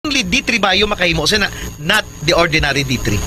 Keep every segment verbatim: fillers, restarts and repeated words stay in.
only D three Bio makahimo sina, not the ordinary D three.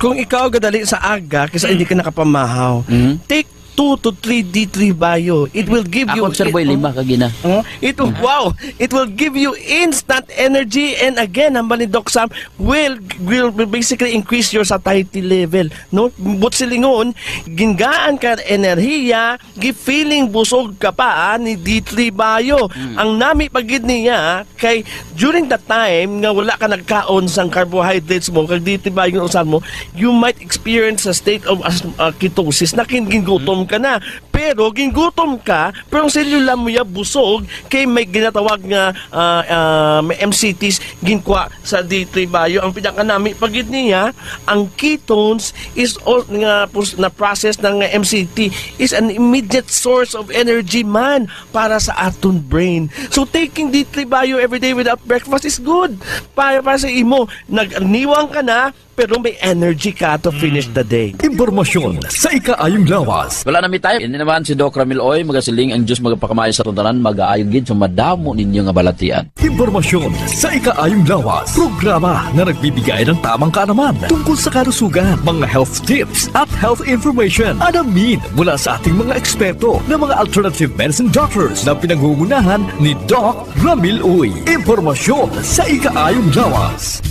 Kung ikaw gadali sa aga, kisa hindi ka nakapamahaw, Mhm. take two to three D three Bio. It will give you Ako, Sir Boy, it, lima ka gina. Oh, it will, Mm. wow, it will give you instant energy, and again, hambal ni Doc Sam, will, will, will basically increase your satiety level. No? But silingon, ginggaan ka enerhiya, gi-feeling busog ka pa, ah, ni D three Bio. Mm. Ang nami pa gid niya, kay during the time nga wala ka nagkaon sang carbohydrates mo, kag D three Bio ang usan mo, you might experience a state of as-, uh, ketosis, na kin-, gingutom ka na. Pero gingutom ka, pero ang selula mo ya busog, kay may ginatawag nga, ah, ah, may M C Ts ginkwa sa D three Bio. Ang pinakanami pa gid niya, ang ketones is all, nga pus-, na process ng M C T is an immediate source of energy man para sa aton brain. So taking D three Bio every day without breakfast is good. Para, para sa imo, nagniwang ka na, pero may energy ka to finish the day. Impormasyon sa ikaayong lawas. Wala na mi time. Ini naman si Doc Ramil Uy, magasiling ang Diyos magapakamaayo sa aton tanan, magaayo gid sa madamo ninyo nga balatian. Impormasyon sa ikaayong lawas. Programa na nagbibigay ng tamang kaalaman tungkol sa kalusugan, mga health tips at health information. Alamin mula sa ating mga eksperto na mga alternative medicine doctors na pinangungunahan ni Doc Ramil Uy. Impormasyon sa ikaayong lawas.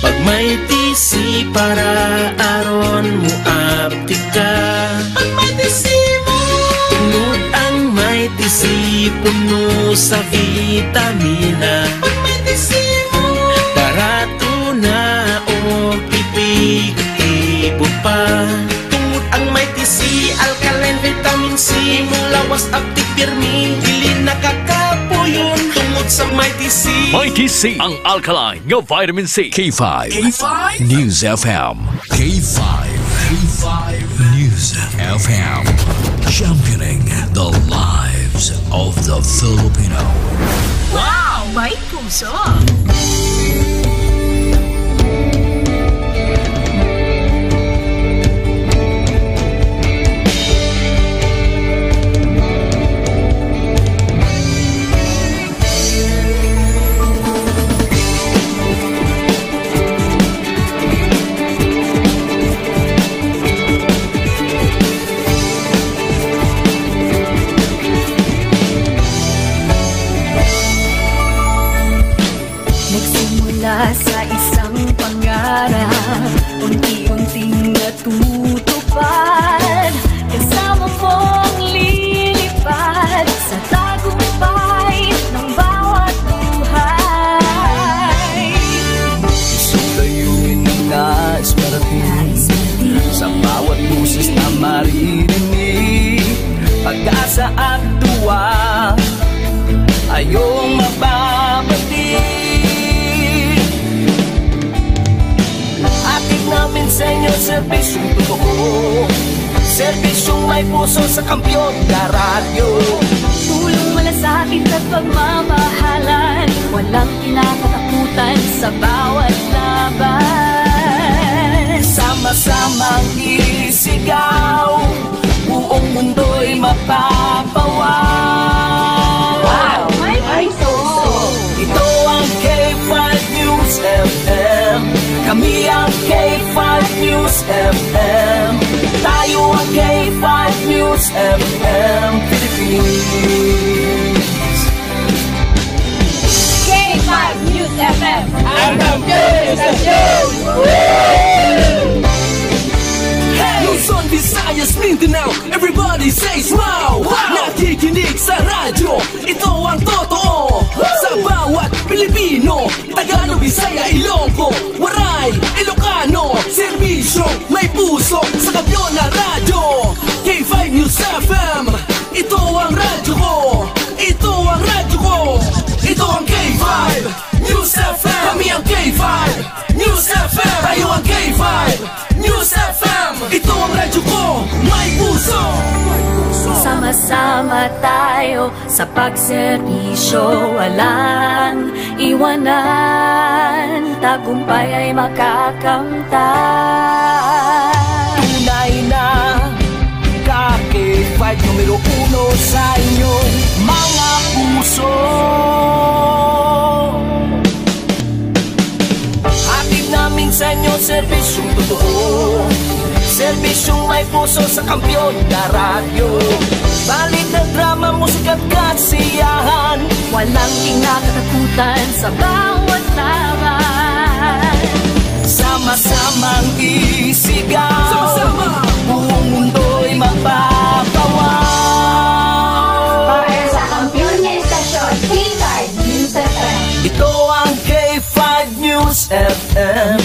Pag may T C para aron mo aptika. Pag may T C mo. Tungod ang may T C puno sa vitamina. Pag may T C mo. Barato na o epektibo pa. Tungod ang may T C, alkaline vitamin C, imong lawas aptik pirmi, dili nakakapuyon. Tungod sa may T C. May T C, ang alkaline nga vitamin C. K five. K five. News F M. K five. K five News F M. Championing the lives of the Filipino. Wow! May puso! Nagsimula sa isang pangarap, unti-unting natutupad. Kasama mong lilipad sa tagumpay ng bawat buhay. Isang layunin na nais marating, sa bawat boses na maririnig, pag-asa at tuwa, ayong mababati. Hatid namin sa inyo serbisyong totoo, serbisyong may puso sa Kampiyon na Radyo. Tulong, malasakit at pagmamahalan, walang kinakatakutan sa bawat laban. Sama-samang isigaw, buong mundo'y mapapawaw. Wow! May puso! Ito ang K five News F M. Kami ang K five News F M. Tayo ang K five News F M Philippines. K five News F M. Ang kampiyon sa show! Luzon, Visayas, Mindanao, everybody says wow! Wow! Nakikinig sa radyo, ito ang totoo. Sa bawat Pilipino, Tagalog, Bisaya, Ilonggo, Waray, Ilocano, serbisyo, may puso, sa kampiyon na radyo. K five News F M, ito ang radyo ko. Ito ang radyo ko. Ito ang K five News F M. Kami ang K five News F M. Tayo ang K five News F M. Ito ang radyo ko. May puso. Sama-sama tayo sa pagserbisyo, walang iwanan, tagumpay ay makakamtan. Tunay na ka K five numero uno sa inyong mga puso. Sa inyo, serbisyong totoo. Serbisyong may puso sa Kampiyon na Radyo. Balita, drama, musika at kasiyahan. Walang kinakatakutan sa bawat laban. Sama-samang isigaw. Sama-sama. Buong mundo'y mapapawaw. Para sa kampiyon nga estasyon, K five News F M. Ito ang K five News F M.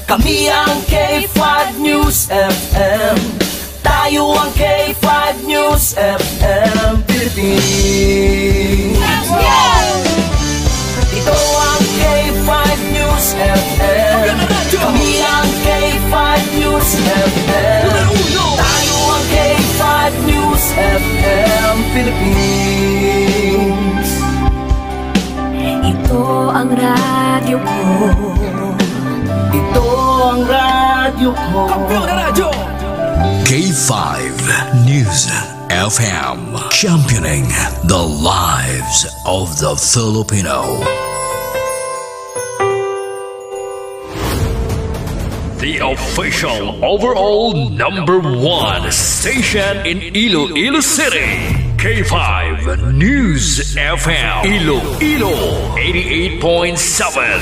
Kami ang K five News F M. Tayo ang K five News F M Philippines. Ito ang K five News F M. Kami ang K five News F M. Tayo ang K five News F M Philippines. Ito ang radyo ko. Ito ang radyo ko. Kampiyon na radyo. K five News F M, championing the lives of the Filipino. The official overall number one station in Iloilo City, K five News F M, Iloilo eighty-eight point seven.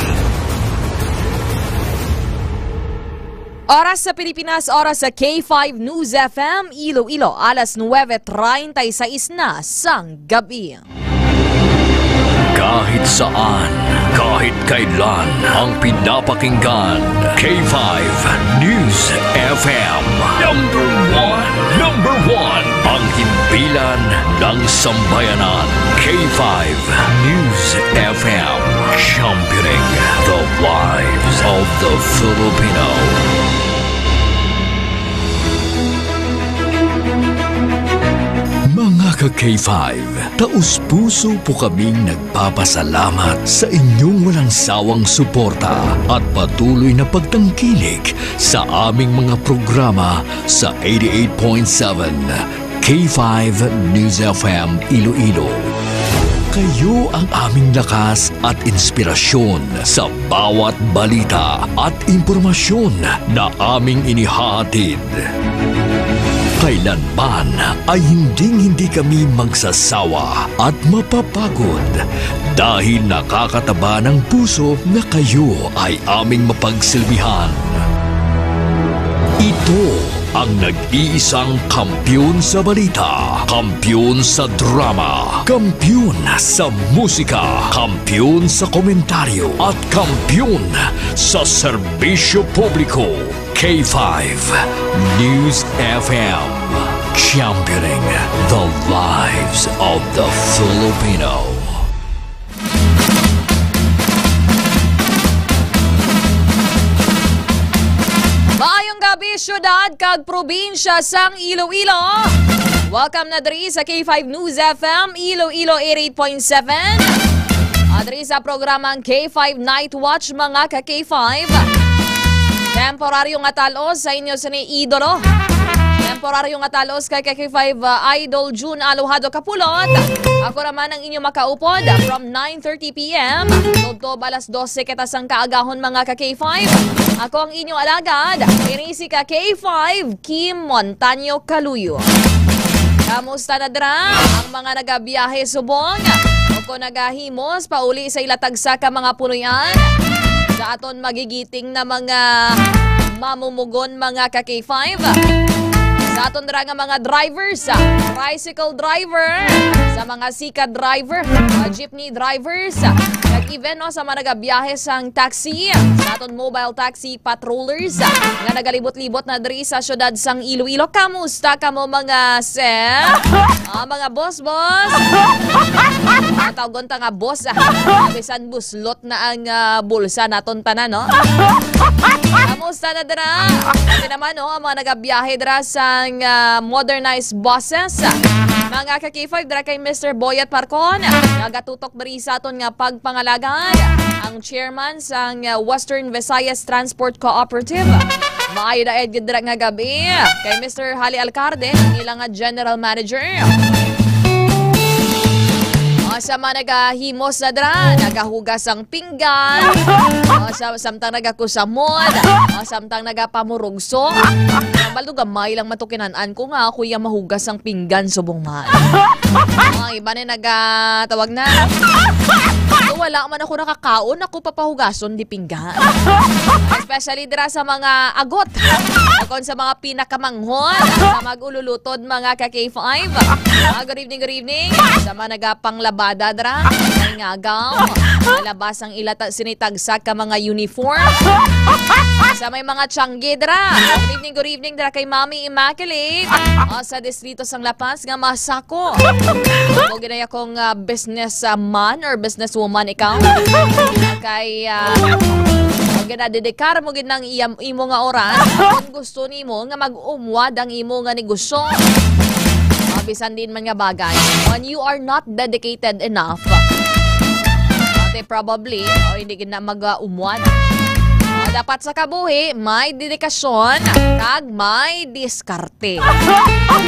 Oras sa Pilipinas, oras sa K five News F M Iloilo, alas nuwebe treinta y seis na sang gabi. Kahit saan, kahit kailan, ang pinapakinggan, K five News F M. Number one, number one, ang himpilan ng sambayanan, K five News F M, championing the lives of the Filipino. Mga ka-K five, taos-puso po kaming nagpapasalamat sa inyong walang sawang suporta at patuloy na pagtangkilik sa aming mga programa sa eighty-eight point seven K five News F M Iloilo. Kayo ang aming lakas at inspirasyon sa bawat balita at impormasyon na aming inihahatid. Kailanman ay hinding-hindi kami magsasawa at mapapagod dahil nakakataba ng puso na kayo ay aming mapagsilbihan. Ito ang nag-iisang kampiyon sa balita, kampiyon sa drama, kampiyon sa musika, kampiyon sa komentaryo, at kampiyon sa serbisyo publiko. K five News F M, championing the lives of the Filipino. Maayong gabi, syudad kag probinsya sang Iloilo. Welcome na diri sa K five News F M Iloilo eighty-eight point seven. At diri sa programang K five Night Watch, mga ka K five. Temporaryo nga talos sa inyo sini idolo. Temporaryo nga talos kay ka K five, uh, Idol June Alojado Kapulot. Ako naman ang inyo makaupod from nine thirty P M. Tubtob alas dose kita sang kaagahon, mga ka K five. Ako ang inyo alagad, ini si ka K five, Kim Montaño Caluyo. Kamusta na dira ang mga nagabiyahe subong o kon nagahimos pauli sa ila tagsa ka mga punoy-an? Sa aton magigiting na mga mamumugon, mga ka K five. Sa aton dira nga mga drivers, ah, tricycle driver, sa mga sikad driver, mga jeepney drivers, ah, kag even, no, sa mga nagabiyahe sang taxi, sa aton mobile taxi patrollers, ah, nga nagalibot-libot na diri sa siyudad sang Iloilo. Kamusta kamo, mga sir? Ah, mga boss, boss. Ang tawgon ta nga boss, ah. Bisan buslot na ang, ah, bulsa naton tanan, no? Kamusta na dira? Ito naman, no, ang mga nagabiyahe dira sang, ah, modernized buses. Mga ka K five, dira kay Mister Boyet Parcon. Nagatutok beri sa aton nga pagpangalagad ang chairman sang, ah, Western Visayas Transport Cooperative. Maayo na gid dira nga gabi kay Mister Hali Alcarde, nila nga general manager. O, sa mga nagahimos na dira, nagahugas ang pinggan. O, Sa-, samtang nagakusamod, o samtang nagapamurugso. Balo gamay lang matukinan-an ko nga ako iya mahugas ang pinggan subong man. Ang iba ni naga-, tawag na. So, wala man ako nakakaon, ako papahugason di pinggan. Especially dira sa mga agot. Kon sa mga pinakamanghon, sa mag-ululutod, mga ka K five. Ah, good evening, good evening. Sa mga nagapanglabada dira, may ngagaw. Nalabas ang ila ta-, sinitagsa ka mga uniform. Sa may mga tiyanggi dira. Good evening, good evening dira kay Mami Immaculate. Ah, sa distrito sang La Paz nga masako. Ako ginaya kong, ah, business, ah, man or business woman ikaw. Kay, ah, ginadedikar mo gid ng iyam-, imo nga oras. Kung gusto nimo nga mag-umwad ang imo nga negosyo, ah, bisan din man nga bagay, when you are not dedicated enough, ate, probably, o hindi gid na mag-umwad. Ah, dapat sa kabuhi, may dedikasyon kag may diskarte.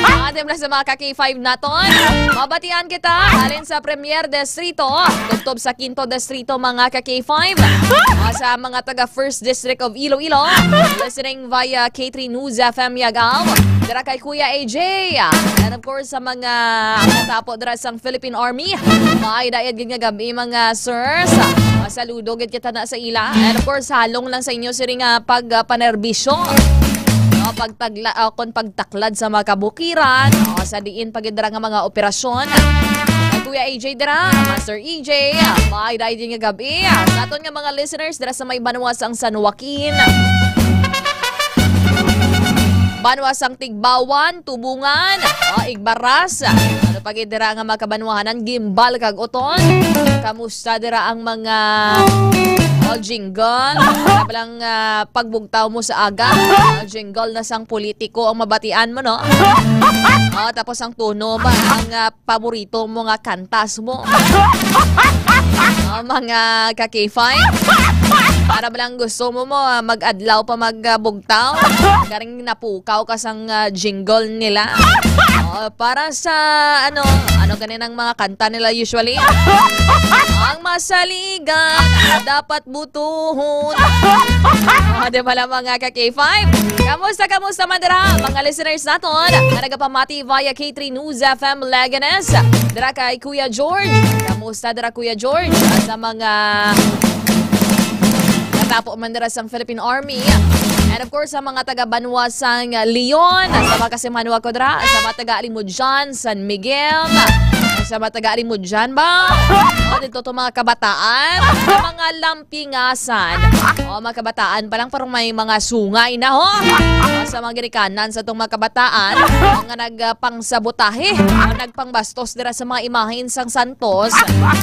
Atin lang sa mga ka K five naton. Mabatian kita halin sa Premier Distrito, tubtob sa Quinto Distrito, mga ka K five. Ah, sa mga taga First District of Iloilo, listening via K three News F M Yagaw. Dira kay Kuya A J. And of course, sa mga natapo dira sang Philippine Army, may dayag gid nga gabi, mga sirs. Ah, saludo gid kita na sa ila. And of course, halong lang sa inyo sini nga pag, ah, panerbisyo. O, pagtagla-, ah, kon pagtaklad sa mga kabukiran, o, sa diin pa gid dira nga mga operasyon. Kay Kuya A J dira, Master E J, may dayag gid nga gabi. Sa aton nga mga listeners dira sa may banwa sang San Joaquin, banwa sang Tigbawan, Tubungan, o, Igbaras. Ano pa gid dira nga mga kabanwahanan, Gimbal kag Oton. Kamusta dira ang mga, o, jingle? Wala ba lang, ah, pagbugtaw mo sa aga? O, jingle na sang politiko ang mabatian mo, no? O, tapos ang tono ba ang, ah, paborito mo nga kantas mo? O, mga ka K five? Para ba lang gusto mo mo, ah, mag-adlaw pa magbugtaw? Garing napukaw ka sang, ah, jingle nila. O, para sa, ano, ano gani ang mga kanta nila usually? Ang masaligan, dapat butuhon. O, di ba lang, mga ka K five? Kamusta, kamusta man dira, mga listeners naton nga nagapamati via K three News F M Leganes? Dira kay Kuya George. Kamusta dira, Kuya George? At sa mga natapo man dira sang Philippine Army. And of course, sa mga taga banwa sang Leon, sa mga kasimanwa ko dira, sa mga taga Alimudyan, San Miguel, sa mga taga Alimudyan ba? O, dito to mga kabataan, sa mga lampingasan. O, mga kabataan pa lang, pero may mga sungay na, ho. O, sa mga ginikanan sa tong mga kabataan, mga nagpangsabotahe, o nagpangbastos dira sa mga imahen sang santos,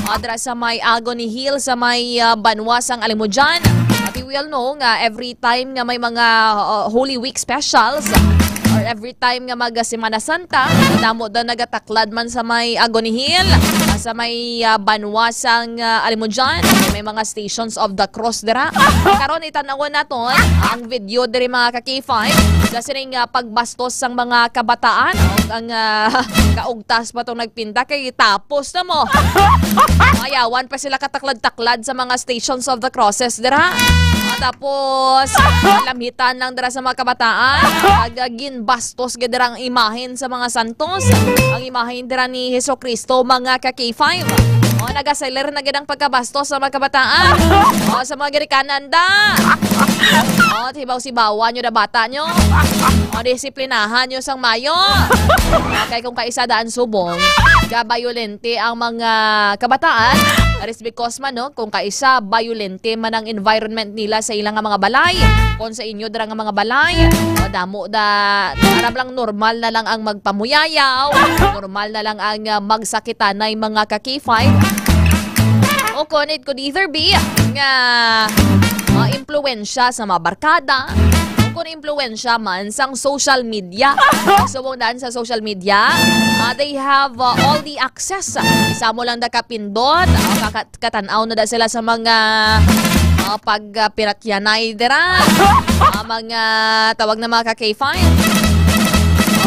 o, dira sa may Agony Hill, sa may, ah, banwa sang Alimudyan. At we all know nga every time nga may mga, uh, Holy Week specials, or every time nga mag, uh, Semana Santa, damo daw nagataklad man sa may Agony Hill, uh, sa may, uh, banwa sang, uh, Alimudyan, may mga Stations of the Cross dira. Karon, itan-awon naton ang video diri, mga ka K five, sa sining, uh, pagbastos sang mga kabataan, o ang, uh, kaugtas pa tong nagpinta kay tapos na mo. Mayawan pa sila kataklad-taklad sa mga Stations of the Crosses dira. Ah, tapos, lamhitan lang dira sa mga kabataan. Pag, ah, ginbastos gid dira ang imahen sa mga santos. Ang imahen dira ni Jesucristo, mga ka K five. O, nagaseler na gid ang pagkabastos sa mga kabataan. O, sa mga ginikanan da. O, hibaw-sibawan nyo na bata nyo. O, disiplinahan nyo sang mayo. Okay, kung kaisa daan subong, gabayolente ang mga kabataan. That is because man, no, kung kaisa, bayolente man ang environment nila sa ilang nga mga balay. Kung sa inyo dira nga mga balay, o, damo da, aram lang, normal na lang ang magpamuyayaw, normal na lang ang, ah, magsakitanay, mga ka K five. O kung it could either be nga, ah, impluwensya sa mga barkada, o kung impluwensya man sang social media. So, kung daan sa social media, ah, they have, ah, all the access. Isa mo lang da kapindot, ah, kakat-, katan-aw na da sila sa mga, ah, pag, ah, piratyanay dira. Ah, mga tawag na mga ka K five.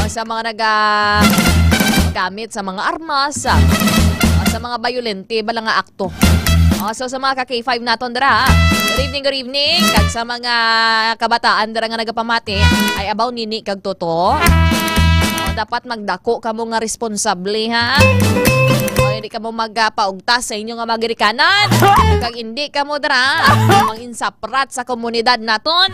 O sa mga naga-, gamit sa mga armas, ah, o sa mga bayolente ba lang nga akto. Oh, so sa mga ka K five naton dira, ha? Good evening, good evening. Kag sa mga kabataan dira nga nagapamati, ay abaw nini kag toto. Oh, dapat magdako kamo nga responsable, ha? Oh, hindi kamo magpaugtas sa inyo nga mga ginikanan. Kag hindi kamo dira, manginsaprat sa komunidad naton.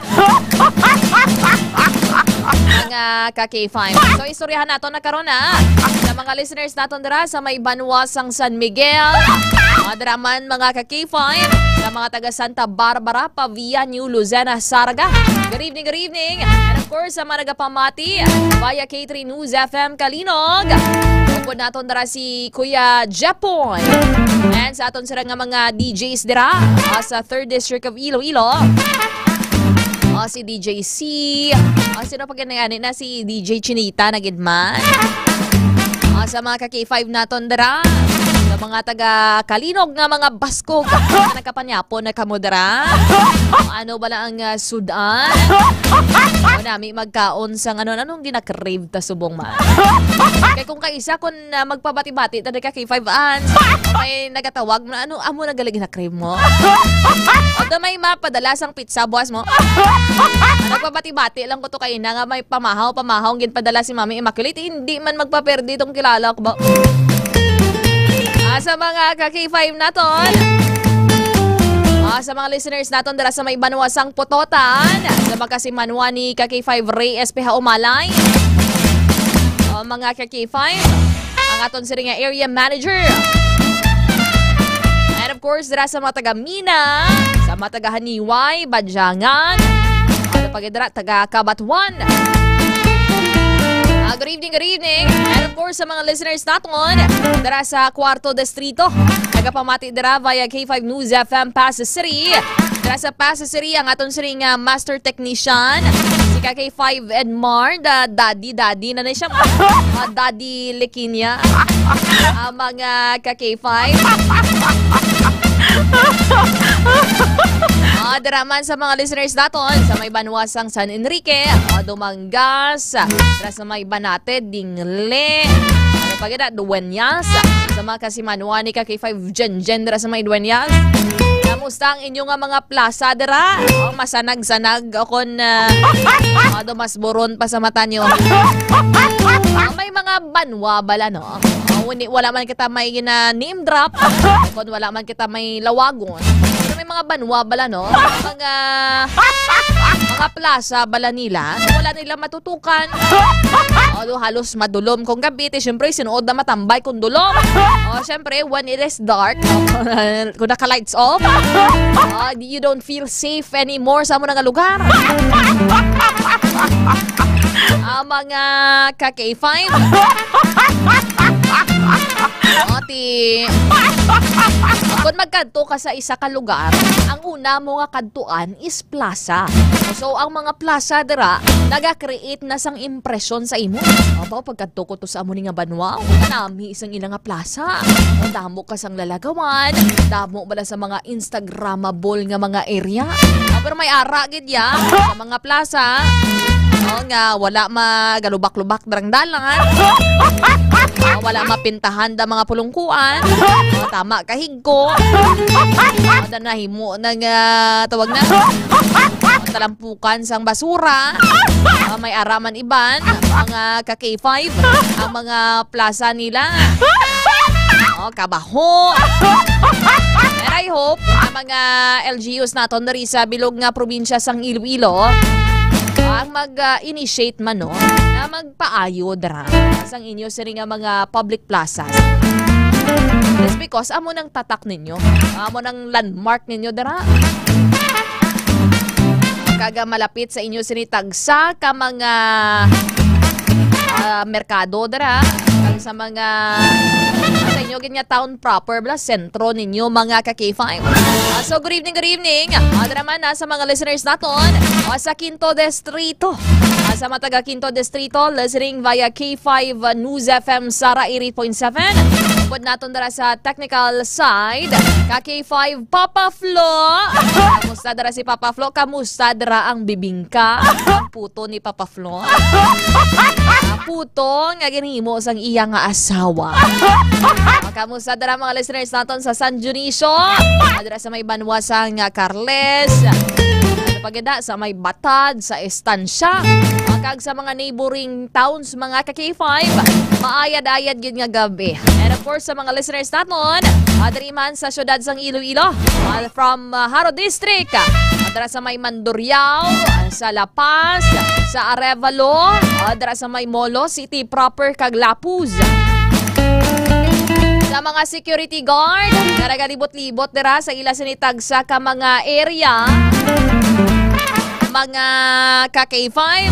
Mga ka K five. So, istoryahan nato na karon, ha? Sa mga listeners naton dira sa may banwa sang San Miguel, mga dira man, mga ka K five, sa mga taga Santa Barbara, Pavia, New Lucena, Zarraga. Good evening, good evening. And of course, sa mga nagapamati via K three News F M Kalinog. Upod naton dira si Kuya Jepoy. And sa aton sira nga mga D Js dira, ah, sa Third District of Iloilo. Ah, si D J C. Ah, sino pa gani na si D J Chinita na gid man? Ah, sa mga ka K five naton dira, sa mga taga Kalinog nga mga baskog, nagkapanyapon na kamo dira. Ano bala ang, ah, sudan? O nami magkaon sa ano, anong ginakrave ta subong man? Kay kung kaisa, kung, ah, magpabati-bati ta ka K five an, may nagatawag na, ano, amo na gali ginakrave mo? O da may mapadala sang pizza buwas mo? Nagpabati-bati lang ko to kay ina nga may pamahaw, pamahaw ang ginpadala si Mami Immaculate. Hindi man magpaperdi tong kilala ko ba? Ah, sa mga ka K five naton, ah, sa mga listeners naton dira sa may banwa sang Pototan, sa magkasimanwa ni ka K five Ray S P Haumalay, ah, mga ka K five, ang aton sini nga area manager. And of course, dira sa mga taga Mina, sa mga taga Haniway, Badyangan, ano pa gid dira, taga Cabatuan. Ah, good evening, good evening. And of course, sa mga listeners naton, dira sa Cuarto Distrito, nagapamati dira via K five News F M Pasay City. Dira sa Pasay City, ang aton siring nga master technician, si ka K five Edmar, da, daddy, daddy na na siya. Ah, daddy Likinia. Ah, mga ka K five. Ah, dira man sa mga listeners naton, sa may banwa sang San Enrique, ah, Dumangas, dira sa may Banate, Dingle, ano pa gid, Dueñas, sa mga kasimanwa ni ka K five Jen Jen dira sa may Dueñas. Kamusta ang inyo nga mga plaza dira? Oh, masanag-sanag o kon, ah, ah, do mas buron pa sa mata nyo. Ah, may mga banwa bala, no? Ah, wala man kita may gina name drop, kon wala man kita may lawagon. Pero may mga banwa bala, no? Mga, mga plaza bala nila, wala nila matutukan. Although halos madulom kung gabi, ti syempre, sinuod na matambay kung dulom. O, syempre, when it is dark, kung naka-lights off, ah, you don't feel safe anymore sa amo na nga lugar. Ang mga ka K five. Ati, kung magkadto ka sa isa ka lugar, ang una mo nga kadtuan is plaza. So, ang mga plaza dira naga-create na sang impresyon sa imo. Abaw, pagkadto ko to sa amo ni nga banwa, kanami sang ila nga plaza. Ang damo ka sang lalagawan, damo bala sa mga Instagrammable nga mga area. Ah, pero may ara gid ya sa mga plaza. Oh, nga wala magalubak-lubak drang dalan. Oh, wala mapintahan da mga pulungkuan. Oh, tama kahig ko. Ada nahimo na nga, tawag na, talampukan sang basura. Ah, may araman iban, mga ka K five, ang mga plaza nila. Oh, kabaho. And I hope ang mga L G Us naton diri sa bilog nga probinsya sang Iloilo ang mag-initiate man, no, na magpaayo dira sang inyo sini nga mga public plazas. Just because amo nang tatak ninyo, amo nang landmark ninyo dira. Kaga malapit sa inyo sini tagsa ka mga, ah, merkado dira, kag sa mga, sa inyo gid nga town proper, bala, sentro ninyo, mga ka K five. Ah, so, good evening, good evening. Ah, dira man, ah, sa mga listeners naton, ah, sa Quinto Distrito. Ah, sa mga taga Quinto Distrito, listening via K five News F M Sara eighty point seven. Pwede naton dira sa technical side. Ka K five, Papa Flo. Kamusta dira si Papa Flo? Kamusta dira ang bibingka? Ang puto ni Papa Flo. Ang puto nga ginhimo sang iya nga asawa. Kamusta dira mga listeners naton sa San Dionisio? Dira sa may banwa sang Carles. Ano pa gid, sa may Batad, sa Estancia. Kag sa mga neighboring towns, mga ka K five, maayad-ayad gid nga gabi. And of course, sa mga listeners naton, ah, diri man sa siyudad sang Iloilo, ah, from, ah, Jaro District, ah, dira sa may Mandurriao, ah, sa La Paz, sa Arevalo, ah, dira sa may Molo City proper kag Lapuz. Sa mga security guard nga nagalibot-libot dira sa ila sini tagsa ka mga area, mga ka K five.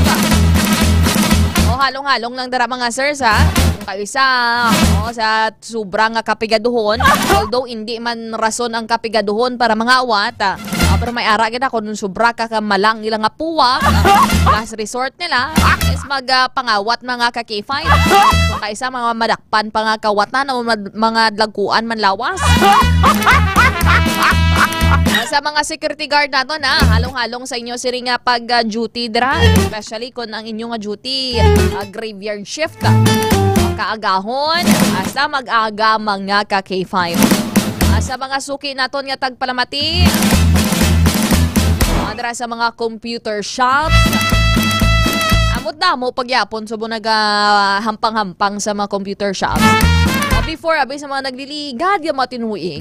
O, halong-halong lang dira, mga sirs, ha? Kung kaisa, o, sa sobra nga kapigaduhon, although hindi man rason ang kapigaduhon para mangawat, ah, ah, pero may ara gid ako nung sobra ka kamalang ila nga puwa, ah, last resort nila is mag, ah, pangawat, mga ka K five. Kung kaisa, mga madakpan pa nga kawatan o mad-, mga dlagkuan man lawas. Sa mga security guard nato na, halong-halong sa inyo siri nga pag, ah, duty dira, especially kung ang inyo nga duty, ah, graveyard shift, ah, kaagahon, hasta mag-aga, mga ka K five. Ah, sa mga suki naton nga tagpalamati, ah, dira sa mga computer shops, amot damo pagyapon subong nagahampang-hampang sa mga computer shops. Ah, before, abi sa mga nagliligad nga mga tinuig.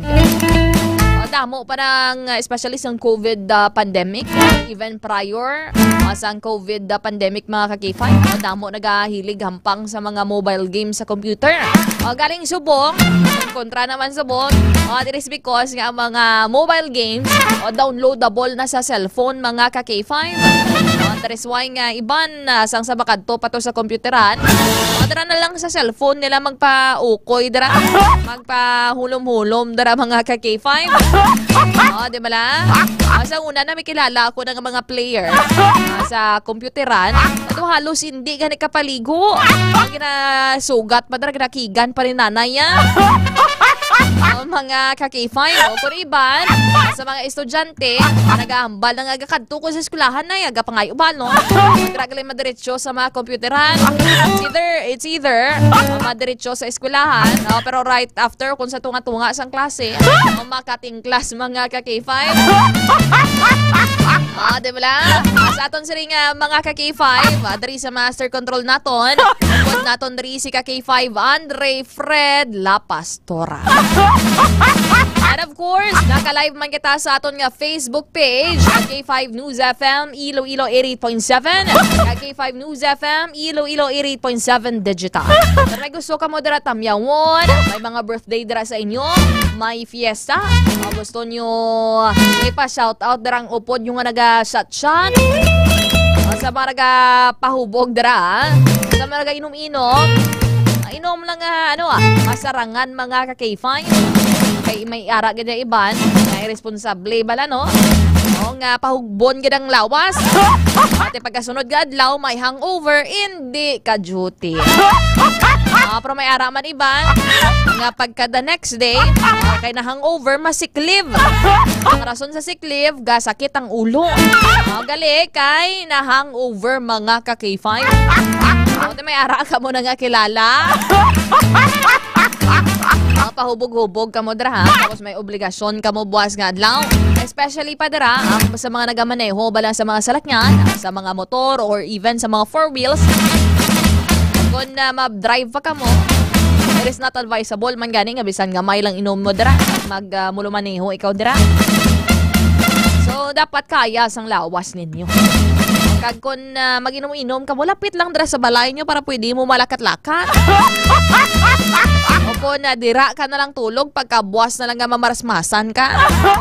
Ah, damo pa nang, ah, especially sa COVID, ah, pandemic, even prior, ah, sang COVID, ah, pandemic, mga ka K five, ah, damo nagahilig hampang sa mga mobile games sa computer. Ah, galing subong, kontra naman subong, ah, it is because nga ang mga mobile games, ah, downloadable na sa cellphone, mga ka K five. Ah, that is why nga iban, ah, sang sa makadto pa to sa computeran, ah, dira na lang sa cellphone nila magpaukoy dira, magpahulom-hulom dira, mga ka K five. Oh, di ba lang? Ah, sa una na may kilala ako ng mga player, ah, sa computeran. Ito halos hindi gani kapaligo. Ang ginasugat pa dira, ginakigan pa ni nanay, ah. Oh, mga ka K five, oh, kung iban, sa mga estudyante, nagahambal na nga gakadto ko sa eskwelahan na, aga pa nga ubalon. Grabe lang madiretso sa mga computeran. It's either, it's either, madiretso sa eskwelahan, oh, pero right after, kung sa tunga-tunga sang klase, oh, makating class, mga ka K five. Ah, di ba lang? Ah, sa aton siring, ah, mga ka K five, ah, diri sa master control naton, put naton diri si ka K five, Andre Fred La Pastora. And of course, naka-live man kita sa aton nga Facebook page, K five News F M Iloilo eighty-eight point seven, kag K five News F M Iloilo eighty-eight point seven Digital. Kung may gusto kamo dira tamyawon, may mga birthday dira sa inyo, may fiesta, o gusto nyo ipa-shoutout dira ang upod nyo nga naga-shot-shot, o sa mga nagapahubog dira, sa mga nagainom-inom, ah, inom lang, ah, ano, ah, masarangan, mga ka K five. Kay may ara gid ang iban nga irresponsable bala, no? O nga pahugbon gid ang lawas. Pati pagkasunod nga adlaw, may hangover, hindi ka duty. Ah, pero may ara man iban nga pagka the next day, ah, kay na hangover, masikliv. Ang rason sa sikliv, gasakit ang ulo. Ah, gali kay na hangover, mga ka K five. Ah, may ara kamo na nga kilala. Mga pahubog-hubog kamo dira, ha? Tapos may obligasyon kamo buwas nga adlaw. Especially pa dira, ang sa mga nagamaneho bala sa mga salakyan, sa mga motor, or even sa mga four wheels. Kung, ah, ma-drive pa kamo, it is not advisable man gani nga bisan gamay lang inom mo dira, mag, ah, mulumaneho ikaw dira. So, dapat kaya sang lawas ninyo. Kag kung, ah, mag-inom-inom kamo, lapit lang dira sa balay nyo para pwede mo malakat-lakat. O kung, ah, dira ka na lang tulog, pagkabuwas na lang nga mamarasmasan ka.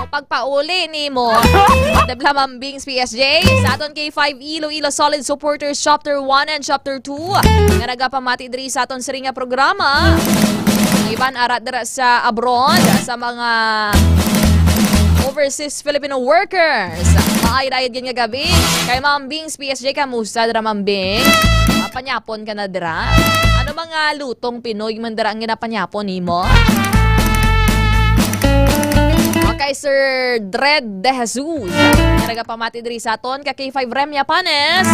O pagpauli nimo, Debla Mambings P S J, sa aton K five Iloilo Solid Supporters Chapter one and Chapter two, nga nagapamati diri sa aton siring nga programa. Iban ara dira sa abroad, sa mga overseas Filipino workers. Maayad-ayad gid nga gabi kay Ma'am Bings P S J. Kamusta dira, Ma'am Bings? Ah, Panyapon ka na dira? Ano mga lutong Pinoy man dira ang ginapanyapon nimo? Okay, Sir Dred De Jesus. Nga nagapamati diri sa aton ka K five Remya Panes.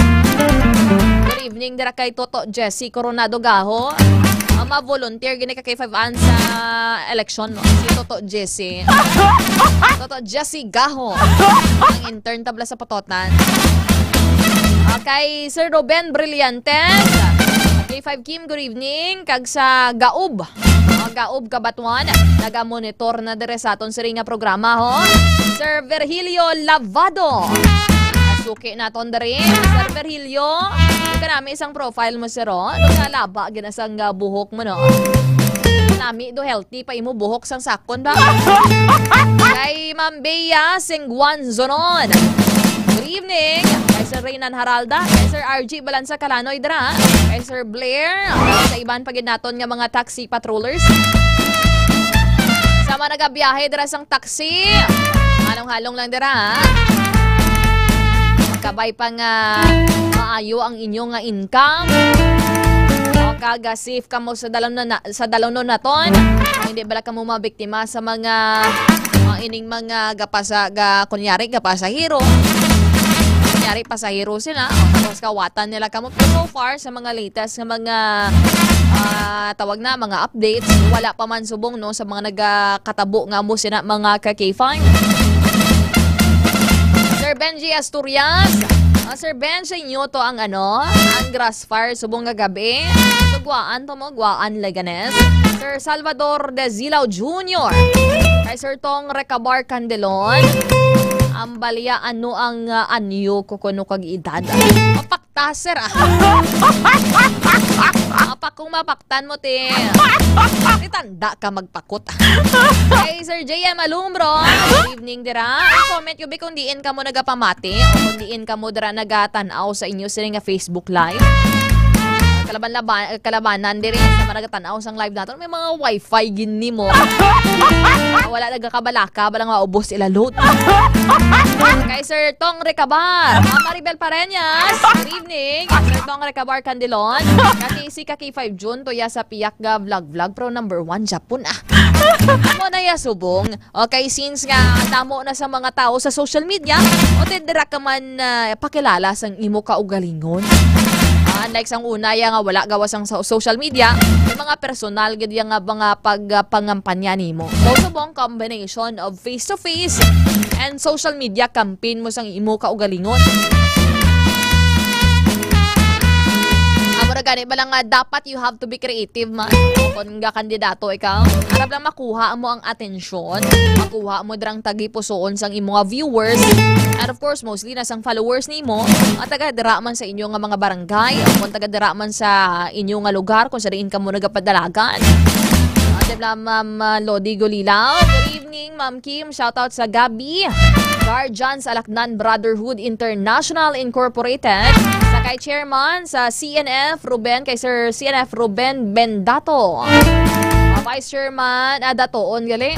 Good evening dira kay Toto Jesse Coronado Gaho. Ang ma-volunteer gini ka K five an sa eleksyon mo. Si Toto Jesse. Toto Jesse Gaho. Ang intern tabla sa Pototan. Okay, Sir Ruben Brillantes. K five Kim, good evening. Kag sa Gaob. Mga Gaob, Kabatuan. Naga-monitor na dire sa aton siri nga programa, ho. Sir Virgilio Lavado. Suki naton diri. Sir Virgilio, ika nami isang profile mo, sir, oh. Ano nga laba, ginasang, ah, buhok mo, no? Nami do healthy pa imo buhok sang sakon ba? Kay Ma'am Bea Singwan Zonon. Good evening. Kay Sir Reynan Haralda. Kay Sir R G Balansa Kalanoy dira. Kay Sir Blair. Sa iban pa gid naton nga mga taxi patrollers. Sa mga nagabiyahe dira sang taxi. Halong-halong lang dira, ha? Kabay pa nga maayo ang inyo nga income. O kag, ah, safe kamo sa dalon na, na, sa dalonon naton. Hindi bala kamo mabiktima sa mga, ah, ining mga gapasa-, ga-, kunyari, gapasahero. Kunyari, pasahero sila. O, tapos kawatan nila kamo. Pero so far, sa mga latest nga mga, ah, tawag na, mga updates, wala pa man subong, no, sa mga nagakatabo nga mo sina mga ka K five. Sir Benji Asturias. Ah, Sir Ben, sa inyo to ang ano, ang grass fire subong nga gabi. So, guwaan to mo, guwaan Leganes. Sir Salvador Dezilao Junior. Kay Sir Tong Recabar Candelon. Ang balya, ano ang, ah, anyo ko kuno kag edad? Mapakta, sir, ah. Mapak-, kung mapaktan mo, te. Te, tanda ka magpakot. Kay Sir J M Alumbro, good evening dira. I-comment nyo, bi, kung diin kamo nagapamati o kung diin kamo dira nagatan-aw sa inyo sini nga Facebook Live. Kalaban-laban, kalabanan diri sa mga nagatan-aw sang live naton. May mga wifi gini mo. Wala nagakabalaka, balang maubos ila load. Kay Sir Tong Recabar, ah, Maribel Pareñas, good evening. Sir Tong Recabar Candilon, kaki si kaki five June, tuya sa piyak ga vlog-vlog, pero number one, Japon, ah. Amo na ya subong. Okay, since nga damo na sa mga tao sa social media, o te dira ka man, ah, pakilala sang imo kaugalingon. Ah, unlike sang una, ya nga wala gawas ang sa social media, may mga personal gid ya nga mga pag, ah, pangampanya nimo. So, subong combination of face-to-face and social media campaign mo sang imo kaugalingon. Amo na gani bala nga dapat you have to be creative man. Kung gakandidato ikaw, arap lang makuha mo ang atensyon, makuha mo drang tagipusoon sang imo nga viewers, and of course, mostly na sang followers nimo, at taga dira man sa inyo nga mga barangay, o kung taga dira man sa inyo nga lugar kung sa diin kamo nagapadalagan. Ah, Debla, Ma'am, ah, Lodi Gulilao. Good evening, Ma'am Kim. Shoutout sa Gabi Guardians Alaknan Brotherhood International Incorporated. Sa kay Chairman sa C N F, Ruben, kay Sir C N F Ruben Bendato. Ah, Vice Chairman, ah, Datoon, gali.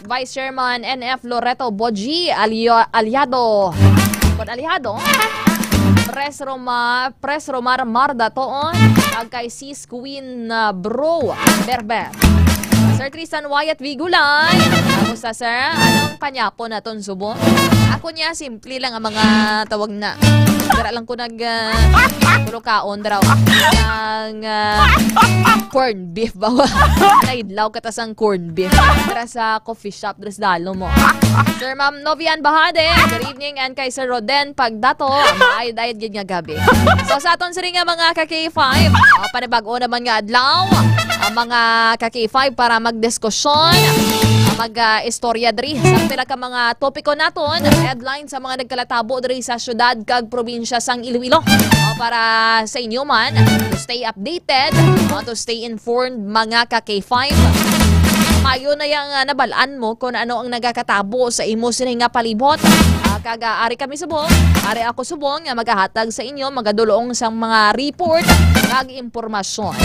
Vice Chairman N F Loreto Boji, Alio-, Aliado. Kon Aliado. Pres Roma, Pres Romar Mar Datoon. Kag kay Sis Queen, ah, Bro Berber. Sir Tristan Wyatt Vigulay. Kamusta, sir? Anong panyapon naton subong? Ako niya, simple lang ang mga tawag na. Dara lang ko nag, ah, tulo kaon daraw. Ang, ah, corned beef ba? Naidlaw ka ta sang corned beef. Dara sa coffee shop, dara sa dalo mo. Sir Ma'am Novian Bahade, good evening, and kay Sir Roden Pagdato, maayod-ayod gid nga gabi. So, sa aton sini nga mga ka K five, ah, panibag-o naman nga adlaw, ang mga ka K five para magdiskusyon, ah, mag, ah, istorya diri sa pila ka mga topiko naton, headline sa mga nagkalatabo diri sa syudad kag probinsya sang Iloilo. Ah, para sa inyo man, to stay updated, ah, to stay informed, mga ka K five. Maayo na yang, ah, nabal-an mo kung ano ang nagakatabo sa imo sini nga palibot. Ah, kag, ah, ari kami subong, ari ako subong nga magahatag sa inyo, magadulong sang mga report kag impormasyon.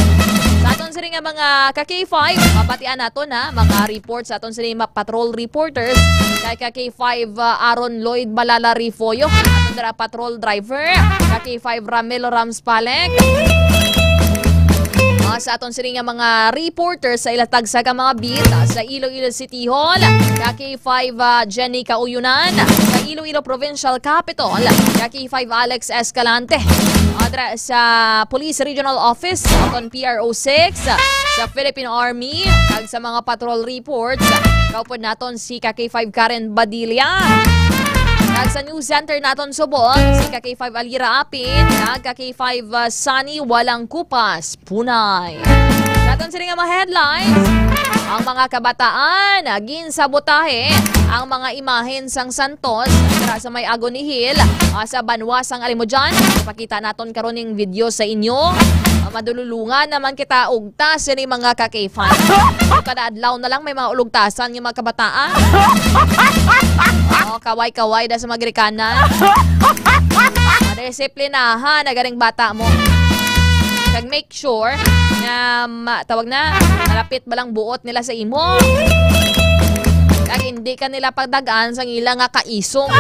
Sa aton sini nga mga ka K five, mabatian naton ha, mga report sa aton sini mga patrol reporters, kay ka K five, ah, Aaron Lloyd Balala Refollo, aton dira patrol driver, ka K five Ramelo Rams Palek, Ah, sa aton sini nga mga reporter sa ila tagsa ka mga beat, ah, sa Iloilo City Hall, ka K five, ah, Jenny Kauyunan, sa Iloilo Provincial Capitol, ka K five Alex Escalante, ah, dra-, sa Police Regional Office, aton P R O six, sa Philippine Army, kag sa mga patrol reports, kaupod naton si ka K five Karen Badilla, kag sa News Center naton subong, si ka K five Alira Apin, kag ka K five, ah, Sunny Walang Kupas. Punay. Sa aton sini nga mga headlines, ang mga kabataan ginsabotahe ang mga imahen sang santos dira sa may Agony Hill, ah, sa banwa sang Alimodian. Ipakita naton karon ning video sa inyo. Ah, madululungan naman kita ugtas sini mga ka-K five. Kada adlaw na lang may mga ulugtasan nga mga kabataan. Oh, kaway-kaway da sa mga Amerikana. Disiplinahan na ganing bata mo. Kag make sure nga ma-, tawag na, malapit ba lang buot nila sa imo. Kag hindi ka nila pagdagaan sang ila nga kaisong.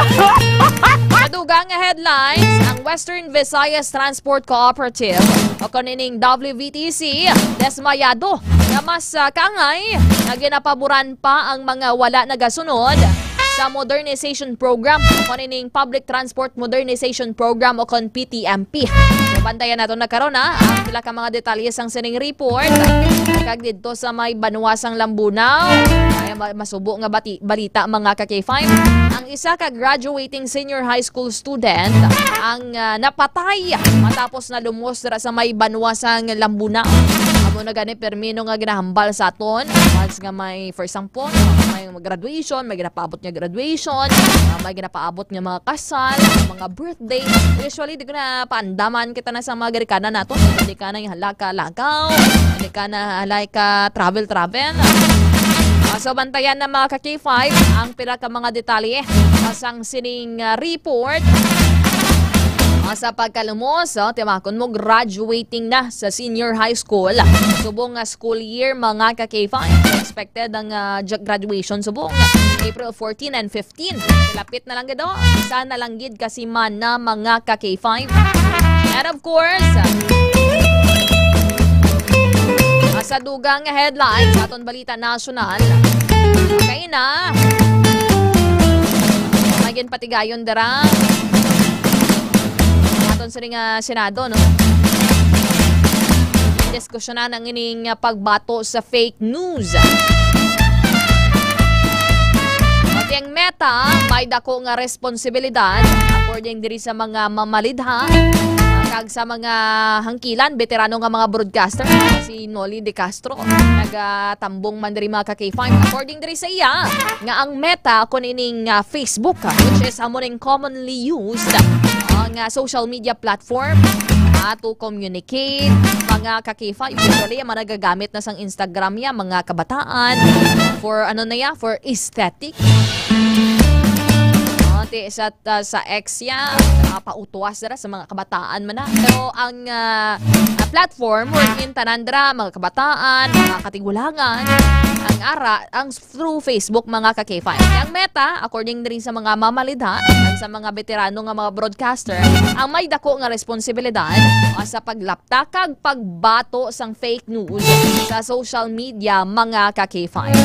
Sa dugang nga headlines, ang Western Visayas Transport Cooperative o kanining W V T C, dismayado nga mas, ah, kaangay nga ginapaboran pa ang mga wala nagasunod sa modernization program o kanining Public Transport Modernization Program o kon P T M P. So, bantayan nato na karon, ha, ang pila ka mga detalye sang sining report. Kag didto sa may banwa sang Lambunao, ay ma-, masubo nga bati-, balita, mga ka-K five. Ang isa ka graduating senior high school student ang, ah, napatay matapos na lumos dira sa may banwa sang Lambunao. Amo na gani, permi no nga ginahambal sa aton. Once nga may, for example, may graduation, may ginapaabot nga graduation, ah, may ginapaabot nga mga kasal, mga birthday. Usually, di ko na paandaman kita na sa mga Amerikana nato. Hindi ka na yung halaka-lakaw, hindi ka na halay ka travel-travel. Ah, so, bantayan na, mga ka-K five, ang pila ka mga detalye, ah, sang sining, ah, report, ah, sa pagkalumos, ah, timakon mo, graduating na sa senior high school. Subong nga school year, mga ka-K five. Expected ang, ah, gra-, graduation subong April fourteen and fifteen. Lapit na lang gid, oh. Isa na lang gid ka semana, mga ka-K five. And of course, ah, sa dugang nga headlines sa aton balita nasyonal, kay na magin patigayon dira aton sa nga Senado, no? Diskusyonan ang ining, ah, pagbato sa fake news. Pati ang Meta may dako nga responsibilidad, according diri sa mga mamalidha, ah, kag sa mga hangkilan, beterano nga mga broadcaster, si Nolly De Castro, nagatambong man diri, mga ka-K five. According diri sa iya, nga ang Meta, kun ining, ah, Facebook, ah, which is amo ning commonly used, ah, nga social media platform, ah, to communicate, mga ka-K five. Usually, ang mga nagagamit na sang Instagram ya, mga kabataan, for ano na ya, for aesthetic. Ah, ti-, sa, ah, sa X ya, ah, pautwas dira sa mga kabataan man na. Pero ang, ah, ah, platform wherein tanan dira, mga kabataan, mga katigulangan, ang ara, ang through Facebook, mga ka-K five. Ang Meta, according diri sa mga mamalidha, kag sa mga beterano nga mga broadcaster, ang may dako nga responsibilidad, ah, sa paglapta kag pagbato sang fake news sa social media, mga ka-K five.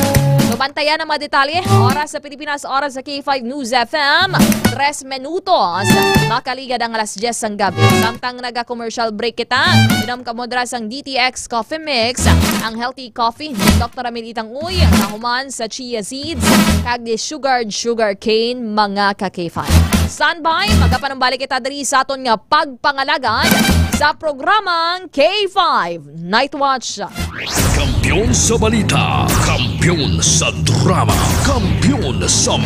So, bantayan ang mga detalye. Oras sa Pilipinas, oras sa K five News F M, tres minutos makaligad ang alas diyes sang gabi. Samtang naga-commercial break kita, inom kamo dira sang D T X Coffee Mix, ang healthy coffee ni Doktor Amel Itang Uy, nga human sa chia seeds, kag ni Sugared Sugar Cane, mga ka-K five. Standby, magapanumbalik kita diri sa aton nga pagpangalagad sa programang K five Night Watch. Kampiyon sa balita, kampiyon sa drama, kampiyon sa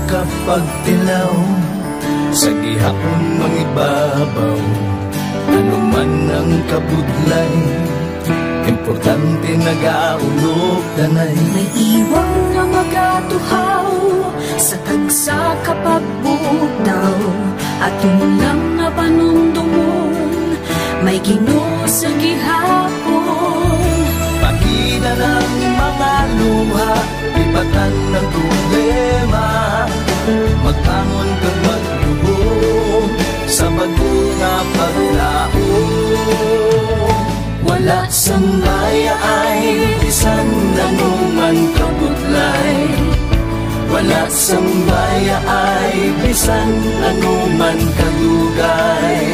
Kapagtilaw sa gihapon mangibabaw, ano man ang kabudlay, importante nagaulog tanay. May iwang nga magatuhaw sa tagsa ka pagbugtaw, aton lang nga panumdumon, may Ginoo sa gihapon. Pahina ng mga luha, lipatan ng problema, magbangon kag magdugong sa bag-o nga paglaom. Wala sang bayaay bisan ano man kabudlay, wala sang bayaay bisan ano man kadugay.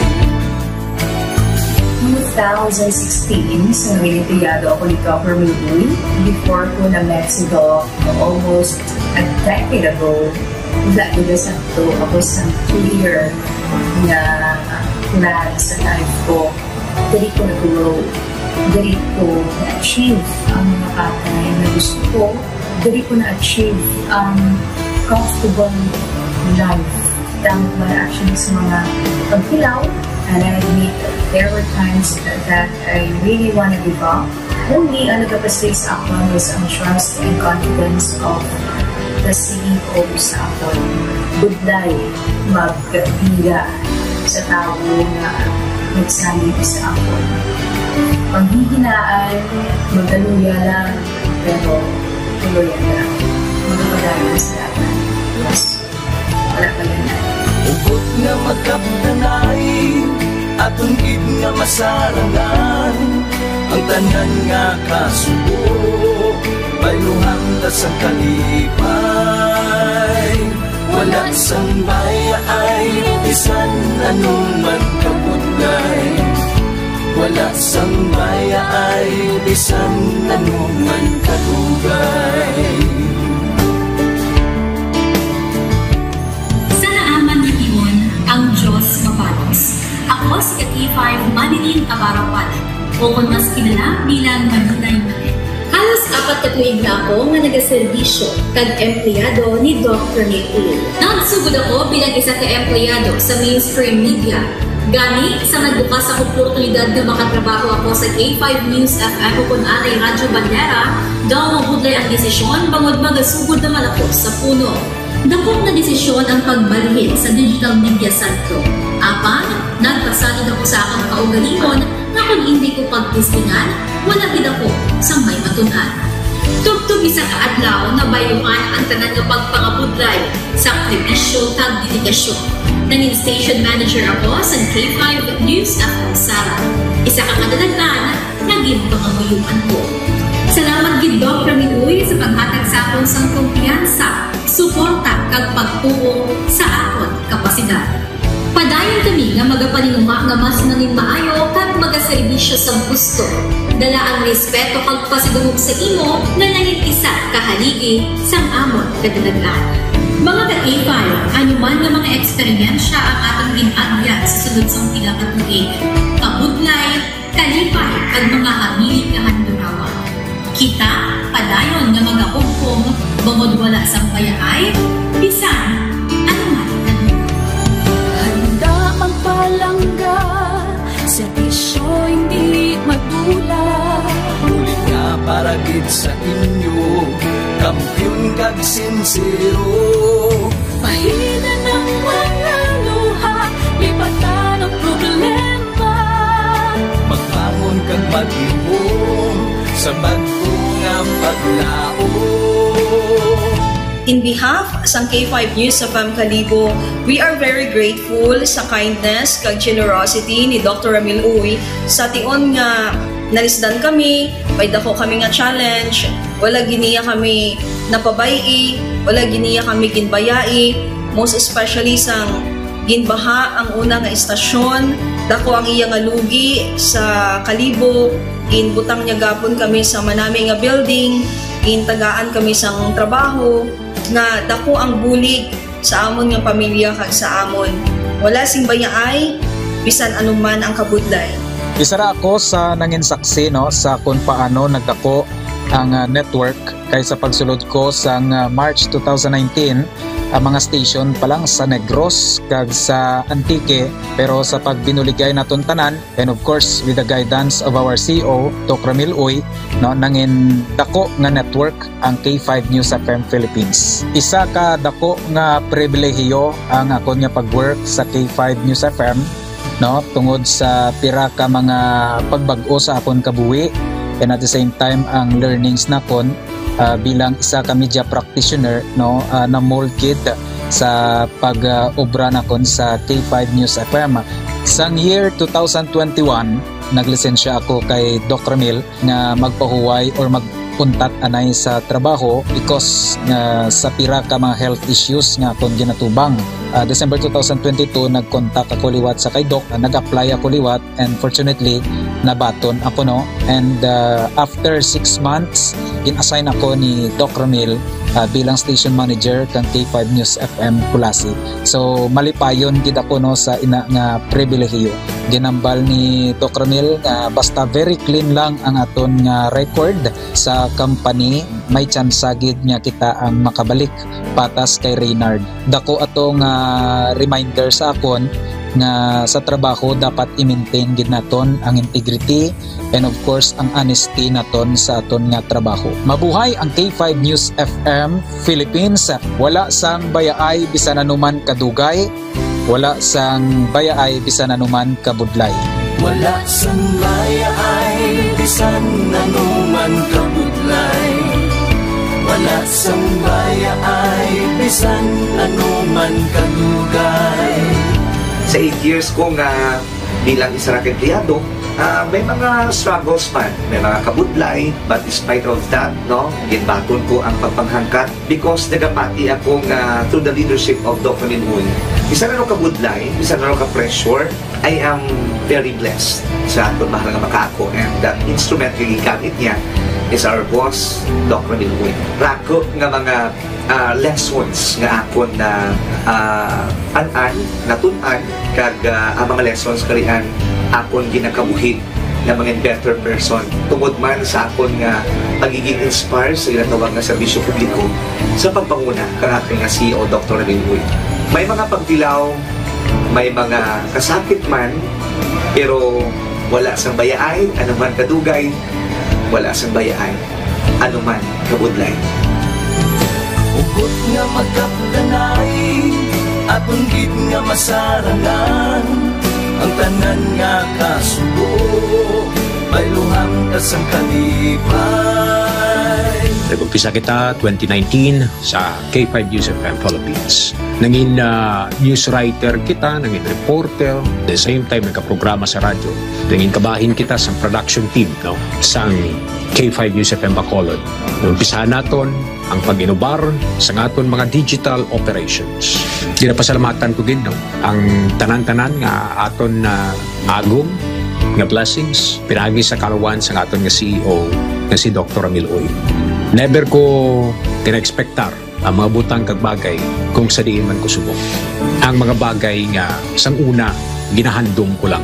Noong two thousand sixteen, sa nangin empleyado ako ni Doc Ramil Uy, before ko na-met si Doc almost a decade ago, wala gid sakto ako sa clear nga plan sa life ko. Diri ko nag-grow. Diri ko na-achieve ang mga bagay na gusto ko. Diri ko na-achieve ang comfortable life. Damo ko na-achieve sa mga pagtilaw. And I admit, there were times that I really wanna give up. Only ang nagapastig sa akon was ang trust and confidence of the C E O sa akon. Budlay magbiya sa tawo nga nagsalig sa akon. Panghihinaan, magaluya lang, pero tuloy lang. Magpadayon sa lahat. Yes. Wala pa yan. Hugot nga magkapdanay, aton gid nga masarangan ang tanan nga kasubo, bayluhan ta sa kalipay. Wala sang bayaay, bisan ano man kabudlay. Wala sang bayaay, bisan ano man kadugay. Sa naaman nga tion, ang Dios mabalos. Ako si ka K five Manilyn Abarapan, o kon mas kilala bilang Maninay Manet. Halos apat ka tuig na ako nga nagaserbisyo kag empleyado ni Doc Ramil Uy. Nagsugod ako bilang isa ka empleyado sa mainstream media. Gani, sa nagbukas ang oportunidad nga makatrabaho ako sa K five News F M o kon anay Radyo Bandera, daw mabudlay ang desisyon bangod magasugod naman ako sa puno. Dako nga desisyon ang pagbalhin sa digital media sentro. Apan, nagpasalig ako sa akon kaugalingon nga kon indi ko pagtistingan, wala gid ako sang may matun-an. Tubtob isa ka adlaw, nabayluhan ang tanan nga pagpangabudlay sa sakripisyo kag dedikasyon. Nangin station manager ako sa K five News F M Sara. Isa ka kadalagan nga ginpangamuyoan ko. Salamat gid, Doc Ramil Uy, sa paghatag sa akon sang kumpiyansa, suporta, kag pagtuo sa akon kapasidad. Padayon kami nga magapaninguha nga mas nangin maayo kag magaserbisyo sa gusto. Dala ang respeto kag pasidungog sa imo nga nangin isa ka haligi sang amon kadalagan. Mga ka-K five, ano man nga mga eksperyensya ang atong gin-agyan sa sulod sang pila ka tuig, kabudlay, kalipay, kag mga hamili kahandurawa. Kita padayon nga magahugpong bangod wala sang bayaay, bisan ano man. Handa magpalangga, serbisyo hindi madula. Bulig nga para gid sa inyo, kampiyon kag sinsero. Pahina ng mga luha, lipatan ang problema. Magbangon kag mag-ihom sa bag-o nga paglaom. In behalf sang K five News F M Kalibo, we are very grateful sa kindness kag generosity ni Doctor Ramil Uy. Sa tion nga nalisdan kami, may dako kami nga challenge, wala gid niya kami napabay-i, wala gid niya kami ginbayai, most especially sang ginbaha ang una nga istasyon. Dako ang iya nga lugi sa Kalibo. Ginbutang niya gapon kami sa manami nga building, gintagaan kami sang trabaho, nga dako ang bulig sa amon nga pamilya kag sa amon. Wala sing bayaay, bisan ano man ang kabudlay. Isa ra ako sa nangin saksi, no, sa kung paano nagdako ang, ah, network, kay sa pagsulod ko sang, ah, March two thousand nineteen, ang mga station pa lang sa Negros kag sa Antique, pero sa pagbinuligay naton tanan, and of course, with the guidance of our C E O, Doc Ramil Uy, no, nangin dako nga network ang K five News F M Philippines. Isa ka dako nga pribilehiyo ang akon nga pag-work sa K five News F M, no, tungod sa pira ka mga pagbag-o sa akon kabuhi, and at the same time ang learnings nakon, ah, bilang isa ka media practitioner, no, ah, na-mold gid sa pag, ah, obra nakon sa K five News F M. Sang year two thousand twenty-one, naglisensya ako kay Doc Ramil nga magpahuway or mag-untat anay sa trabaho because nga sa pira ka mga health issues nga akon ginatubang. Ah, December two thousand twenty-two, nag-contact ako liwat sa kay Doc. Ah, nag-apply ako liwat, and fortunately, nabaton ako, no. And, ah, after six months, gin-assign ako ni Doc Ramil, ah, bilang station manager kang K five News F M Culasi. So, malipayon gid ako, no, sa ina nga pribilehiyo. Ginambal ni Doc Ramil nga basta very clean lang ang aton nga record sa company, may tsansa gid nga kita ang makabalik patas kay Reynard. Dako ato nga reminder sa akon nga sa trabaho dapat i-maintain gid naton ang integrity and of course ang honesty naton sa aton nga trabaho. Mabuhay ang K five News F M Philippines. Wala sang bayaay bisan anuman kadugay, wala sang bayaay bisan anuman kabudlay. Wala sang bayaay bisan anuman kabudlay. Wala sang bayaay bisan anuman kadugay. Sa eight years ko nga bilang isa ra ka empleyado, ah, may mga struggles man, may mga kabudlay, but despite of that, no, ginbaton ko ang pagpanghangkat because nagapati ako nga through the leadership of Doc Ramil Uy, bisan ano kabudlay, bisan ano ka pressure, I am very blessed sa aton mahal nga makaako, and that instrument nga gigamit niya is our boss, Doc Ramil Uy. Rako nga mga, ah, lessons nga akon na, ah, an-an, natun-an, kag, ah, ang mga lessons karian akon ginakabuhi nga mga better person tungod man sa akon nga pagiging inspired sa ginatawag nga serbisyo publiko sa pagpanguna kang aton nga C E O, Doktor Ramil Uy. May mga pagtilaw, may mga kasakit man, pero wala sang bayaay, anuman kadugay, wala sang bayaay, anuman kabudlay. Hugot nga magkapdanay, aton gid nga masarangan, ang tanan nga kasubo, bayluhan ta sang kalipay. Nag-umpisa kita twenty nineteen sa K five News F M Philippines. Nangin, ah, news writer kita, nangin reporter, the same time nagkaprograma sa radyo. Nangin kabahin kita sa production team, no, sang K five News F M Bacolod. Umpisahan naton ang pag-inubar sa aton mga digital operations. Ginapasalamatan ko gid, no, ang tanan-tanan nga aton na agom nga blessings pinaagi sa kaluwan sa aton nga C E O nga si Doktor Ramil Uy. Never ko gina-expectar ang mga butang kag bagay kung sa diin man ko subong. Ang mga bagay nga sang una ginahandom ko lang.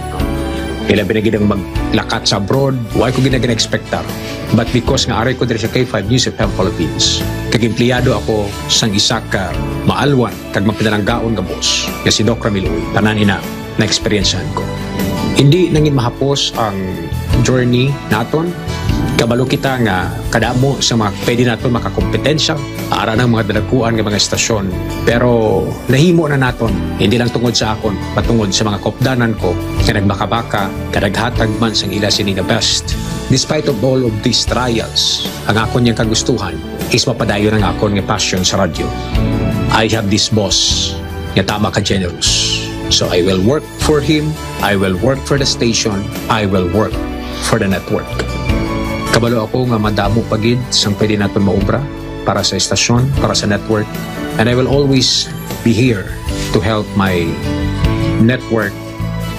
Ilabi na gid ang maglakat sa abroad, wala ko gina-, gina-expectar. But because nga ari ko diri sa K five News F M Philippines, kag empleyado ako sang isa ka maalwan kag mapinalanggaon nga boss, nga si Doc Ramil Uy, tanan ina na-eksperyensyahan ko. Hindi nangin mahapos ang journey naton. Kabalo kita nga kadamo sa mga pwede naton makakompetensya, ara ng mga dalaguan nga mga estasyon. Pero nahimo na naton, hindi lang tungod sa akon, patungod sa mga kopdanan ko nga nagbakabaka, nga naghatag man sang ila sini nga best. Despite of all of these trials, ang akon yang kagustuhan is mapadayon ang akon nga passion sa radyo. I have this boss nga tama ka generous. So I will work for him, I will work for the station, I will work for the network. Kabalo ako nga madamo pa gid sang pwede naton maobra para sa estasyon, para sa network, and I will always be here to help my network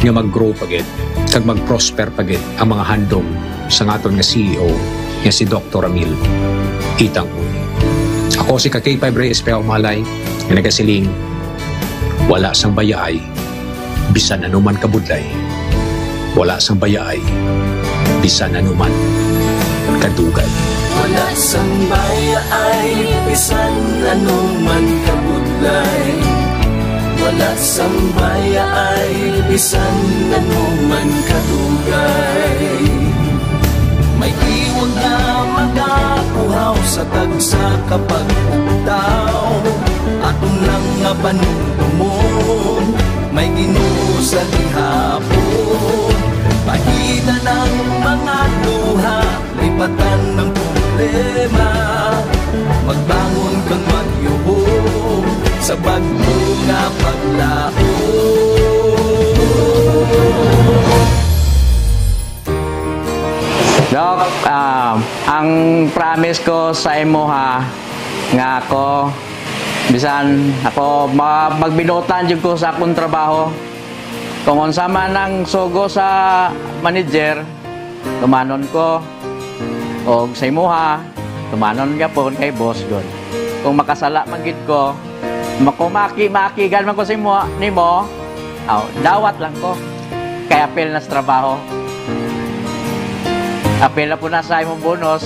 nga mag-grow pa gid kag mag-prosper pa gid ang mga handom sang aton nga C E O nga si Doktor Ramil Itang Uy. Ako si ka K five Rey Espejo Malay nga nagasiling, wala sang bayaay bisan anuman kabudlay, wala sang bayaay bisan anuman kadugay. Wala sang bayaay bisan anuman kabudlay. Wala sang mayaay bisan ano man kadugay. May tiwag nga magapuhaw sa tagsa ka pagpugtaw. Aton lang nga panumdumon, may Ginoo sa gihapon. Pahinan ang mga luha, lipatan ang problema. Magbangon kag magyubong sa bag-o nga paglaom. Doc, ah, ang promise ko sa imo ha, nga ako, bisan ako ma-, magbinuotan jud ko sa akong trabaho. Kung unsa man ang sugo sa manager, tumanon ko. Og sa imuha, tumanon gyapon kay boss gud. Kung makasala man gid ko, makumaki-makigan man ko sa imo, nimo, aw, dawat lang ko. Kay apil na sa trabaho. Apil na po na sa imong bonus.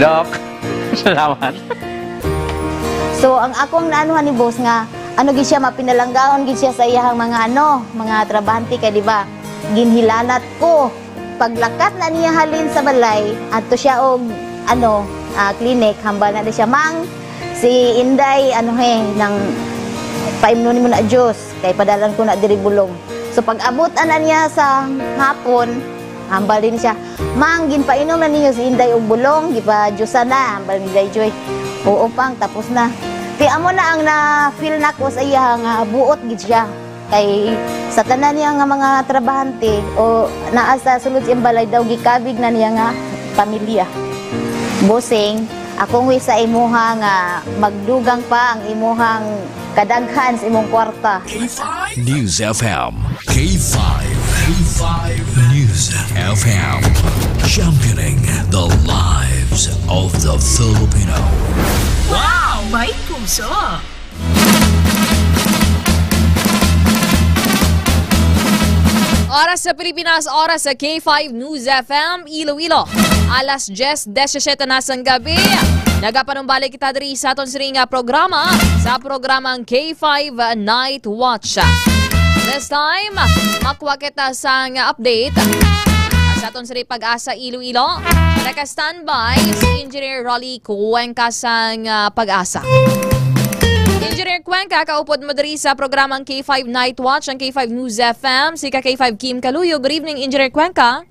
Doc, salamat. So, ang akong naanuhan ni boss nga, ano gid siya, mapinalanggaon gid siya sa iyahang mga ano, mga trabahante kay, di ba? Ginhilanat ko. Paglakat na niya halin sa balay, adto siya og ano, ah, clinic, hambal na siya, "Mang, si Inday, ano he, nang paimnon nimo na juice, kay padalan ko na diri bulong." So pag-abot ana niya sa hapon, hambal din siya, "Mang, ginpainom na ninyo si Inday og bulong, gipa-juice na," hambal ni Day Joy. "Oo, Pang, tapos na." Ti amo na ang na-feel nako sa iya nga buot gid siya. Kay sa tanan niya nga mga trabahante o naa sa sulod sa iyang balay daw, gikabig na niya nga pamilya. Bossing, akong wish sa imuha nga magdugang pa ang imuhang kadaghan sa imong kwarta. News F M, K five, K five News F M, championing the lives of the Filipino. Wow! May puso! Oras sa Pilipinas, oras sa K five News F M Iloilo. Alas diyes disisiyete na sang gabi. Nagapanumbalik kita diri sa aton siring nga programa, sa programang K five Night Watch. This time, makuha kita sang update sa aton siring Pag-asa Iloilo. Naka-standby si Engineer Rolly Cuenca sang, ah, Pag-asa. Engineer Cuenca, kaupod mo diri sa programang K five Night Watch, ang K five News F M, si ka K five Kim Kaluyo. Good evening, Engineer Cuenca.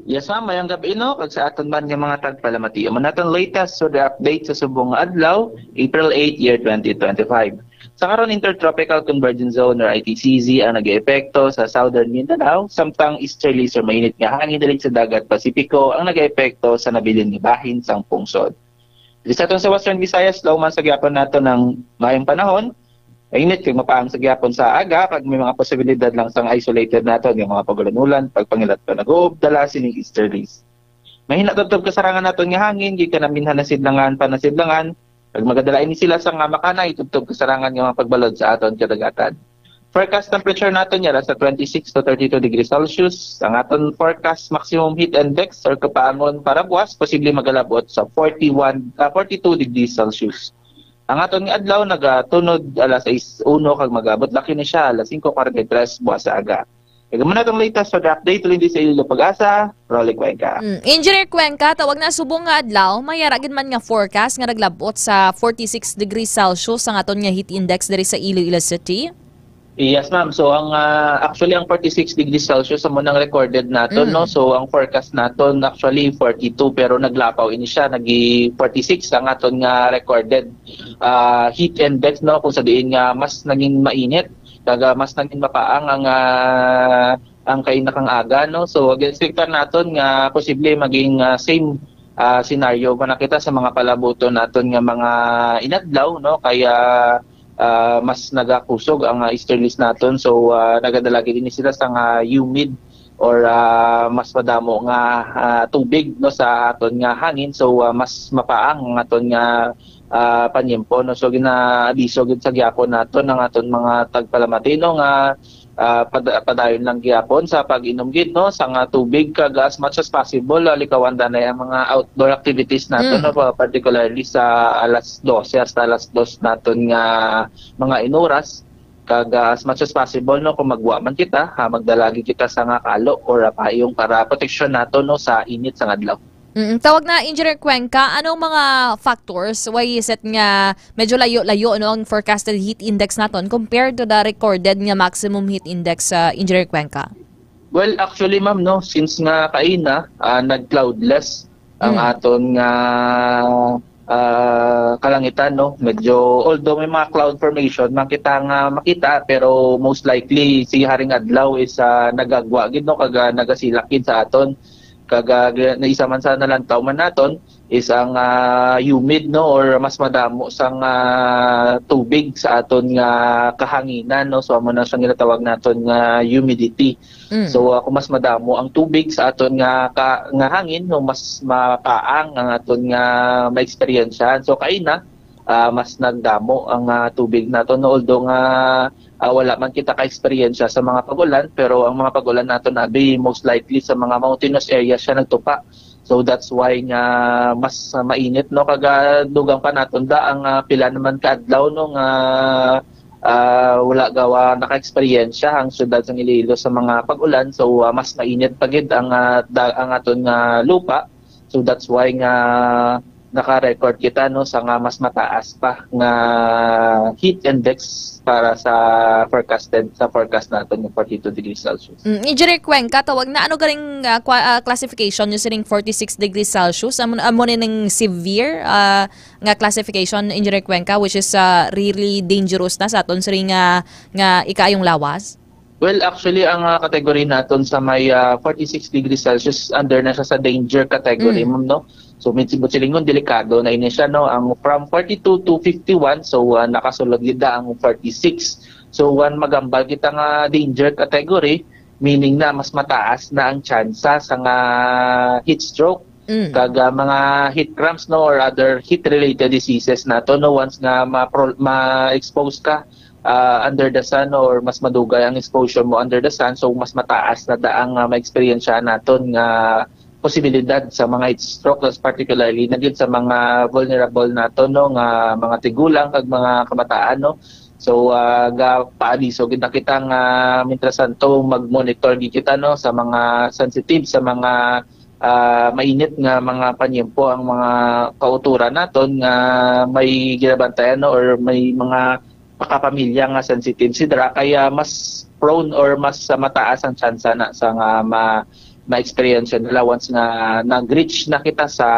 Yes, ma'am. Mayong gabi, no? Kag sa aton man nga mga tagpalamati. Amo naton latest sa the update sa subong nga adlaw, April eight, year twenty twenty-five. Sa karon, Intertropical Convergence Zone or I T C Z ang nag-eepekto sa Southern Mindanao, samtang easterly sa mainit nga hangin diri sa Dagat Pasipiko ang nag-eepekto sa nabilin nga bahin sang pungsod. Diri sa aton sa Western Visayas, lauman sa gyapon nato ng mayong panahon, mainit kag mapaang sa gyapon sa aga, kag may mga posibilidad lang sang isolated naton nga mga pag-ulan-ulan, pagpangilat pa nag-uob, dala sining easterlies. Mahina tubtob kasarangan naton nga hangin gikan naminhan na sidlangan pa nasidlangan, kag magadala ini sila sa nga makana itubtob kasarangan nga mga pagbalod sa aton kadagatan. Forecast temperature naton yara sa twenty-six to thirty-two degrees Celsius. Ang aton forecast maximum heat index or kapaangon para buwas posible magalabot sa forty-one, ah, forty-two degrees Celsius. Ang aton nga adlaw nagatunod alas sais uno kag magabot laki ni siya alas singko kwarenta y tres buwas sa aga. Kag amo na tong latest sa update, Lindy sa Iloilo Pag-asa, Rolly Cuenca. Mm. Engineer Cuenca, tawag na subong nga adlaw, may yara gid man nga forecast nga naglabot sa forty-six degrees Celsius ang aton nga heat index diri sa Iloilo City. Yes, ma'am. So ang ah, actually ang forty-six degrees Celsius amo nang recorded naton, no? Mm. So ang forecast naton actually forty-two, pero naglapaw ini siya, nagi forty-six ang aton nga recorded ah, heat index, no, kung sa diin nga mas naging mainit kag ah, mas naging mapaang ang ah, ang kainakang aga, no? So, ag-expectar naton nga posible maging ah, same ah, scenario pa na kita sa mga palabuton naton nga mga inadlaw, no? Kaya ah, mas nagakusog ang ah, easterlies naton. So, ah, nagadala gid ini sila sa nga humid or, ah, mas madamo nga, ah, tubig, no, sa aton nga hangin. So, ah, mas mapaang ang aton nga, ah, panyempo, no. So, ginaabiso gid sa gyapon naton ang aton mga tagpalamati, no, nga, ah, pada-, padayon lang gyapon sa pag-inom gid, no, sa nga tubig, kag as much as possible, ah, likawan danay ang mga outdoor activities naton, Mm. no, pa-, particularly sa alas dose hasta alas dos naton nga mga inuras. Kag, ah, as much as possible, no, kung magwa man kita, ha, magdala gid kita sa nga kalo or, ah, payong para proteksyon nato, no, sa init sang adlaw. Mm, tawag na, Engineer Cuenca, anong mga factors? Why is it nga medyo layo-layo, no, ang forecasted heat index naton compared to the recorded nga maximum heat index, ah, Engineer Cuenca? Well, actually, ma'am, no, since nga kaina, ah, nag-cloudless ang Mm. aton nga, ah, kalangitan, no? Medyo, although may mga cloud formation man kita nga makita, pero most likely si haring adlaw is, ah, nagagwa gid, no? Kag, ah, nagasilak gid sa aton. Kag, ah, gi-, na isa man sa nalantaw man naton is ang, ah, humid, no? Or mas madamo sang, ah, tubig sa aton nga kahanginan, no? So, amo na siyang ginatawag naton nga humidity. Mm. So, ah, kung mas madamo ang tubig sa aton nga ka-, nga hangin, no, mas mapaang ang aton nga maeksperiensyahan. So, kaina, ah, mas nagdamo ang, ah, tubig naton, no? Although nga, ah, wala man kita ka-eksperyensya sa mga pag-ulan, pero ang mga pag-ulan naton abi most likely sa mga mountainous areas siya nagtupa. So, that's why nga mas, ah, mainit, no? Kag, ah, dugang pa naton da ang, ah, pila naman ka adlaw, no, nga ah, wala gawa naka-eksperyensya ang siyudad sang Iloilo sa mga pag-ulan. So, ah, mas mainit pa gid ang, ah, da-, ang aton nga lupa. So, that's why nga naka-record kita, no, sa nga mas mataas pa nga heat index para sa forecasted, sa forecast naton nga forty-two degrees Celsius. Mm, Engineer Cuenca, tawag na, ano galing, ah, kwa-, ah, classification nyo sining forty-six degrees Celsius? Amo, amo ni ning severe, ah, nga classification, Engineer Cuenca, which is, ah, really dangerous na sa aton siring nga, nga ikaayong lawas? Well, actually, ang, ah, category naton sa may, ah, forty-six degrees Celsius, under na siya sa danger category, Mm. ma'am, no? So, min-, silingon, delikado na ini siya, no? Ang from forty-two to fifty-one, so, ah, nakasulod gid na ang forty-six. So, one magambal kita nga danger category, meaning na mas mataas na ang tsansa sa nga heat stroke. Mm. Kag, ah, mga heat cramps, no, or other heat-related diseases nato, no, once nga ma-pro-, ma-expose ka, ah, under the sun, no, or mas madugay ang exposure mo under the sun, so mas mataas na da ang, ah, ma-experience naton nga posibilidad sa mga heat stroke, particularly na gid sa mga vulnerable nato, no, nga mga tigulang kag mga kabataan, no. So, ah, gapaabiso gid na kita nga, mientras tanto, mag-monitor gid kita, no, sa mga sensitive, sa mga, ah, mainit nga mga panyempo ang mga kauturan naton nga may ginabantayan, no, or may mga pakapamilya nga sensitive sila, kaya mas prone or mas, ah, mataas ang tsansa na sa nga ma-, ma-experience nila once nga nag-reach na kita sa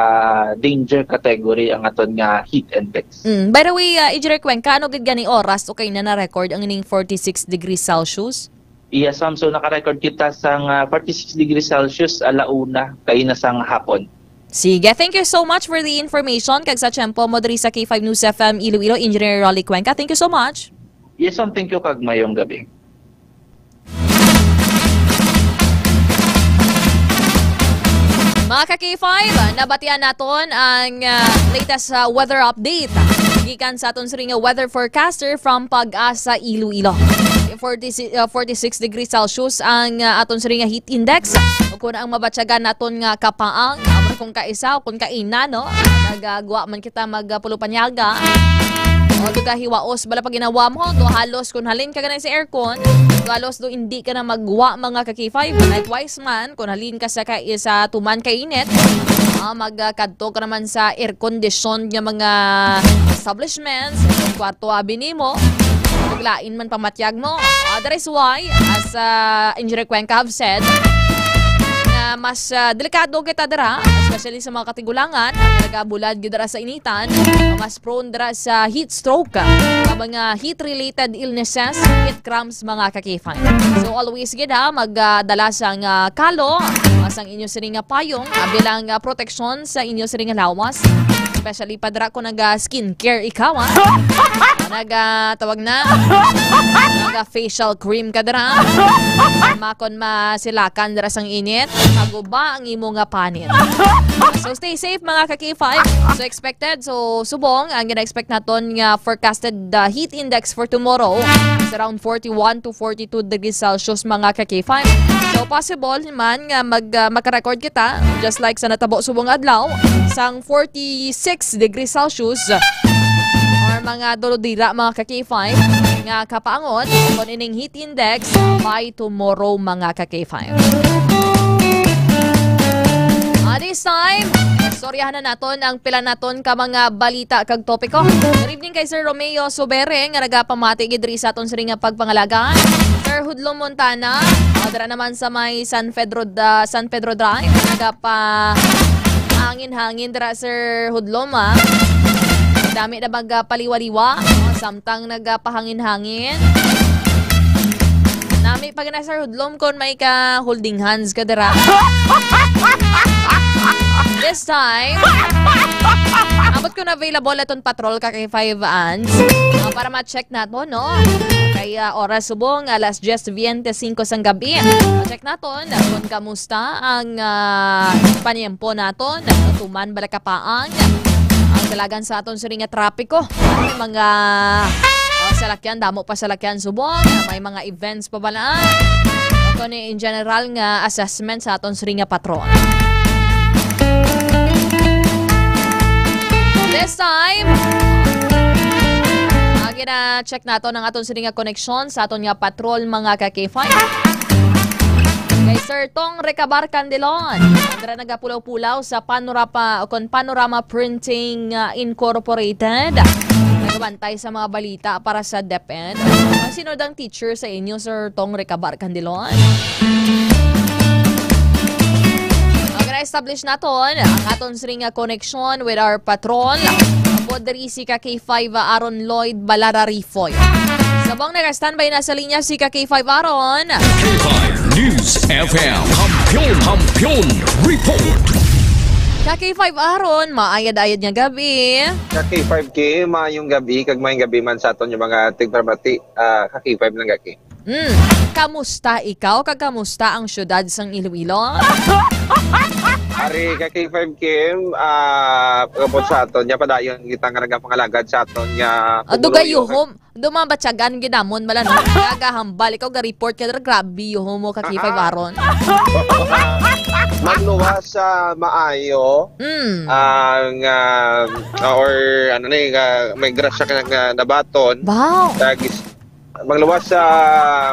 danger category ang aton nga heat index. Mm. By the way, ah, Engineer Cuenca, ano gid gani oras o kaina na-record ang ining forty-six degrees Celsius? Yes, ma'am. So, naka-record kita sa nga forty-six degrees Celsius, ala una, kaina sang hapon. Sige, thank you so much for the information. Kag sa tiyempo mo diri sa K five News F M Iloilo, Engineer Rolly Cuenca. Thank you so much. Yes, ma'am. Thank you, kag mayong gabi. Mga ka-K five, nabatian naton ang, ah, latest, ah, weather update gikan sa aton siring nga weather forecaster from Pag-asa Iloilo. Forty, ah, forty-six degrees Celsius ang, ah, aton siring nga heat index. Ug kung ang mabatyagan naton nga kapaang, amo na kung kaisa o kung kaina, no? Nagagwa man kita magpulo panyaga. O, do ka hiwaos bala pag ginawa mo, do halos kung halin ka ganay sa aircon, do halos do hindi ka na magwa mga ka-K five. Likewise man, kung halin ka sa ka-, sa tuman kainit, ah, magkadto ka naman sa air conditioned nga mga establishments, kwarto abi nimo, ug lain man pamatyag mo. Ah, that is why, as, ah, Engineer Cuenca have said, nga mas, ah, delikado kita dira, especially sa mga katigulangan, nagabulad gyud dira sa initan, mas prone dira sa heat stroke, sa mga heat-related illnesses, heat cramps, mga ka-K five. So always gid ha, magdala sang, ah, kalo, ah, sang inyo siring nga payong, ah, bilang, ah, proteksyon sa inyo siring nga lawas. Especially pa dira kung naga skincare ikaw, ha? Naga, tawag na, naga facial cream ka dira. Makon masilakan dira sang init, maguba ang imo nga panit. So stay safe, mga ka-K five. So expected, so subong ang gina-expect naton nga forecasted, uh, heat index for tomorrow is around forty-one to forty-two degrees Celsius, mga ka-K five. So possible man nga mag, uh, makarecord kita, just like sa natabo subong adlaw, sang forty-six degrees Celsius or mga dulodira, mga ka-K five, nga kapaangon kon ining heat index by tomorrow, mga ka-K five. Ah, this time, istoryahan na naton ang pila naton ka mga balita kag topiko. Good evening kay Sir Romeo Subere nga nagapamati gid diri sa aton sining nga pagpangalaga. Sir Hudlo Montana, ah, dira naman sa may San Pedro, ah, San Pedro Drive, nagapa hangin-hangin dira, Sir Hudlom, ah. Dami na magpaliwa-liwa, oh, samtang nagapahangin-hangin. Nami pa gina, Sir Hudlom, kon may ka holding hands ka dira. This time, abot ko na available aton patrol ka kay five ans. Ah, para ma-check nato, no? Kay, ah, oras subong, alas diez veinticinco sang gabi. Ma-check naton kung kamusta ang, ah, panyempo naton. Tuman bala kapaang ang dalagan sa aton sining nga trapiko. May mga, ah, salakyan, damo pa salakyan subong. May mga events pa bala. Ito ni in general nga assessment sa aton sining nga patron. This time, ah, gina-check nato ang aton sining nga koneksyon sa aton nga patrol, mga ka-K five. Kay Sir Tong Recabar Candelon, dira nagapulaw-pulaw sa Panorama, o kon Panorama Printing, ah, Incorporated. Nagbantay sa mga balita para sa DepEd. Sino dang teacher sa inyo, Sir Tong Recabar Candelon? Ang na-establish naton ang aton sining nga connection with our patrol. Abot diri si ka K five Aaron Lloyd Balara Rifoy. Subong naka-standby na sa linya si ka K five Aaron. K five News F M. Kampiyon, Kampiyon Report. Ka K five Aaron, maayad-ayad nga gabi. Ka K five Kim, maayong gabi, kag maayong gabi man sa aton yung mga tigpamati, ah, ka K five lang gaki. Mm. Kamusta ikaw? Kag kamusta ang syudad sang Iloilo? Ari ka K five Kim, ah, pagabot sa aton, nya padayon kita nga nagapangalagad sa aton nga Ah, pumuluyo. Dugayuhom. Dumabatyagan ginamon bala, no? Nagahambal ikaw ga report ka dira, grabe yuhom mo ka K five Aaron. Magluwas sa maayo Mm. ang, ah, or ano ni, ah, may grasya ka nga nabaton. Wow. Kag is-, magluwas sa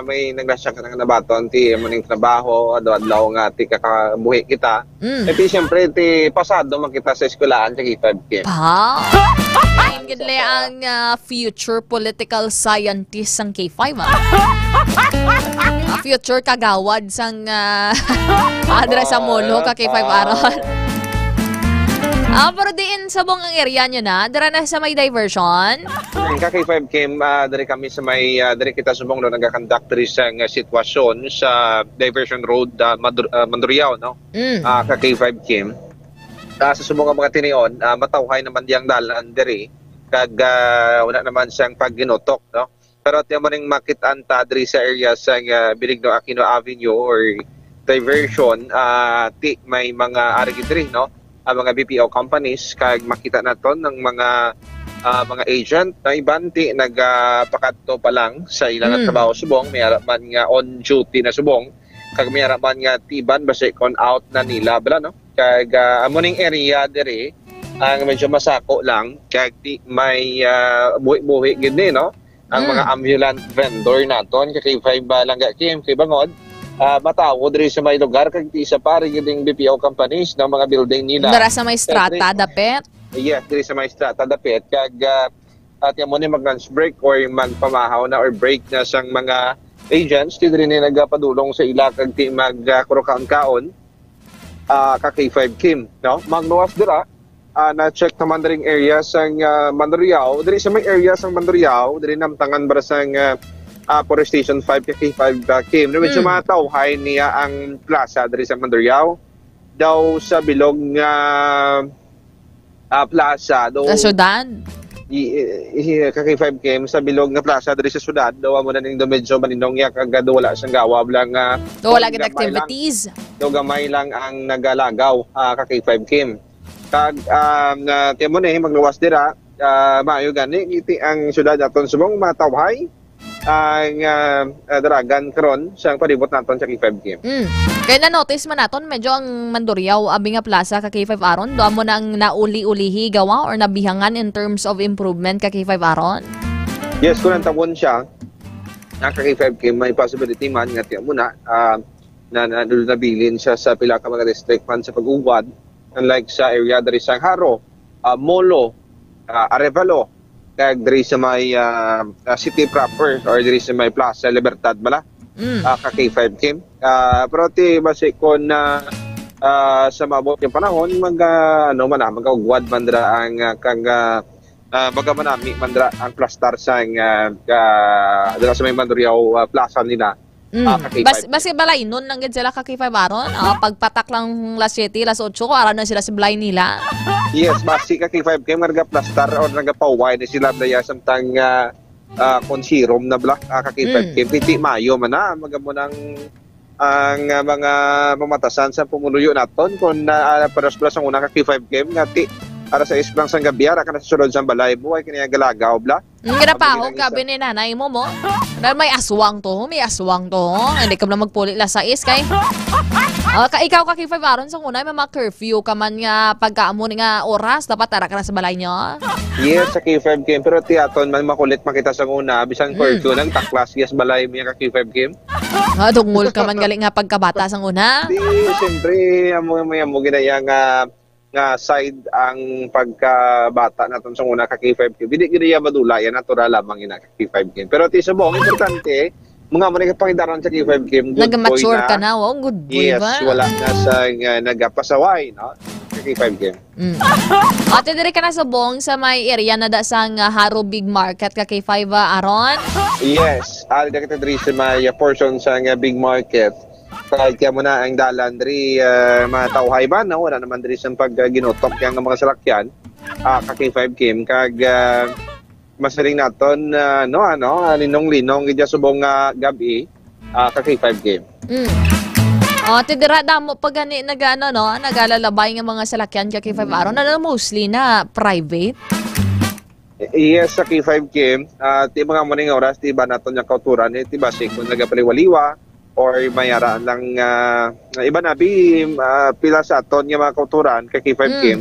may naggrasya ka nga nabaton, ti mo ning trabaho, adlaw-adlaw nga ti kakabuhi kita. Mm. Eh, ti, siyempre, ti pasado man kita sa eskwelahan sa K five Kim. Pa? Ang gid le ang, ah, future political scientist sang K five, ah. Ah, future kagawad sang, ah, adra sa Molo ka K five Aaron. Ah, pero diin subong ang area nyo na? Dira na sa may diversion? Ang ka K five Kim, ah, diri kami sa may, ah, diri kita subong, no, nagakonduct diri sa nga sitwasyon sa Diversion Road, ah, Madur-, ah, Mandurriao, no? Mm. Ah, ka K five Kim. Ah, sa subong nga mga tinion, ah, matawhay naman diyang dalan diri, kag, ah, wala naman siyang pagginutok, no? Pero ti mo ning makit-an ta diri sa area sa, ah, Benigno Aquino Avenue or diversion, ah, ti may mga ari gid diri, no? Ang mga B P O companies, kag makita naton ang mga, ah, mga agent na iban ti nagapakadto pa lang sa ilang Mm. trabaho subong, may ara man nga on duty na subong, kag may ara man nga ti iban basi kon out na nila bala, no? Kag, ah, amo ning area diri ang medyo masako lang, kag ti may, ah, buhi-buhi gid ni, no? Ang Mm. mga ambulant vendor naton, ka K five ba lang ga Kim, kay bangod, ah, matawo diri sa may lugar, kag ti isa pa rin gid ning B P O companies, no, mga building nila. Dara sa may Strata, Kag dapit? Yes, diri sa may Strata, dapit. Kag, ah, at mo ni mag-lunch break or magpamahaw na or break na sang mga agents, ti diri ni nagapadulong sa ila kag ti mag, ah, kurukaon-kaon, ah, ka K five Kim, no? Magluwas dira, ah, na-check naman diri ang area sang, ah, Mandurriao. Diri sa may area sang Mandurriao, diri namtangan bara sang, ah, ah, Forest Station five ka K five, ah, Kim. Medyo Mm. matawhay niya ang plaza diri sa Mandurriao. Daw sa bilog nga, ah, plaza, do Sa syudad? i-, i-, i-, ka K five Kim, sa bilog nga plaza diri sa syudad, do amo na ning do medyo maninong ya, kag do wala sang gawab lang, ah, Do wala kung gid gamay lang, activities. do gamay lang ang nagalagaw, ah, ka K five Kim. Kag, um, na, tiyan mo na, eh, magluwas dira, ah, maayo gani, iti ang syudad naton subong matawhay ang, ah, ah, daragan karon sa palibot naton sa K five Kim. Mm. Kaya na-notice man naton, medyo ang Mandurriao, abi nga plaza ka K five Aaron, do amo na ang nauli-ulihi gawa or nabihangan in terms of improvement ka K five Aaron? Yes, kung ang tawon siya, na ka K five Kim, may possibility man nga tiyan mo na, ah, na, na, nabilin siya sa pila ka mga district man sa pag-ugwad, unlike sa area diri sa Jaro, ah, Molo, ah, Arevalo, kag diri sa may, ah, ah, city proper or diri sa may Plaza Libertad bala, Mm. ah, ka K five Kim. Ah, pero ti basi kon, ah, ah, sa maabot nga panahon, mag, ah, ano man na, mag-ugwad man dira ang, ah, kang, ah, ah, baga manami man dira ang plastar sa, ah, ah, dira sa may Mandurriao, ah, Plaza nila. Mm. Ah, ka K five. Bas-, basi balaynon lang gid sila ka K five Aaron. Ah, pagpatak lang las siete, las otso, ara na sila sa balay nila. Yes, basi ka K five kay nagaplastar o nagapauway na sila daya samtang, ah, ah, kon sirom na bala, ah, ka K five Mm. Kim. Titi mayo man na, magamo nang ang, ah, mga pamatasan sa pumuluyo naton kon na, ah, paras-paras ang una ka K five Kim nga ti alas sais lang sang gabi, ara ka na sa sulod sang balay mo, ay kini ang galagaw bala. Ang ginapahog Abi ka, na isa. Abi ni nanay mo mo. Na may aswang to, may aswang to. Hindi ka na magpuli la sa is kay. Ah, ka, ikaw ka K five Aaron sa una, may mga curfew ka man nga pagkaamo ni nga oras, dapat ara ka na sa balay niyo. Yes, sa K five Kim. Pero ti aton man makulit makita sa una, bisan Mm. curfew nang taklas, yes, balay mo yan ka K five Kim. Ah, dungol ka man gali nga pagkabata sa una. Di, siyempre, amo, amo, amo, ginaya nga nga side ang pagkabata naton sa una ka K five Kim. Hindi gid iya madula, yan natural lamang ina ka K five Kim. Pero ti subong importante, mga mo nagpangidaron sa K five Kim, good boy Nag-mature na. Ka na, oh, good boy Yes, ba? Wala na sa, nga, nagapasaway, no? Sa K five Kim. Mm. Ate, diri ka na subong sa may area na da sang, ah, Jaro Big Market ka K five, ah, Aaron? Yes, ali na kita diri sa may, ah, portion sa nga Big Market. Kay kaya mo na ang dalan diri, ah, mga tawhay ba, no? Wala naman diri sang pag, ah, ginutok kaya nga mga salakyan, ah, ka K five Kim. Kag, ah, masiling naton, ah, no, ano, ah, linong-linong gid subong nga gab-i, ah, ka K five Kim. Mm. Oh, ti dira damo pa gani nag-, ano, no, nagalalabay nga mga salakyan ka K five Aaron. Ano, mostly na private? Yes, sa K five Kim, ah, ti mga mo ning oras, ti ba naton nga kauturan, eh, ti ba si kung nagapaliwaliwa, or may ara lang, ah, iba na, bi, ah, pila sa aton nga mga kauturan kay K five Mm. Kim,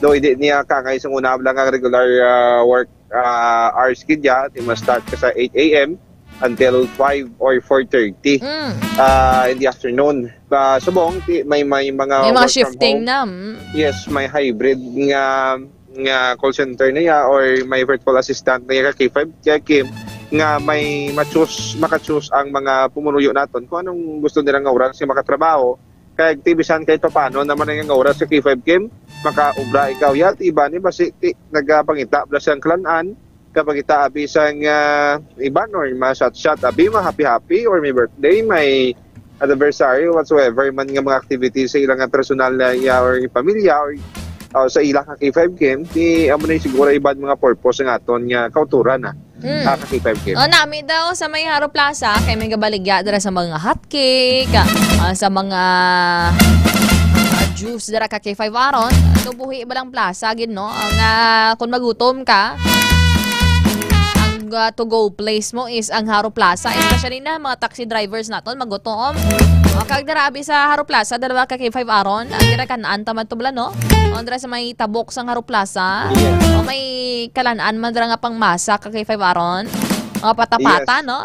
do hindi niya kangay sa una lang ang regular, ah, work, ah, hours gid ya, ti ma-start ka sa eight A M until five or four thirty, Mm. ah, in the afternoon. Ba, subong, ti, may, may mga May mga work from shifting home. Na, mm. Yes, may hybrid nga nga call center na iya or may virtual assistant na iya ka K five, kaya Kim, nga may ma-choose, maka-choose ang mga pumuluyo naton kung anong gusto nila nga oras nga makatrabaho. Kaya ti bisan kahit papaano naman ang nga oras sa K five Kim, makaubra ikaw ya, ti iba ni basi ti, nagapangita bala sang kalanan, kapangita abi sang, ah, iban or ma-shot-shot abi, ma-happy-happy or may birthday, may anniversary, whatsoever man nga mga activities sa ilang nga personal na iya or pamilya or, uh, sa ila ka K five Kim, di amo na siguro iban mga purpose nga aton nga kauturan na, Mm. ah, ka K five Kim. Oh, nami daw sa may Jaro Plaza, kay may gabaligya dira sa mga hotcake, ah, sa mga, ah, juice dira ka K five Aaron. Tubuhi ba lang plaza gid, no? Ang, ah, kung magutom ka, ang, ah, to-go place mo is ang Jaro Plaza, especially na mga taxi drivers naton magutom. O, kag dira abi sa Jaro Plaza, dalawa ka K five Aaron, ang ginakanaan ta man to bala, no? O, dira sa may tabok sang Jaro Plaza. Yes. O, may kalanaan man dira nga pangmasa ka K five Aaron. O, patapata, Yes. No?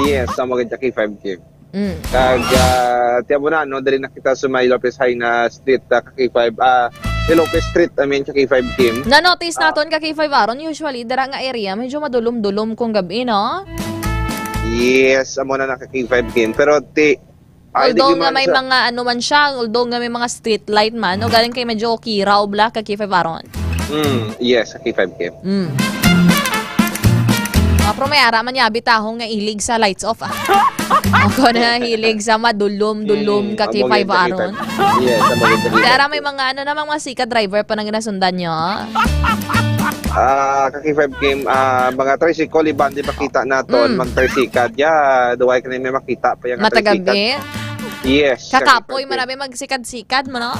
Yes, sa mga K five Kim. Mm. Kag, ah, tiyan mo na, no, dali na kita sa may Lopez Jaena Street, ah, ka K five, ah, eh, Lopez Street, I mean, ka K five Kim. Na-notice Ah. Naton ka K five Aaron, usually, dira nga area, medyo madulom-dulom kung gabi, no? Yes, amo na na ka K five Kim. Pero ti, ay, di Although man nga may sa mga ano man siya, although nga may mga street light man, no, galing kay medyo kiraw bala ka K five Aaron. Mm, yes, ka K five Kim. Mm. Pero may ara man niya, bitahon nga ilig sa lights off, ah. Ako na hilig sa madulom-dulom Mm, ka ang K five mga aron. Yes, ang mga Kaya ara may mga, ano, na mga sikat driver pa nang ginasundan nyo? Ah, ka K five Kim, ah, mga tricycle, iban di makita naton, Mm. magtricycle. Ya, duway ka na may makita pa yung Matagabi? tricycle. Yes, ka Kakapoy, K five Kim. Marami magsikad-sikad mo, no?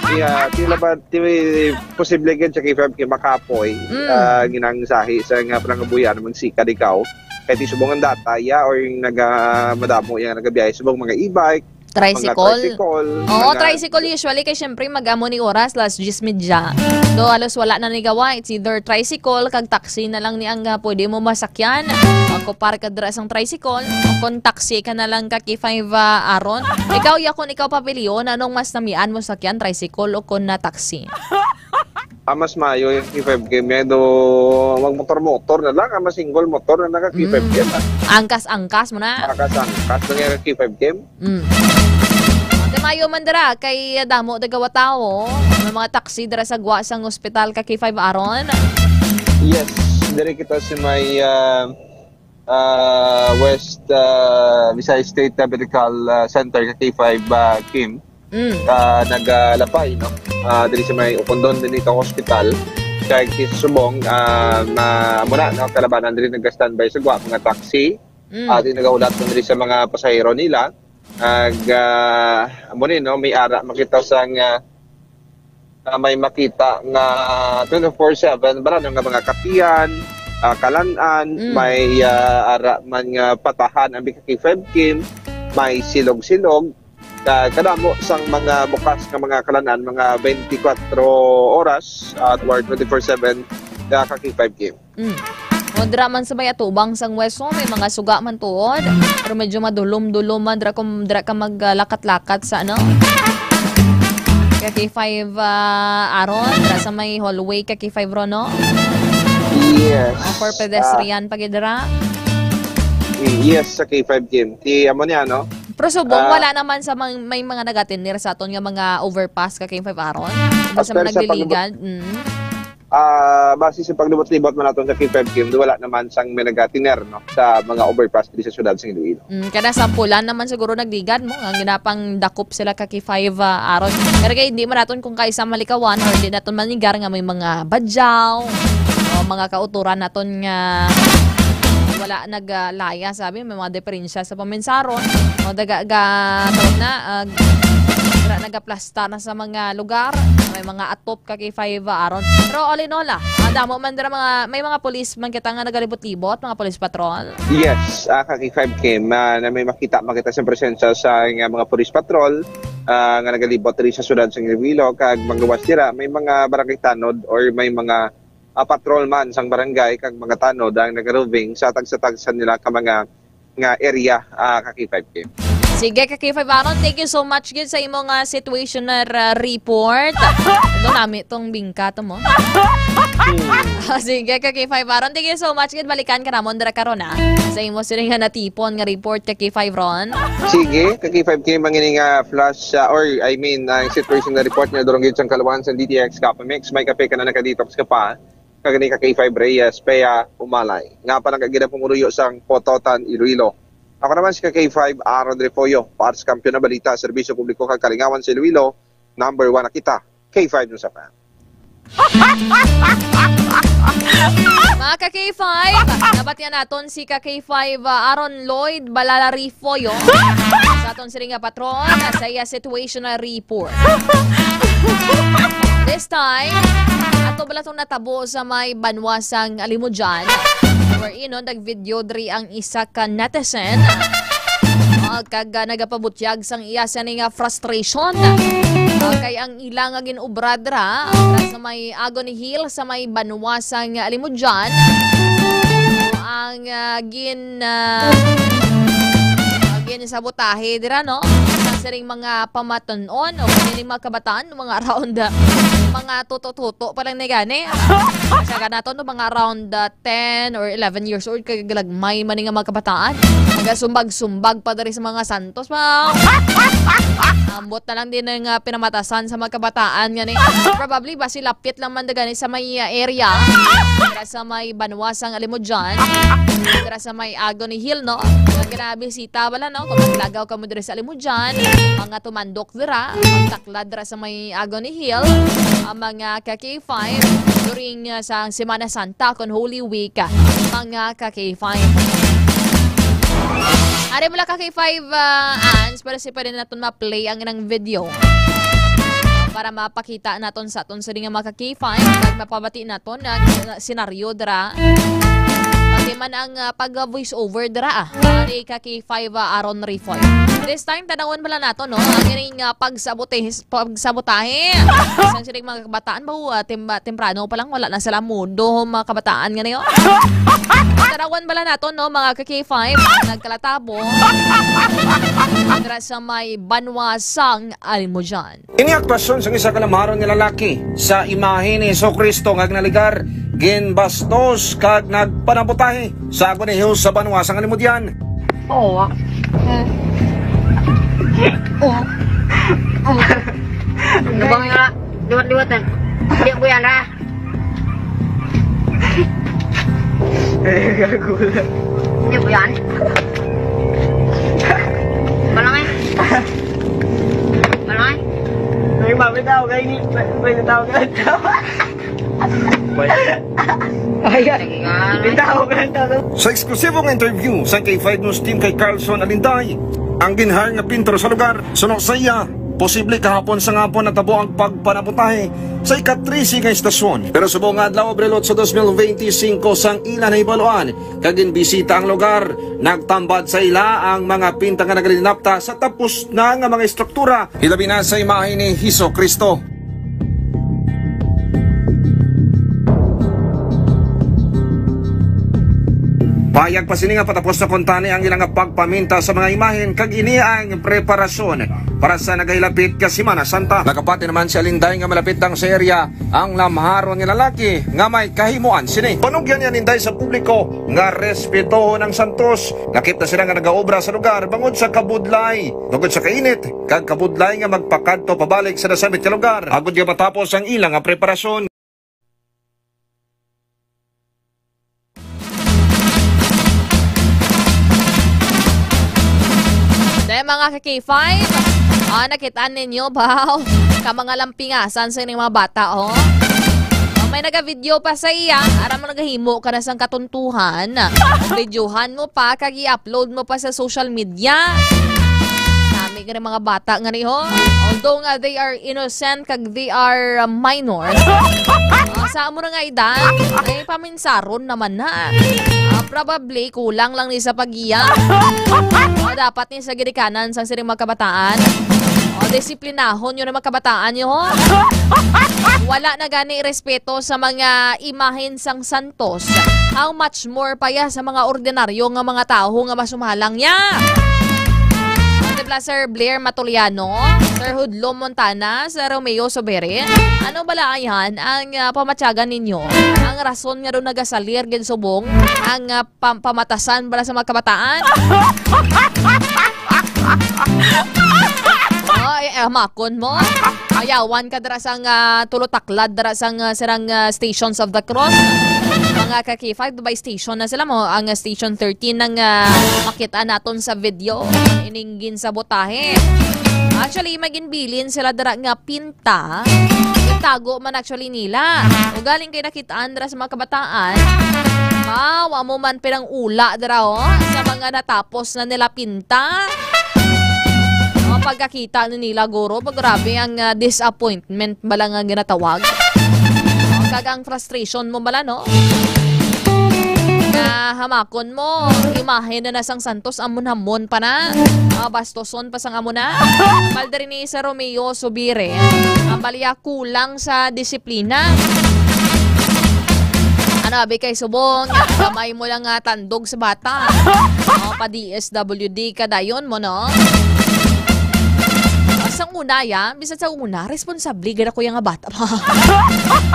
Yeah, tila ba, ti-, posible gid sa K five Kim makapoy, Mm. ah, ginang sahi sa nga panangabuyan, magsikad ikaw. Kaya ti subong ang data, ya, or yung naga-, madamo yung nagabiyahe, subong mga e-bike, mga Tricycle. tricycle, Oo, mga tricycle usually kay syempre mag-amo ni oras, las diyes medya. So, halos wala na ni gawa. It's either tricycle, kag taxi na lang ni ang, ah, pwede mo masakyan. Magkupar ka dira sang tricycle, o kung taxi ka na lang ka K five, ah, aron. Ikaw, ya, kung ikaw papilion, anong mas namian mo sakyan, tricycle o kung na taxi? Ah, mas maayo yung K five Kim. Yan do, magmotor-motor na lang, ah, mas single motor na lang ka K five Mm. Kim, ah. Angkas-angkas mo na. Angkas-angkas na nga ka K five Kim. Mm. Kay maayo man dira, kay damo da gawa tawo, may mga taxi dira sa gwa sang ospital ka K five aron. Yes, diri kita sa may, ah, ah, West, ah, Visayas State, ah, Medical, ah, Center ka K five, ah, Kim. Mm. Ah, nagalapay, no? Ah, diri sa may Ukondon, diri ka hospital. Kay si Subong, ah, na, amo na, no? Kalabanan diri nag-standby sa gwa, mga taxi. Mm. Ah, di nagahulat man diri sa mga pasahero nila. Ag, ah, amo ni, no? May ara makita sa nga, ah, may makita nga twenty-four seven, bara nga mga kapian, ah, kalan-an, Mm. may, ah, ara man nga patahan ang B K K five Kim, may silog-silog, ka-, kadamo sang mga bukas nga mga kalan-an, mga twenty-four oras, ah, or twenty-four seven, ah, ka K five Kim. Mm. O, dira man sa may atubang sang West, o, may mga suga man tuod. Pero medyo madulom-dulom man, dira kung, dira ka maglakat-lakat sa, ano? Ka K five, ah, aron, dira sa may hallway ka K five ron, no? Yes. Ah, for Ah. pedestrian pa gid dira. Mm, yes, sa K five Kim. Ti, amo niya, no? Pero subong, Ah. wala naman sa mang-, may mga nagatinir sa aton nga mga overpass ka K five aron. Basta After sa pag- nagliligad. Mm. Ah, base sa paglibot-libot man naton sa K five Kim, wala naman sang may nagatiner, no, sa mga overpass diri sa siyudad sa Iloilo. Mm, kada sampulan naman siguro nagligad mo, nga ginapang dakop sila ka K five, ah, aron. Pero kay hindi man naton kung kaisa malikawan or hindi naton manigar nga may mga badyaw o mga kauturan naton nga wala naglaya, sabi, may mga diferensya sa paminsaron. O daga, ga, tawag na, ah, dira nagaplastar na sa mga lugar. May mga atop ka K five, ah, aron. Pero all in all, ah, ah, damo man dira mga, may mga pulis man kita nga nagalibot-libot, mga police patrol. Yes, ah, ka K five Kim, ah, na may makita, makita sa presensya sa nga mga police patrol, ah, nga nagalibot diri sa siyudad sa Iloilo, kag magawas dira, may mga barangay tanod or may mga, ah, patrolman sang barangay kag mga tanod ang nagaroving sa tagsa-tagsa nila ka mga nga area, ah, ka K five Kim. Sige, ka K five Aron, thank you so much gid sa imo nga situational, ah, report. Ito nami tong bingka to mo. Hmm. Ah, sige, ka K five Aron, thank you so much gid. Balikan ka namon dira karon, ah, sa imo sini nga natipon nga report, ka K five Ron. Sige, ka K five Kim, ang ini nga flash, ah, or I mean, ang situation na report nga durong gid sang kaluwahan sa D T X Kapamix, may kape ka na, naka-detox ka pa. Kag ni ka K five Reyes, Pea Umalay, nga pa nagagida pumuluyo sang Pototan, Iloilo. Ako naman si ka K five Aaron Refollo, para sa Kampiyon ng Balita, Serbisyo Publiko kag Kalingawan sa Iloilo, number one na kita, K five News F M. Mga ka K five, nabatian naton si ka K five, ah, Aaron Lloyd Balala Refollo sa aton sini nga patron sa iya situational report. This time, ato bala tong natabo sa may banwa sang Alimodian, wherein, no, nag-video diri ang isa ka netizen. Ah, kag, ah, nagapabutyag sang iya sini nga frustration. Ah, kay ang ila nga gin-obra dira, dira sa may Agony Hill, sa may banwa sang Alimodian, ang, ah, gin, ah, ah, ginsabotahe dira, no? Sa sining mga pamatan-on o kini mga kabataan, mga around, ah, Mga tuto-tuto pa lang ni gani. Siya ka nato, no, mga around, uh, ten or eleven years old, kay galagmay man ni nga mga kabataan. Nagasumbag-sumbag pa diri sa mga santos, pa. Ambot na lang din ang, uh, pinamatasan sa mga kabataan nga ni. Probably, basi lapit lang man gani sa may, uh, area. Dira sa may banwa sang Alimodian. Dira sa may Agony Hill, no? Ang ginabisita, wala, no? Kung maglagaw ka mo diri sa Alimodian, mga tumandok dira, magtaklad dira sa may Agony Hill, ang mga ka K five, during, uh, sa Semana Santa, kon Holy Week, uh, mga ka K five. Ari mo lang ka K five, uh, Ans, pero si pwede naton ma-play ang ilang video para mapakita naton sa aton sa mga ka K five, kag mapabati naton ang senaryo dira. Pati man ang, uh, pag-voice over dira, ah. Ari ka K five, uh, Aaron Rifoy. This time, tanawon pala nato, no? Ang ining, uh, pagsabote-, pagsabotahe. Isang sining mga kabataan ba, uh, tem-, temprano pa lang, wala na sila mundo, mga kabataan nga na yun. Tanawan bala nato, no, mga ka K five, nagkalatabo. Dira sa may banwa sang Alimodian. Ini aktuasyon sang isa ka lamharon nga lalaki sa imahe ni Jesu-Cristo nga ginaligar, ginbastos kag nagpanabotahe sa Agony Hill sa banwa sang Alimodian. Oo, ah. Oo. Oo. Ano ba nga? Liwat-liwat, eh. Hindi mo yan, ha? Eh, gago lang. Hindi mo yan? Malangay. Malangay. May mami tao kayo ni, may, may tao kayo. Ayan. Bitaw, bitaw. Sa eksklusibong interview sa K five News Team kay Carlson Alinday, ang ginhire nga pintor sa lugar, suno sa iya, posible kahapon sa ngapon natabo ang pagpanabotahe sa ika-trese nga estasyon. Pero subong nga adlaw, Abril otso, dos mil benti singko, sang ila nahibaluan kag ginbisita ang lugar, nagtambad sa ila ang mga pinta nga nagalinapta sa tapos na nga mga estruktura, hilabi na sa imahe ni Hesus Kristo. Pahayag pa sini nga patapos na kuntani ang ilang pagpaminta sa mga imahen, kag ini ang preparasyon para sa nagahilapit nga Semana Santa. Nagapati naman si Alinday nga malapit lang sa area ang lamharon nga lalaki nga may kahimoan sini. Panugyan ni Alinday sa publiko nga respetohon ang santos. Lakip na sila nga nagaobra sa lugar bangod sa kabudlay, bangod sa kainit, kag kabudlay nga magpakadto pabalik sa nasambit nga lugar agod nga matapos ang ila nga preparasyon. Dahil mga ka K five, ah, nakita ninyo ba ka mga lampingasan sa ining mga bata, oh? Oh, may naga-video pa sa iya, aram mo nagahimo ka na sang katuntuhan. Videohan mo pa, kag i-upload mo pa sa social media. Nami gani mga bata nga ni, ho. Although nga they are innocent kag they are, uh, minor, uh, sa amo na nga edad, ay paminsaron naman na. Uh, probably, kulang lang ni sa pag-iya. Uh, dapat ni sa ginikanan sang sining mga kabataan. O, disiplinahon nyo na mga kabataan nyo, ho. Wala na gani respeto sa mga imahen sang santos. How much more pa ya sa mga ordinaryo nga mga tawo nga masumalang ya? Ano bala, Sir Blair Matuliano, Sir Hudlo Montana, Sir Romeo Sobere? Ano bala ayan ang, ah, pamatyagan ninyo? Ang rason nga doon nagasalir gid subong ang, ah, pam-, pamatasan bala sa mga kabataan? Oh, eh, eh, makon mo. Ayawan ka dira sang, ah, tulo taklad dira sang, ah, sirang, ah, Stations of the Cross. Mga ka K five, diba, station na sila mo. Ang, ah, station thirteen nang, ah, makita naton sa video. Ining ginsabotahe. Actually, may ginbilin sila dira nga pinta. Itago man actually nila. Ugaling kay nakit-an dira sa mga kabataan, ah, wa mo man pinang-ula dira, oh, sa mga natapos na nila pinta. Oh, pagkakita na nila, guro, pag grabe ang, ah, disappointment bala nga ginatawag. Oh, kag ang frustration mo bala, no? Na hamakon mo, imahe na na sang santos, amon-hamon pa na. Ah, bastoson pa sang amo na. Bal diri ni Sir Romeo Subire. Ang balya kulang sa disiplina. Ano, abi kay subong, gamay mo lang nga tandog sa bata. Oh, pa D S W D ka dayon mo, no? Sa Ang una, ya, bisan sa una, responsable gid ako ya nga bata.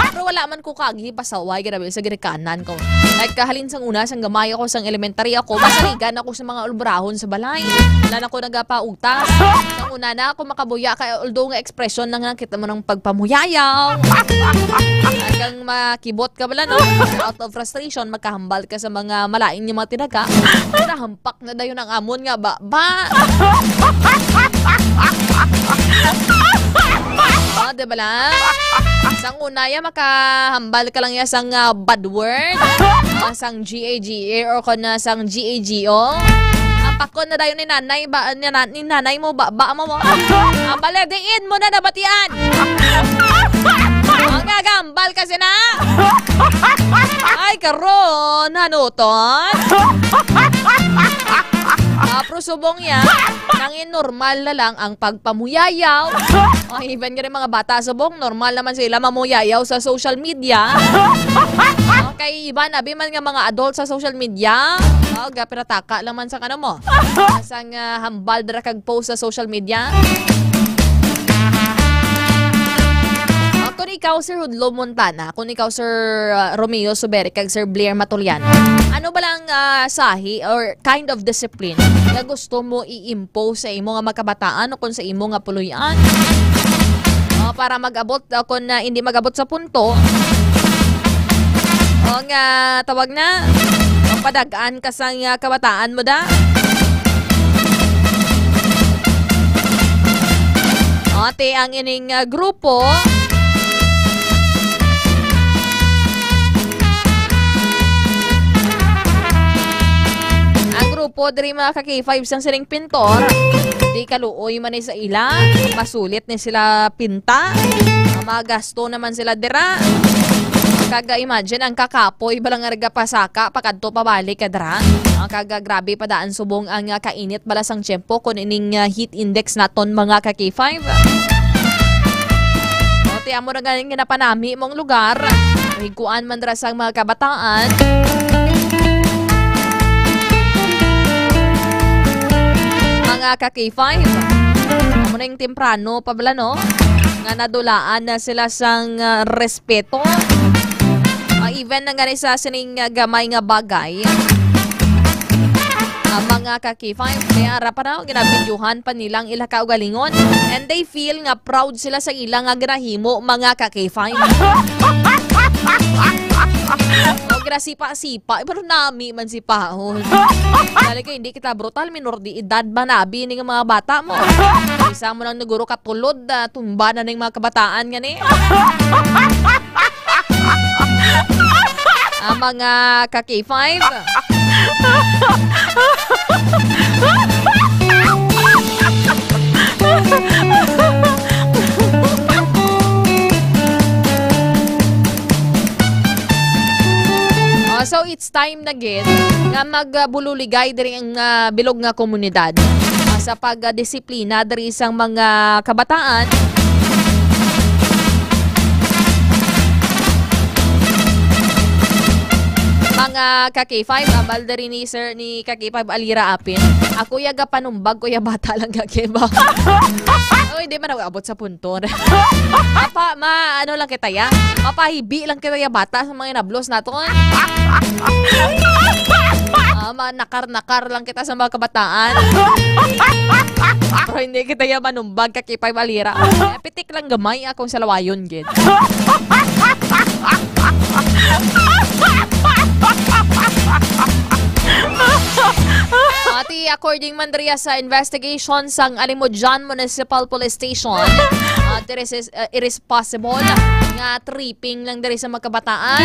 Pero wala man ko kaagi pasaway, grabe, sa ginikanan ko. Like, kahalin sang una, sang gamay ako, sang elementary ako, masaligan ako sa mga ulbrahon sa balay. Wala na ko nagapaugtas. Sang una na ako makabuya, kay although nga expression lang nakita mo ng pagpamuyayaw. Hanggang makibot ka bala, no? Out of frustration, magkahambal ka sa mga malain nga mga tinaga. Nahampak na dayon ang amon nga ba, ba? Oh, di ba lang? Sang una, ya, makahambal ka lang ya sang, ah, bad word. Ah, sang G A G A or kon na sang G A G O. Ang pakon na dayon ni nanay ba, ni, na- ni nanay mo ba, ba mo mo? Ang bala, diin mo na nabatian. Ang gagambal kasi na. Ay, karon, hanuton. Ah, pero subong yan, nangin normal na lang ang pagpamuyayaw. Oh, even gani mga bata subong, normal naman sila mamuyayaw sa social media. Oh, kay iba na, bi man nga mga adult sa social media, oh, gapirataka lang man sa kano mo. Sang, ah, hambal dira kag post sa social media. Ah, kung ikaw, Sir Hudlo Montana, kung ikaw, Sir, ah, Romeo Suberi, kag Sir Blair Matulian, ano ba lang, ah, sahi or kind of discipline nga gusto mo i-impose sa imo nga mga kabataan o kung sa imo nga puloy-an? O, para mag-abot, o kung, ah, hindi mag-abot sa punto, o nga, tawag na, mapadag-an ka sa, ah, kabataan mo da. O, ti ang ining, ah, grupo. Ang grupo diri, mga ka-K five, sang sining pintor, di kaluoy man ni sa ila, masulit ni sila pinta, magasto naman sila dira. Kag imagine ang kakapoy bala nga nagapasaka pakadto pabalik ka dira. Ah, kag grabe pa daan subong ang, ah, kainit bala sang tiyempo kon ining, ah, heat index naton, mga ka-K five. O, ti amo na ganing ginapanami mong lugar. Higkuan man dira sang mga kabataan. Mga ka-K five. Amo na yung temprano pa bala, no? Nga nadulaan na sila sang, ah, respeto. Ah, even na gani sa sining, ah, gamay nga bagay. Ah, mga ka-K five, kaya ara pa na, ginabidyuhan pa nila ang ila kaugalingon. And they feel nga proud sila sa ila nga ginahimo, mga ka-K five. O, ginasipa-sipa. Eh, pero nami man si Pahon. Dali ko, hindi kita brutal, minor de edad ba nabi ni nga mga bata mo? Isa mo lang naguro katulod, ah, tumba na ning mga kabataan nga ni. Ang mga ka-K five. Oh, so it's time na gid nga magbululigay diri ang, ah, bilog nga komunidad, ah, sa pagdisiplina diri sang mga kabataan. Mga ka-K five, ambal diri ni Sir, ni ka-K five Alira Apin. Ako ya gapanumbag ko ya bata lang ka, K five. Oy, di man ako abot sa punto. Mapa, ma, ano lang kita ya? Mapahibi lang kita ya bata sa mga inablos naton. Ah, manakar-nakar lang kita sa mga kabataan. Pero hindi kita ya manumbag ka K five Alira. Pitik lang gamay akong salawayon, gid. Ati, according man diri sa investigation sang Alimodian Municipal Police Station, ah, there is, ah, it is possible nga tripping lang diri sa mga kabataan.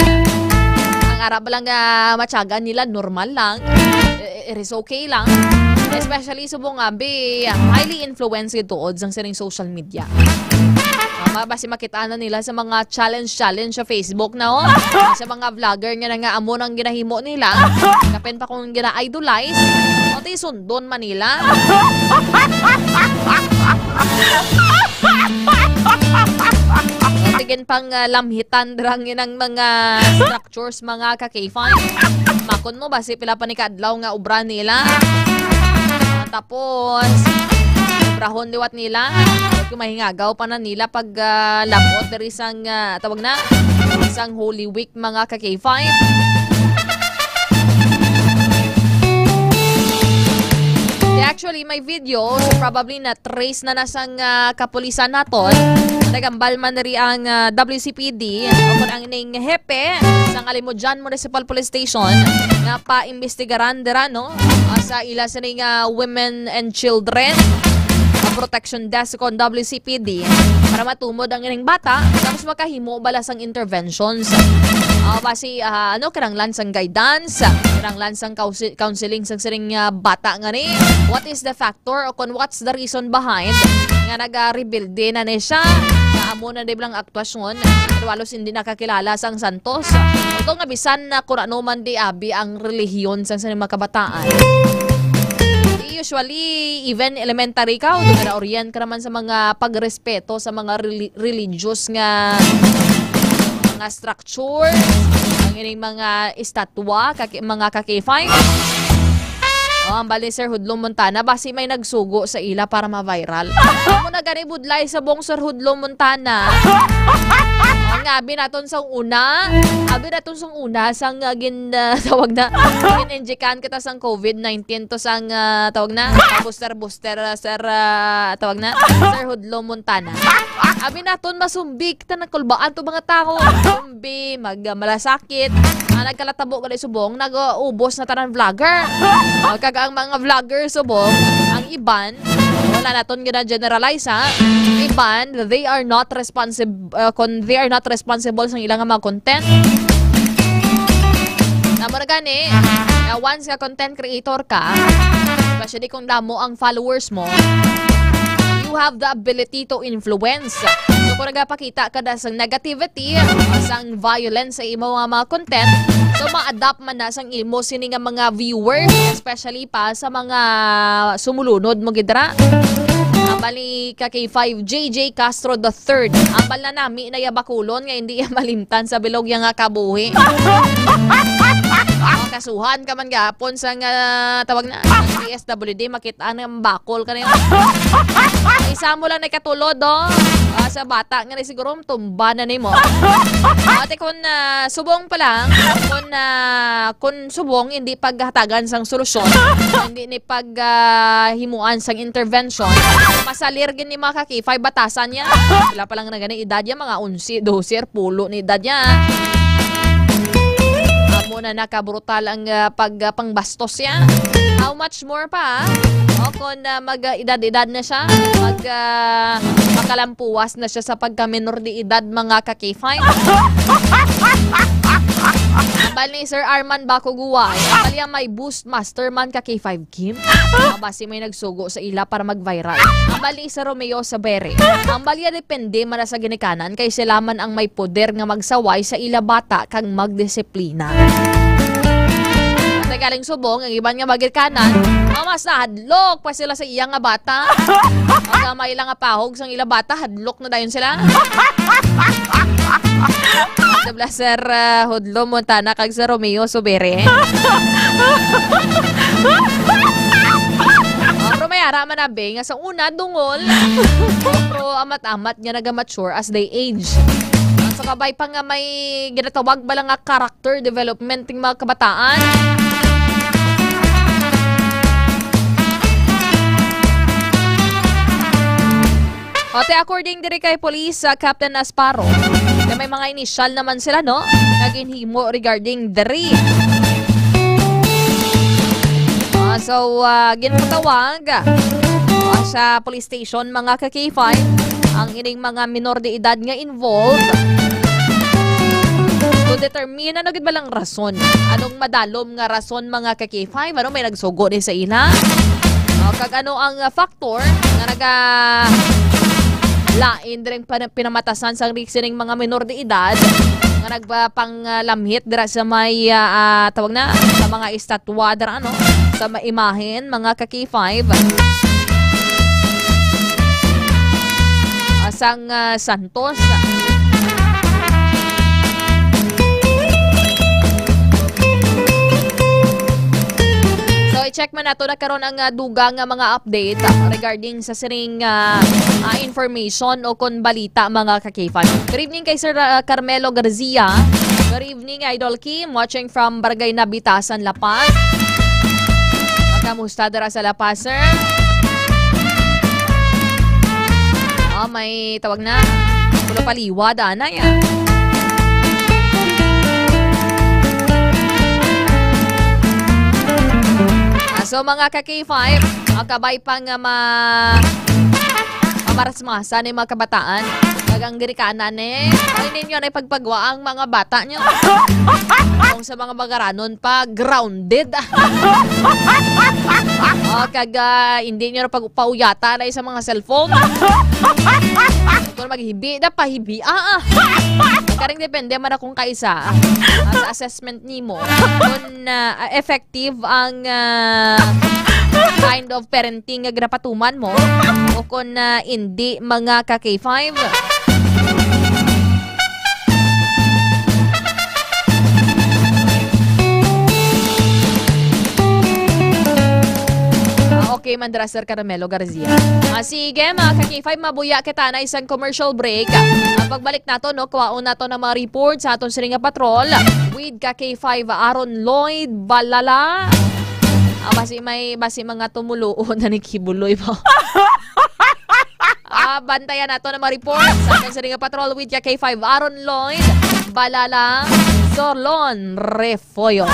Ang arab lang nga matyagan nila, normal lang. Eh, it is okay lang. Especially subong nga, be, highly influenced gid tuod sang sining social media. Ah, ma-, basi makita na nila sa mga challenge-challenge sa Facebook na, oh. Sa mga vlogger nga na nga amo nang ginahimo nila. Kapin pa kung gina-idolize, o ti sundon man nila. Tigin pang, ah, lamhitan drang inang mga structures, mga ka-K five. Makon mo, basi pila pa ni kadlaw nga obra nila. Ah, tapos, obrahon liwat nila. Kung mahingagaw pa na nila pag, ah, labot diri sang, ah, tawag na, sang Holy Week, mga ka-K five. Di, actually, may video, so probably na-trace na na sang, ah, kapulisan naton. Nagambal man diri ang, ah, W C P D, o kung ang ning hepe sang Alimodian Municipal Police Station nga paimbestigaran dira, no? Ah, sa ila sini nga women and children, ah, protection desk kon W C P D para matumod ang ining bata, tapos makahimo bala sang interventions. Ah, basi, ah, ano, kinahanglan sang guidance, kinahanglan sang counsel-, counseling sang sining, ah, bata nga ni. What is the factor o kon what's the reason behind nga nagarebelde na ni siya? Nga amo na di lang aktuasyon, pero halos hindi nakakilala sang santos. Ito nga bisan na kung ano man di abi ang relihiyon sang sining mga kabataan. Usually, even elementary ka, o di ka na-orient ka naman sa mga pagrespeto sa mga reli-, religious nga, mga structures, ang ining mga estatwa, kaki-, mga ka-K five. Oh, ang bali, Sir Hudlo Montana, basi may nagsugo sa ila para ma-viral. Amo na gani budlay sa bong Sir Hudlo Montana. Ang abi naton sa una, abi naton sa una, sang, ah, gin, ah, tawag na, gin-injikan kita sang covid nineteen to sang, ah, tawag na, booster, booster, ah, Sir, ah, tawag na, Sir Hudlo Montana. Abi naton masumbik ta nagkulbaan to mga tawo. Sumbi, mag, ah, malasakit. Ah, nagkalatabo gali subong, nag-ubos na tanan vlogger. Ah, kag ang mga vlogger subong, ang iban, wala naton gina-generalize, ha. Iban, they are not responsible, uh, kon they are not responsible sa ilang mga content. Tama na gani, na once nga content creator ka, especially kung damo ang followers mo, you have the ability to influence. So, kung nagapakita ka na sa negativity, sang violence sa imo nga mga content, so ma-adapt man na sang imo sini nga mga viewers, especially pa sa mga sumulunod mo gid ra. Ambal ni ka K five, J J Castro the third. Ambal na nami na ya bakulon nga hindi ya malimtan sa bilog ya nga kabuhi. Oh, kasuhan ka man gapon sa nga tawag na D S W D, makit-an ang bakol ka na yun. Isa mo lang na ikatulod, oh. Ah, sa bata nga na siguro, tumba na nimo. Ate, kung, ah, subong pa lang, kung, ah, kung subong, hindi paghatagan sang solusyon, hindi ni pag, ah, himuan sang intervention, masalir gid ni mga ka-K five batasan niya. Sila pa lang na gani edad niya, mga onse, dose, pulo ni edad niya. Amo na nakabrutal ang, ah, pag, ah, pangbastos niya. How much more pa, ah? O kung, ah, mag, ah, edad-edad na siya, mag, ah, makalampuwas na siya sa pagka-minor de edad, mga ka-K five. Ambal ni Sir Arman Bakuguay, ambal niya may boost master man ka-K five Kim. Basi may nagsugo sa ila para mag-viral. Ambal ni Sir Romeo Sabere, ambal niya depende man na sa ginikanan kay sila man ang may poder nga magsaway sa ila bata kag magdisiplina. Sa galing subong, ang iban nga magikanan, mamas na hadlok pa sila sa iya nga bata. Ang gamay lang nga pahog sang ila bata, hadlok na dayon sila. Ito bala, Sir, ah, Hudlo Montana kag Sir Romeo Subere. Oh, pero may ara man abi nga sa una, dungol. Pero amat-amat nga naga-mature as they age. Ang sa kabay pa nga may ginatawag bala nga character development ting mga kabataan. O, te, according diri kay Police, ah, Captain Asparo, na may mga inisyal naman sila, no, nga ginhimo regarding diri. Ah, so, ah, ginpatawag, ah, sa police station, mga ka-K five, ang ining mga minor de edad nga involved. To determine ano gid ba lang rason? Anong madalom nga rason, mga ka-K five? Ano may nagsugo ni sa ila? O, kag ano ang, ah, factor nga naga lain diri ang pana-, pinamatasan sang ri-, sining mga minor de edad nga nagpapanglamhit dira sa may, ah, ah, tawag na, sa mga estatwa dira, ano, sa may imahen, mga ka-K five. Ah, sang, ah, Santos. So, Check man nato na karon ang, ah, dugang nga mga update, ah, regarding sa sining, ah, ah, information o kon balita, mga ka-K five. Good evening kay Sir, ah, Carmelo Garcia. Good evening, Idol Kim, watching from Barangay Nabitasan, La Paz. Kamusta dira sa La Paz, sir? Ah, may tawag na. Wala paliwad, anay, ah. Ah, so, mga ka-K five, ang kabay pa nga ma-, mamarasmasa ni mga kabataan. Kag ang girikanan, eh. Ay ninyo na ipagpagwa ang mga bata nyo. Kung sa mga magaranon pa, grounded. O, kag, ah, hindi nyo na pag-, pauyata na sa mga cellphone. Kung maghibi na, pahibi, ah, ah. Karing depende man akong kaisa, ah, sa assessment nimo. Kung, ah, effective ang, ah, kind of parenting nga ginapatuman mo, o kung, ah, hindi, mga ka-K five. Ah, okay, Mandraster Caramelo Garcia. Ah, sige, mga ka-K five, mabuya kita na isang commercial break. Ang pagbalik nato, no, kuwaon nato ng mga report sa aton sining nga patrol with ka-K five Aaron Lloyd Balala. Ah, basi may, basi mga tumuloon na ni Kibuloy pa. Ah, bantayan nato na ma-report sa aton sining nga patrol with ka-K five Aaron Lloyd Balala Sorlon Refoyo.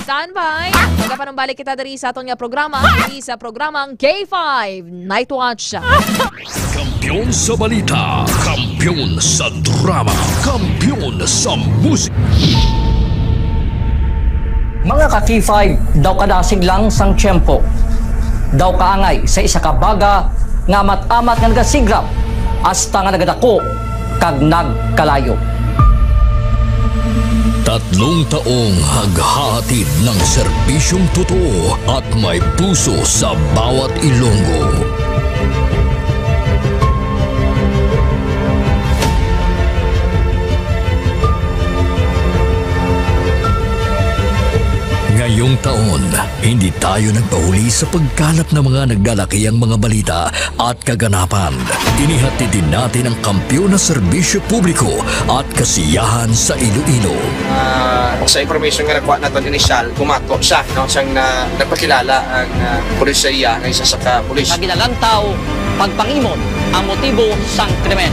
Standby. Magapanumbalik kita diri sa aton nga programa, diri sa programang K five Night Watch. Kampiyon sa balita, kampiyon sa drama, kampiyon sa musika. Mga ka-K five, daw kadasig lang sang tiyempo. Daw kaangay sa isa ka baga nga amat-amat nga nagasigrap hasta nga nagadako kag nagkalayo. Tatlong taong naghahatid ng serbisyong totoo at may puso sa bawat Ilonggo. Ngayong taon, hindi tayo nagpahuli sa pagkalap ng mga naglalakihang mga balita at kaganapan. Inihatid din natin ang kampiyon na serbisyo publiko at kasiyahan sa Iloilo. Ah, sa information nga nakuha naton initial, bumato siya, no, siyang na, nagpakilala ang, ah, pulis sa iya nga isa sa ka pulis. Nga ginalantaw pagpangimon ang motibo sang krimen.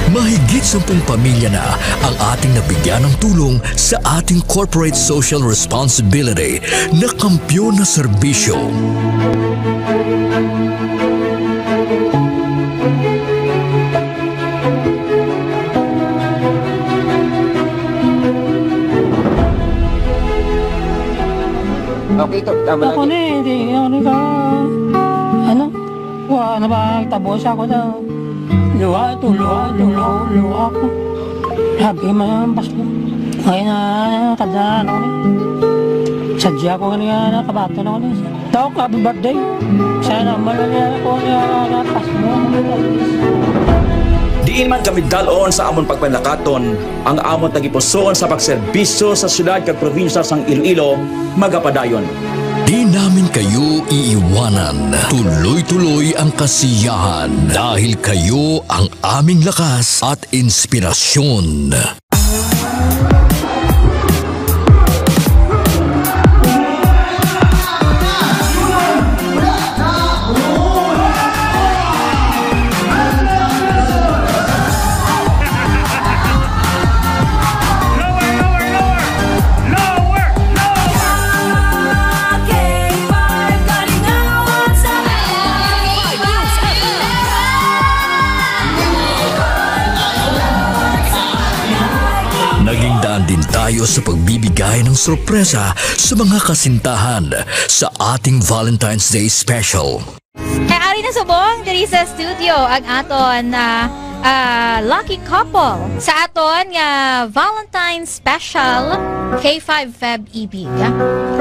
Mahigit sampung pamilya na ang ating nabigyan ng tulong sa ating corporate social responsibility na kampiyon na serbisyo. Okay, to, tama. Ako lagi. Ni, hindi, ano ka, ano? Wa na ba, tabo sa ako daw. Luha to, luha, luha, luha ko. Lagi man ang Pasko. Ngayon na, kada ano ni. Sadya ko nga niya, nakabato na ako ni. Daw ka, happy birthday. Sana malala ko niya, napas mo. Diin man kami dalon sa amon pagpanlakaton, ang amon tagipusoon sa pagserbisyo sa syudad kag probinsya sang Iloilo, magapadayon. Di namin kayo iiwanan. Tuloy-tuloy ang kasiyahan dahil kayo ang aming lakas at inspirasyon. Naging daan din tayo sa pagbibigay ng sorpresa sa mga kasintahan sa ating Valentine's Day special. Kay ari na subong diri sa studio ang aton, ah, ah, lucky couple sa aton nga Valentine's Special, K five Feb Ibig.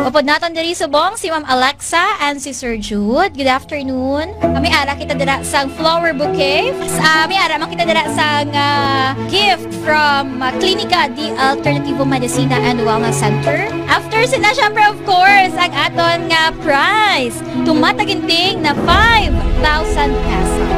Upod naton diri subong si Ma'am Alexa and si Sir Jude. Good afternoon. Kami ara kita dira sang flower bouquet. Ah, may ara man kita dira sang, ah, gift from, ah, Klinika de Alternativo Medicina and Wellness Center. After sina, syempre, of course, ang aton nga prize. Tumataginting na five thousand pesos.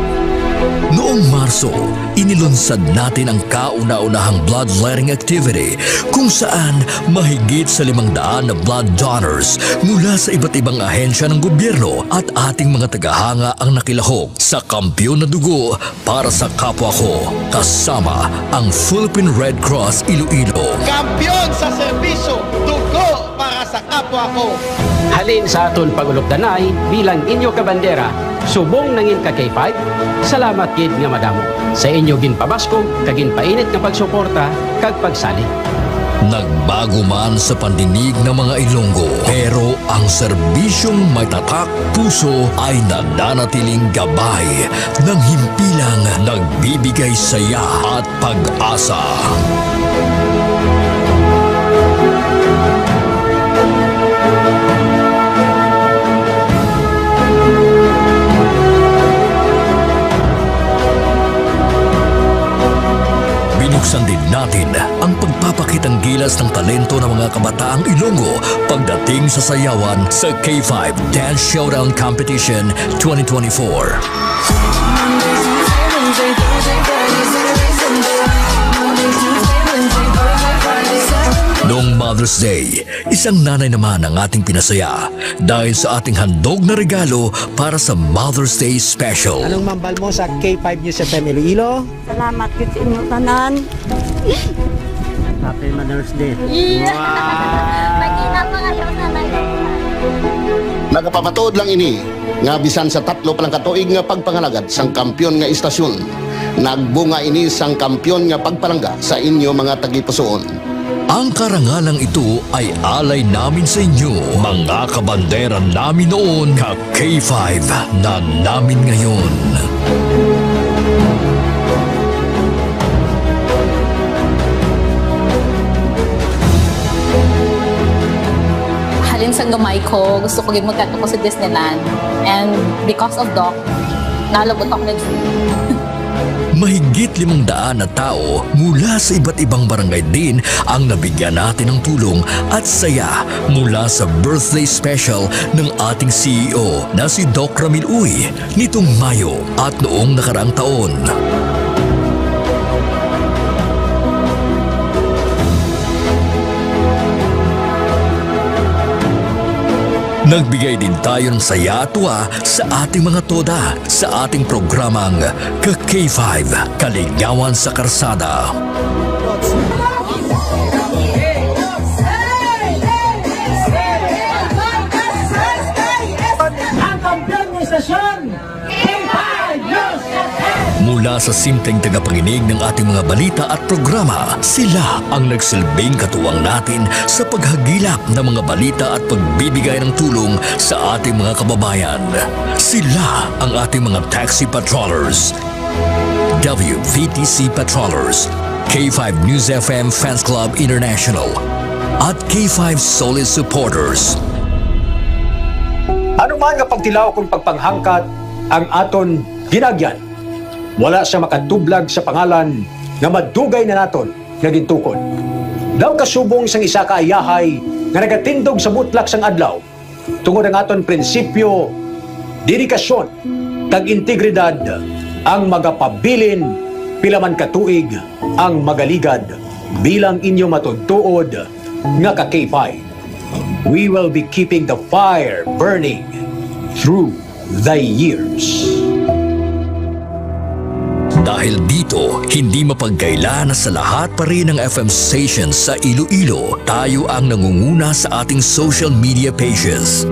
Noong Marso, inilunsad natin ang kauna-unahang bloodletting activity, kung saan mahigit sa limang daan na blood donors mula sa iba't ibang ahensya ng gobyerno at ating mga tagahanga ang nakilahok sa Kampiyon na Dugo para sa Kapwa Ko, kasama ang Philippine Red Cross Iloilo. Kampiyon sa serbisyo, dugo para sa kapwa ko. Halin sa aton pag-ulupdanay bilang inyo kabandera, subong nangin ka K five, salamat gid nga madamo sa inyo ginpabaskog kag ginpainit nga pagsuporta kag pagsalig. Nagbago man sa pandinig ng mga Ilonggo, pero ang serbisyong may tatak puso ay nananatiling gabay ng himpilang nagbibigay saya at pag-asa. Binuksan din natin ang pagpapakitang gilas ng talento ng mga kabataang Ilonggo pagdating sa sayawan sa K five Dance Showdown Competition twenty twenty-four. Noong Mother's Day, isang nanay naman ang ating pinasaya dahil sa ating handog na regalo para sa Mother's Day Special. Anong mambal mo sa K five News F M Iloilo? Salamat gid sa inyo tanan. Happy Mother's Day. Iya. Wow! Mag-ina pa kayo sa nanay. Nagapamatuod lang ini nga bisan sa tatlo pa lang ka tuig nga pagpangalagad sang kampiyon nga istasyon, nagbunga ini sang kampiyon nga pagpalangga sa inyo mga tagipusoon. Ang karangalang ito ay alay namin sa inyo, mga kabandera namin noon, ka K five na namin ngayon. Halin sang gamay ko, gusto ko gid magkadto ko sa Disneyland. And because of Doc, nalabot ako na. Mahigit limang daan na tao mula sa iba't ibang barangay din ang nabigyan natin ng tulong at saya mula sa birthday special ng ating C E O na si Doc Ramil Uy nitong Mayo at noong nakaraang taon. Nagbigay din tayo ng saya at tuwa sa ating mga toda sa ating programang Ka K five, Kaligawan sa Karsada. Ang kampiyon ng estasyon, K five News F M. Mula sa simpleng tagapakinig ng ating mga balita at programa, sila ang nagsilbing katuwang natin sa paghagilap ng mga balita at pagbibigay ng tulong sa ating mga kababayan. Sila ang ating mga taxi patrollers, W V T C patrollers, K five News F M Fans Club International, at K five Solid Supporters. Ano man nga pagtilaw kung pagpanghangkat ang aton ginagyan, wala siya makatublag sa pangalan nga madugay na naton nga gintukod. Daw kasubong sang isa ka ayahay nga nagatindog sa butlak sang adlaw, tungod ang aton prinsipyo, dedikasyon, kag integridad ang magapabilin pila man ka tuig ang magaligad bilang inyo matuod-tuod nga ka K five. We will be keeping the fire burning through the years. Dahil dito, hindi mapagkaila na sa lahat pa rin ng F M stations sa Iloilo, tayo ang nangunguna sa ating social media pages.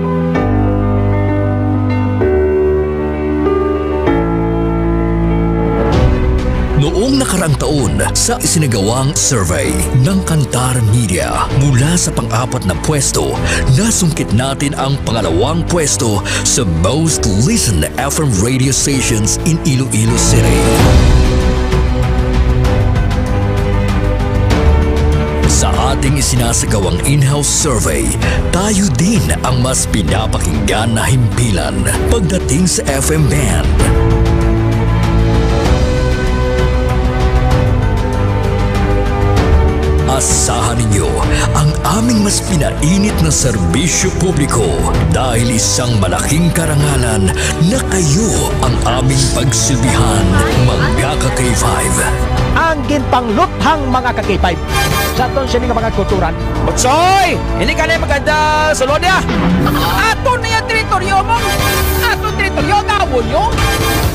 Noong nakaraang taon, sa isinagawang survey ng Kantar Media, mula sa pang-apat na pwesto, nasungkit natin ang pangalawang pwesto sa most listened F M radio stations in Iloilo City. Ating isinasagawang in-house survey, tayo din ang mas pinapakinggan na himpilan pagdating sa F M band. Asahan ninyo ang aming mas pinainit na serbisyo publiko dahil isang malaking karangalan na kayo ang aming pagsilbihan, mga ka-K five. Ang ginpangluthang, mga ka-K five. Sa aton sini nga mga kulturan. Utsoy! Hindi ka na maganda sulod niya. Ato na yung teritoryo mo. Ato teritoryo, gawo nyo.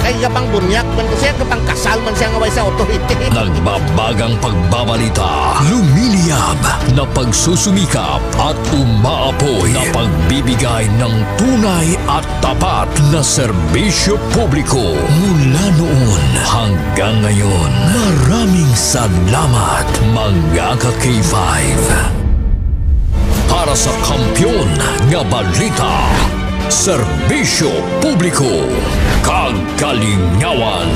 Kay kapang bunyak man ko siya, kapang kasal man siya nga way sa authority. Nagbabagang pagbabalita, lumiliyab na pagsusumikap at umaapoy na pagbibigay ng tunay at tapat na serbisyo publiko mula noon hanggang ngayon. Maraming salamat, mga ka-K five. Para sa kampiyon nga balita, serbisyo publiko, kag kalingawan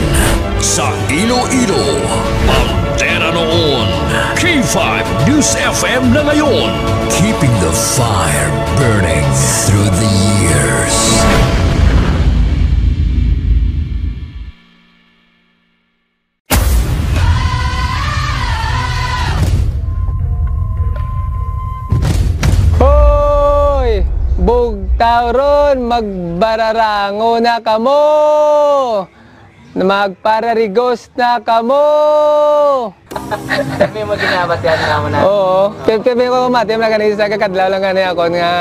sa Iloilo. Bandera noon, K five News F M na ngayon. Keeping the fire burning through the years. Hoy! Bugtaw ron, magbararango na kamo! Magpararigos na kamo! May mga ginabatian naman na. Oo. Pe-, pe-, pero mati, wala ka na isa, kakadlaw lang gani ako nga,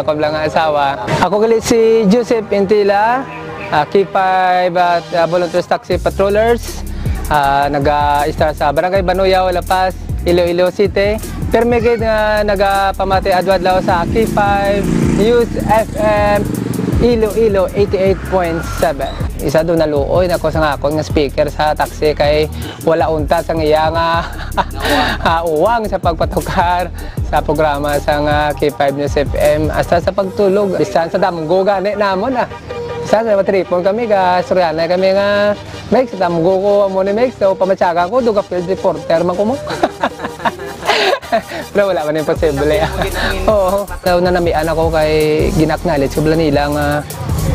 ako lang nga asawa. Ako gali si Joseph Intila, ah, K five at, ah, Volunteers Taxi Patrollers. Ah, naga-istar sa Barangay Banuyaw, La Paz, Iloilo City. Pirmi gid nga nagapamati adlaw-adlaw sa K five News F M Iloilo eighty-eight point seven. Isa do naluoy na ko sa akon nga speaker sa taxi kay wala unta sang iya nga, ah, uwang sa pagpatukar sa programa sang, ah, K five News F M. Hasta sa pagtulog, bisan sa damgo gani namon, ah. Bisan sa matripon kami, ga-istoryahanay kami nga, "Mex, damgo ko amo ni Mex, so pamatyagan ko, duga field reporter man ko mo." Pero wala man imposible, ah. Oo. Daw nanamian ako kay gin-acknowledge ko bala nila nga,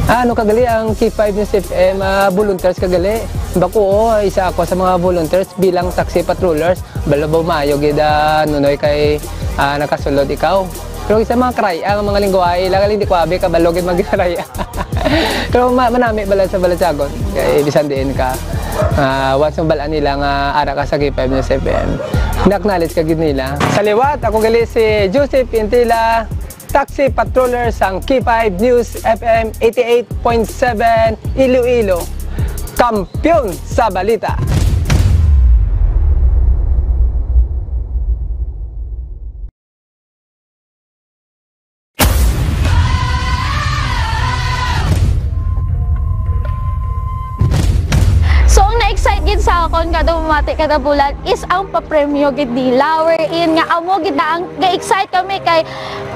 ah, ano ka gali ang K five News F M, ah, volunteers ka gali. Bako, oo, isa ako sa mga volunteers bilang taxi patrollers. Balo ba maayo gid, ah, Nunoy, kay, ah, nakasulod ikaw. Pero isa mga kray ang mga lingwahe, lang hindi ko abi kabalo gid magkray. Pero ma-, manami bala sa balatyagon. Kay bisan diin ka, ah, once mabalaan nila nga ara ka sa K five News F M, na-acknowledge ka gid nila. Sa liwat, ako gali si Joseph Intila, taxi patroller sang K five News F M eighty-eight point seven Iloilo, kampiyon sa balita. So, ang na-excite gid sa akon kada bumati, kada bulan, is ang papremyo gid nila, wherein nga amo gid na ang ga-excite kami kay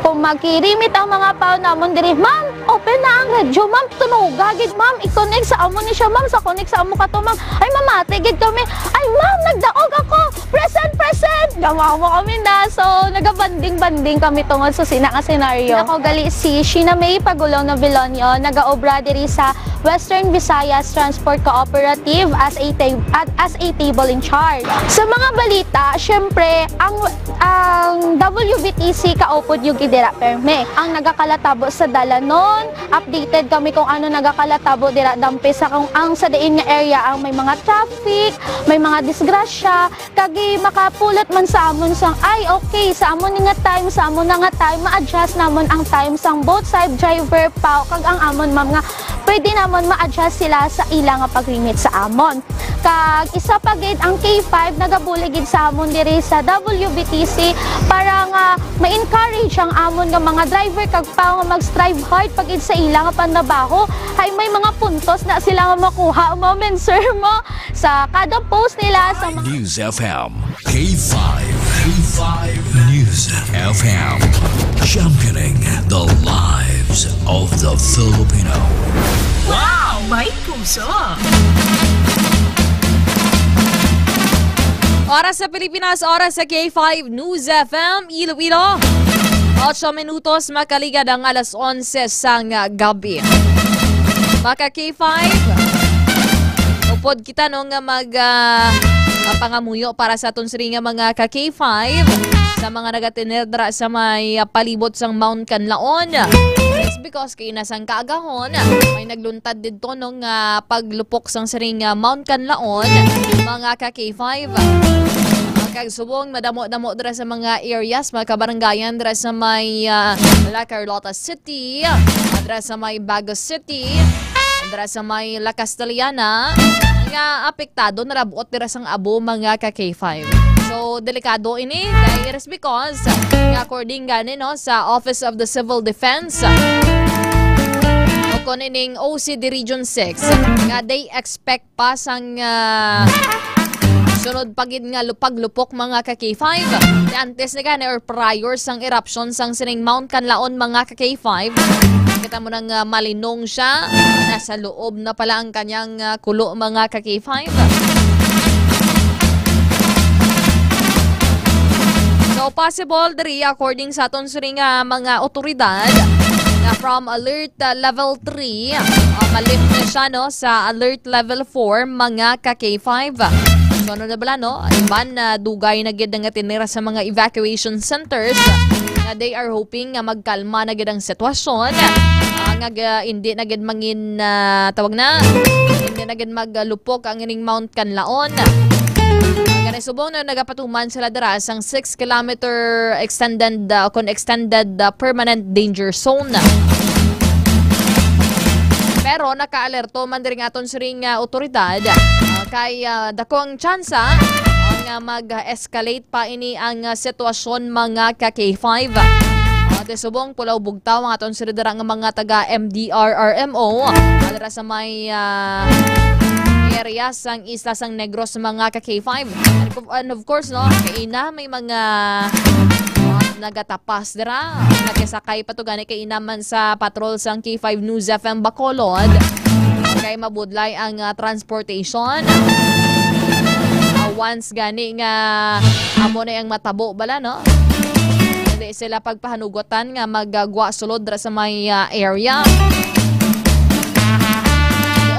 kung magkirimit ang mga pao namon diri, "Ma'am, open na ang radyo, ma'am, tunoga gid, ma'am, i-connect sa amo ni siya, ma'am, sa connect sa amo kato, ma'am, ay mamati gid kami, ay ma'am, nagdaog ako, present, present!" Gamawa kami na, so nagabanding-banding kami tungod sa sina nga senaryo. Ako gali si Sheena May Pagulong Novilonio, nagaobra diri sa Western Visayas Transport Cooperative as a ta-, at as a table in charge. Sa mga balita, syempre, ang, ang W V T C kaupod yung gidira perme. Ang nagakalatabo sa dalanon, updated kami kung ano nagakalatabo dira dampe sa kung ang sa diin nga area ang may mga traffic, may mga disgrasya, kag makapulot man sa amon sang, "Ay, okay, sa amon ni nga time, sa amon na nga time, ma-adjust namon ang time sang both side driver, pao, kag ang amon, ma'am, nga pwede namon ma-adjust sila sa ila nga pagrimit sa amon." Kag isa pa gid, ang K five nagabulig gid sa amon diri sa W V T C para nga ma-encourage ang amon nga mga driver kag pao nga mag-strive hard pa gid sa ila nga panrabaho. Hay may mga puntos na sila nga makuha, ma'am and sir, mo, sa kada post nila sa mga News F M, K five, K five News F M, championing the lives of the Filipino. Wow! May puso! Oras sa Pilipinas, oras sa K five News F M Iloilo. Ocho minutos makaligad ang alas onse sang gabi. Maka K five, upod kita, no, nga mag, ah, ah, pangamuyo para sa aton sini nga mga ka K five, sa mga nagatinedra sa may, ah, palibot sang Mount Kanlaon. It's because kay nasang kaagahon, may nagluntad didto, no, nga paglupok sang siring, ah, Mount Kanlaon, mga ka K five. Ang kagsubong, madamo-damo dira sa mga areas, mga kabarangayan dira sa may, ah, La Carlota City, ah, dira sa may Bago City, dira sa may La Castellana, nga apektado, narabuot dira sang abo, mga ka K five. So, delikado ini, kay it is because nga according gani, no, sa Office of the Civil Defense, o kon ining O C D Region six, nga they expect pa sang, ah, sunod pa gid nga lupag-lupok, mga ka K five. Di antes ni gani or prior sang eruption sang sining Mount Kanlaon, mga ka K five, kita mo nang, ah, malinong siya, nasa loob na pala ang kanyang, ah, kulo, mga ka K five. So, possible diri, according sa aton sini nga mga otoridad, na from alert, ah, level three, ah, ma-lift na siya, no, sa alert level four, mga ka K five. So, ano na bala, no? Iban na dugay na gid nga tinira sa mga evacuation centers, nga they are hoping nga magkalma na gid ang sitwasyon, ah, nga ga-, hindi na gid mangin, ah, tawag na, hindi na gid maglupok ang ining Mount Kanlaon. Ang ganay subong na nagapatuman sila dira sang six kilometer extended, ah, kon extended, ah, permanent danger zone. Pero naka-alerto man diri nga aton siring nga otoridad, ah, kay, ah, dako ang tsansa, ah, nga mag-escalate pa ini ang, ah, sitwasyon, mga ka K five. Ah, ti subong pulaw bugtaw ang aton sila dira nga mga taga M D R R M O, ah, dira sa may, ah, area sang isla sang Negros, mga ka K five. And of, and of course, no, kaina may mga, ah, nagatapas dira, nagasakay pa to gani kaina man sa patrol sang K five News F M Bacolod. Kay mabudlay ang, ah, transportation. Ah, once gani nga amo na ang matabo bala, no? Hindi sila pagpahanugutan nga magagwa sulod ra sa may, ah, area.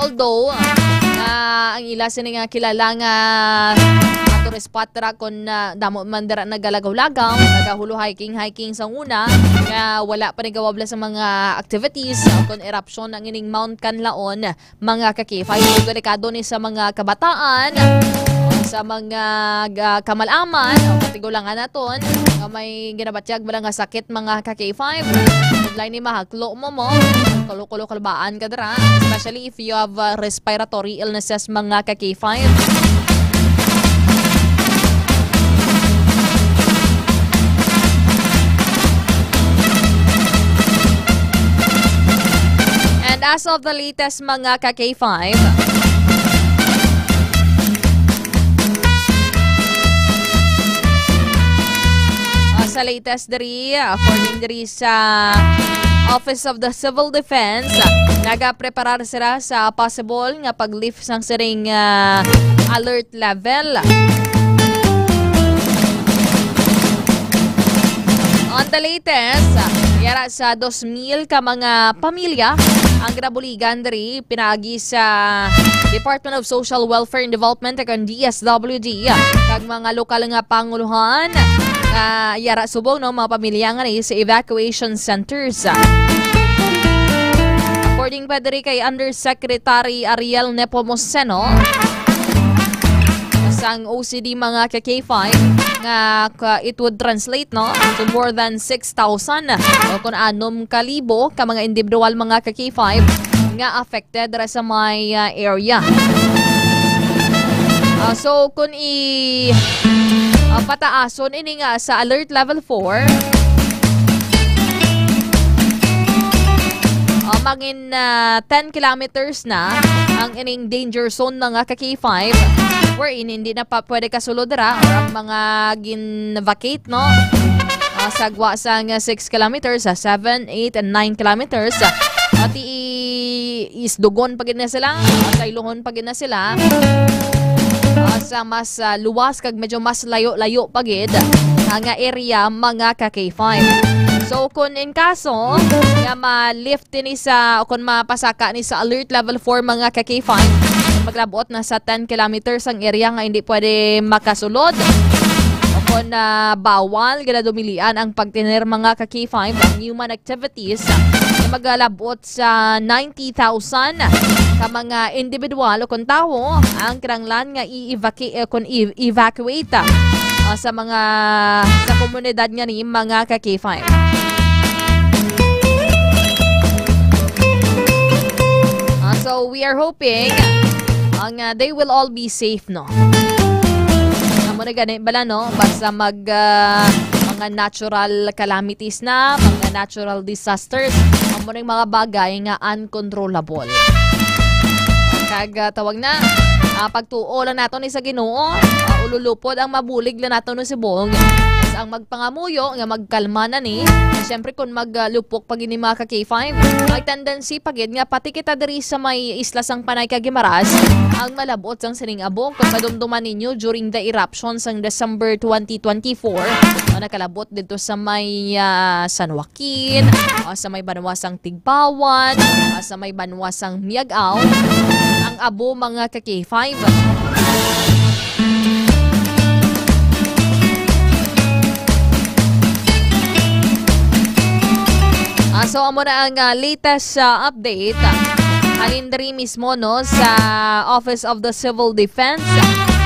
Although, ah, ang ila sini nga kilala nga, ah, tourist spot ra kon, ah, damo man dira nagalagaw-lagaw, nagahulu hiking-hiking sa una, nga wala pa nagawabla sa mga activities, ah, kon eruption ang ining Mount Kanlaon, mga ka-K five. Delikado ni sa mga kabataan, sa mga ga-, kamalaman, o katigulangan naton, nga may ginabatyag bala nga sakit, mga ka-K five. Budlay ni mahaklo mo mo, kulo-kulo kalbaan ka dira, especially if you have, uh, respiratory illnesses, mga ka-K five. And as of the latest, mga ka-K five, uh, sa latest diri, according diri sa Office of the Civil Defense, nagapreparar sila sa possible nga pag-lift sang siring, ah, alert level. On the latest, yara sa dos mil ka mga pamilya ang ginabuligan diri pinaagi sa Department of Social Welfare and Development, kag ang D S W D, kag mga lokal nga panguluhan nga yara subong, no, mga pamilya nga ni sa evacuation centers. According pa diri kay Undersecretary Ariel Nepomuceno sang O C D, mga ka-K five, nga ka-, it would translate, no, to more than six thousand o kon anom ka libo ka mga individual, mga ka-K five, nga affected ra sa may, ah, area. Ah, so, kung i-, ah, pataason ini nga sa alert level four, ah, mangin, ah, ten kilometers na ang ining danger zone, mga ka-K five, wherein hindi na pa pwede kasulod ra or ang mga gin-vacate, no? Ah, sa gwa sang six kilometers, sa seven, eight, and nine kilometers, ah, pati i-, isdugon pa gid na sila, ah, sayluhon pa gid na sila. ah, sa mas, ah, luwas kag medyo mas layo-layo pa gid nga area, mga ka K five. So, kung in kaso nga ma-lift ini sa, o kung mapasaka ni sa alert level four, mga ka K five, maglabot na sa ten kilometers ang area nga hindi pwede makasulod o kung, ah, bawal gina dumilian ang pagtener, mga ka K five, ang human activities, nga magalabot sa ninety thousand ka mga individual o kon tawo ang kinahanglan nga i-evacu-, eh, kon i-, evacuate, ah, sa mga, sa komunidad nga ni, mga ka K five. Ah, so we are hoping ang, ah, they will all be safe, no? Amo na gani bala, no? Basta mag, ah, mga natural calamities na, mga natural disasters, amo na yung mga bagay nga uncontrollable. Kag, ah, tawag na, ah, pagtuo lang nato ni sa Ginoo, ah, ululupod ang mabulig lang nato ni si Bong. Ang magpangamuyo nga magkalma na ni. Siyempre, kung maglupok pa gini, mga ka K five, may tendency pa gid nga pati kita diri sa may isla sang Panay kag Guimaras ang malabot sang sining abo. Kung madumduman ninyo, during the eruption sang December twenty twenty-four, ah, nakalabot dito sa may, ah, San Joaquin, ah, sa may banwa sang Tigbauan, ah, sa may banwa sang Miag-ao, ang abo, mga ka K five. Ah, so, amo na ang, ah, latest, ah, update. Halin diri mismo, no, sa Office of the Civil Defense.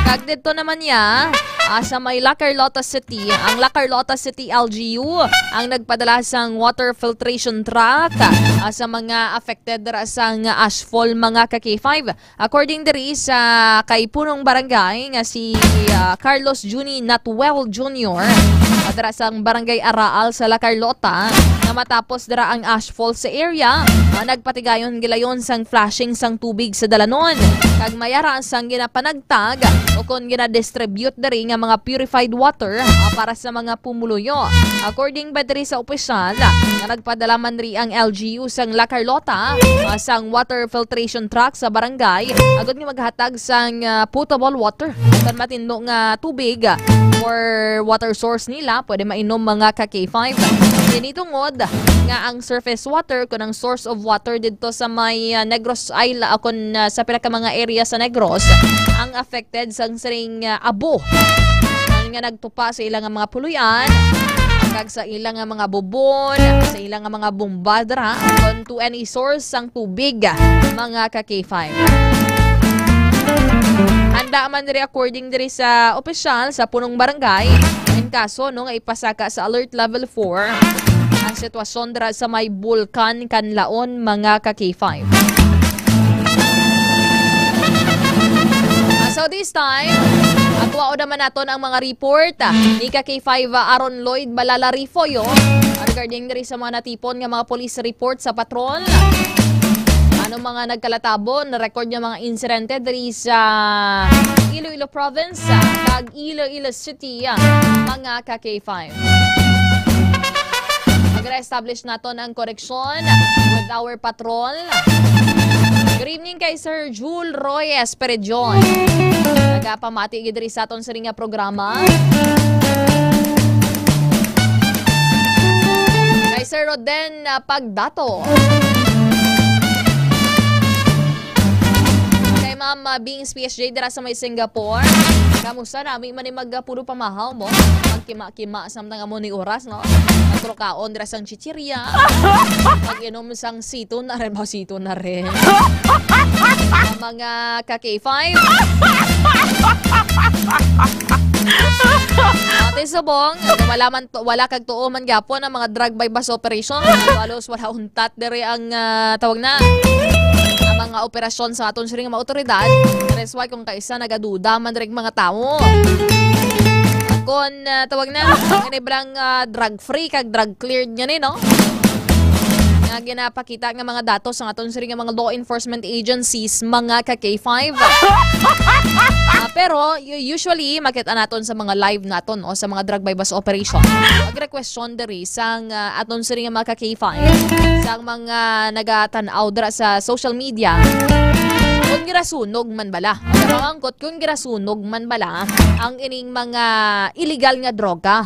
Kag dito naman niya, ah, sa may La Carlota City, ang La Carlota City L G U ang nagpadala sang water filtration truck, ah, sa mga affected ra sang ashfall, mga ka K five. According diri sa kay punong barangay nga si, ah, Carlos Juni Natwel Junior, ah, dira sang barangay Araal sa La Carlota, nga matapos dira ang ashfall sa area, ah, nagpatigayon gilayon sang flushing sang tubig sa dalanon, kag mayara sang ginapanagtag o kon ginadistribute diri nga mga purified water, ah, para sa mga pumuluyo. According ba diri sa opisyal, nga nagpadala man ri ang L G U sang La Carlota, ah, sang water filtration truck sa barangay, agud nga maghatag sang, ah, potable water, kan matindog nga tubig, ah, or water source nila, pwede mainom, mga ka K five. Kini tungod nga ang surface water, kun ang source of water didto sa may, ah, Negros Island, ah, kun, ah, sa pila ka mga area sa Negros, ang affected sang sining, ah, abo nga nagtupa sa ilang mga puloy-an, kag sa ilang mga bubon, sa ilang mga bumbadra, kon to any source sang tubig, mga ka K five. Handa man diri, according diri sa opisyal sa punong barangay, in kaso, no, nga ipasaka sa alert level four ang sitwasyon dira sa may Bulkan Kanlaon, mga ka K five. Ah, so this time, ah, kuhaon naman naton ang mga report, ah, ni ka K five, ah, Aaron Lloyd Balala Rifoyo, ah, regarding diri sa mga natipon nga mga police report sa patrol. Ano mga nagkalatabo, na-record nga mga insidente diri sa Iloilo Province, ah, kag Iloilo City, ah, mga ka K five. Mag-reestablish naton ang koneksyon with our patrol. Good evening kay Sir Jul Roy Esperidion. Nagapamati gid diri sa aton sining nga programa. Kay Sir Roden, ah, Pagdato. Kay Ma'am, ah, Bings P S J dira sa may Singapore. Kamusta nami man ni magpulo pamahaw mo? Magkima-kima samtang amo ni oras, no? Magtrukaon dira sang chichirya. Mag-inom sang sito na rin. Ba, sito na rin. Ang mga ka K five. Ate Subong, wala man to, wala kag tuo man gyapon ang mga drug buy-bust operation. Halos wala untat diri ang, ah, tawag na, ang mga operasyon sa aton siring nga mga otoridad. That's why kung kaisa nagaduda man diri ang mga tawo. Kung, ah, tawag na, kani ba lang, ah, drug free kag drug cleared nga ni, no? Nga ginapakita nga mga datos sa aton siring nga mga law enforcement agencies, mga ka K five. Ah, pero u-, usually makita naton sa mga live naton o sa mga drug buy-bust operation, mag-request siya diri sang, ah, aton siring nga mga ka K five, sang mga nagatan-aw dira sa social media. Kung girasunog man bala, ang angkot, kung girasunog man bala ang ining mga illegal nga droga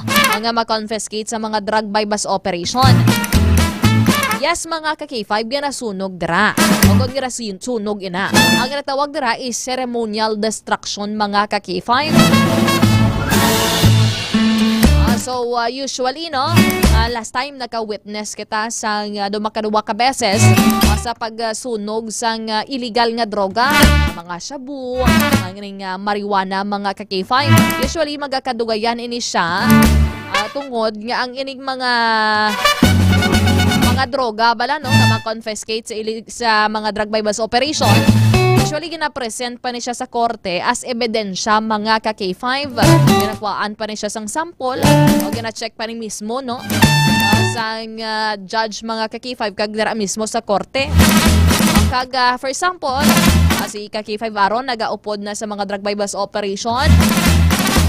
nga ma-confiscate sa mga drug buy-bust operation. Yes, mga ka-K five, ginasunog dira. O kung girasunog ina. Ang ginatawag dira is ceremonial destruction, mga ka-K five. Ah, so, ah, usually, no, ah, last time naka-witness kita sa, ah, duha ka, duha ka beses, ah, sa pagsunog sang, ah, illegal nga droga, mga shabu, ang ining, ah, marijuana, mga ka-K five. Usually, magakadugayan ini siya, ah, tungod nga ang ining mga, mga droga bala, no, nga ma-confiscate sa, ili- sa mga drug buy-bust operation, usually gina-present pa ni siya sa korte as ebidensya, mga ka-K five. Ginakuhaan pa ni siya sang sample o gina-check pa ni mismo, no, ah, sang, ah, judge, mga ka-K five, kag dira mismo sa korte. Kag, ah, for example, ah, si ka-K five Aaron nagaupod na sa mga drug buy-bust operation.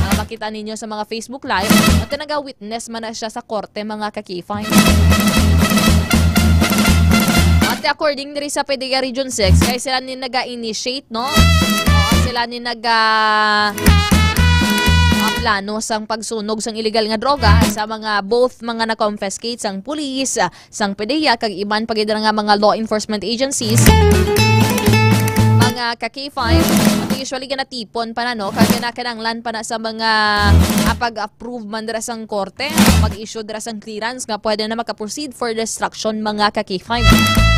Ah, makita ninyo sa mga Facebook Live, at naga-witness man na siya sa korte, mga ka-K five. At according diri sa PDEA Region six, kay sila ni naga-initiate, no? Oo, sila ni naga, ah, plano sang pagsunog sang illegal nga droga sa mga, both mga na-confiscate sang pulis, ah, sang PDEA, kag iban pa gid nga mga law enforcement agencies, mga ka-K five. Usually, ginatipon pa na, no? Kag ginakinahanglan pa na sa mga, ah, pag-approve man dira sang korte, mag-issue dira sang clearance nga pwede na maka-proceed for destruction, mga ka-K five.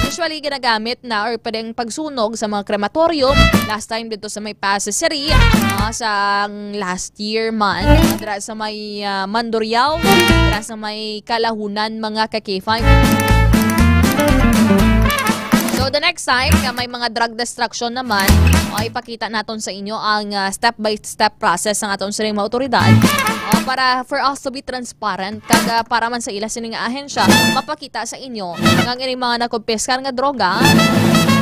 Usually, ginagamit na or pwedeng pagsunog sa mga crematorium. Last time dito sa may Pasisiri, ah, sang last year man, dira sa may, ah, Mandurriao, dira sa may Kalahunan, mga ka-K five. So, the next time nga may mga drug destruction naman, o, ipakita naton sa inyo ang, ah, step-by-step process sang aton sining mga awtoridad, o, para for us to be transparent, kag, ah, para man sa ila sining ahensya, mapakita sa inyo nga ang ining mga nakumpiskar nga droga,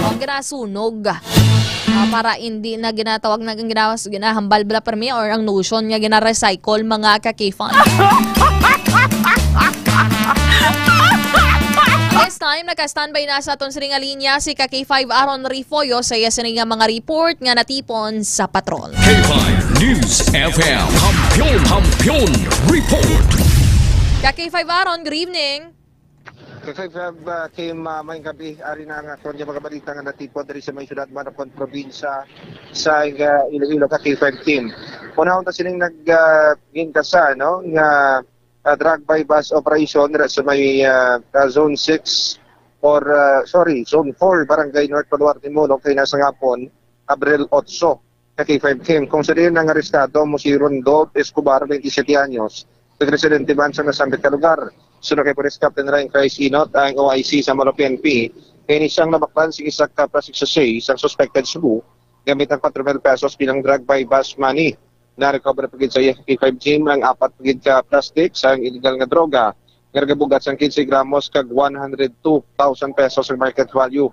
o, ginasunog, ah, para hindi na ginatawag na, ginawas-, ginahambal bala permi, or ang notion nga gina-recycle, mga ka-K five. This time, naka-standby na sa aton sining nga linya si ka-K five Aaron Refollo sa iya sining nga mga report nga natipon sa patrol. K five News F M. Kampiyon, Kampiyon Report. Ka-K five Aaron, good evening. Ka-K five, ah, Kim, ah, maayong gabi. Ari na ang aton nga mga balita nga natipon diri sa may syudad man, akon probinsya sa, ah, Iloilo, ka-K five Kim. Unahon ta sining nag, ah, gingkasa, no, nga, ah, drug buy-bust operation dira sa may, ah, ah, Zone six or, ah, sorry, Zone four, Barangay North Baluarte, Molo, kay nasa hapon, Abril otso. Ka-K five Kim, kung sa diin ang arestado mo si Rondolph Escobar, twenty-siyete anyos, nagresidente man sa nasambit ka lugar. Suno kay Police Captain Ryan Christ Inot, ang O I C sa Molo P N P, kay ini siyang nabaklan sa isa ka plastic sachet sang suspected shabu gamit ang four mil pesos bilang drug buy-bust money. Na-recover pa gid sa iya, ka-K five Kim, ang apat pa gid ka plastic sang illegal nga droga nga nagabugat sang quince gramos kag one hundred two thousand pesos ang market value.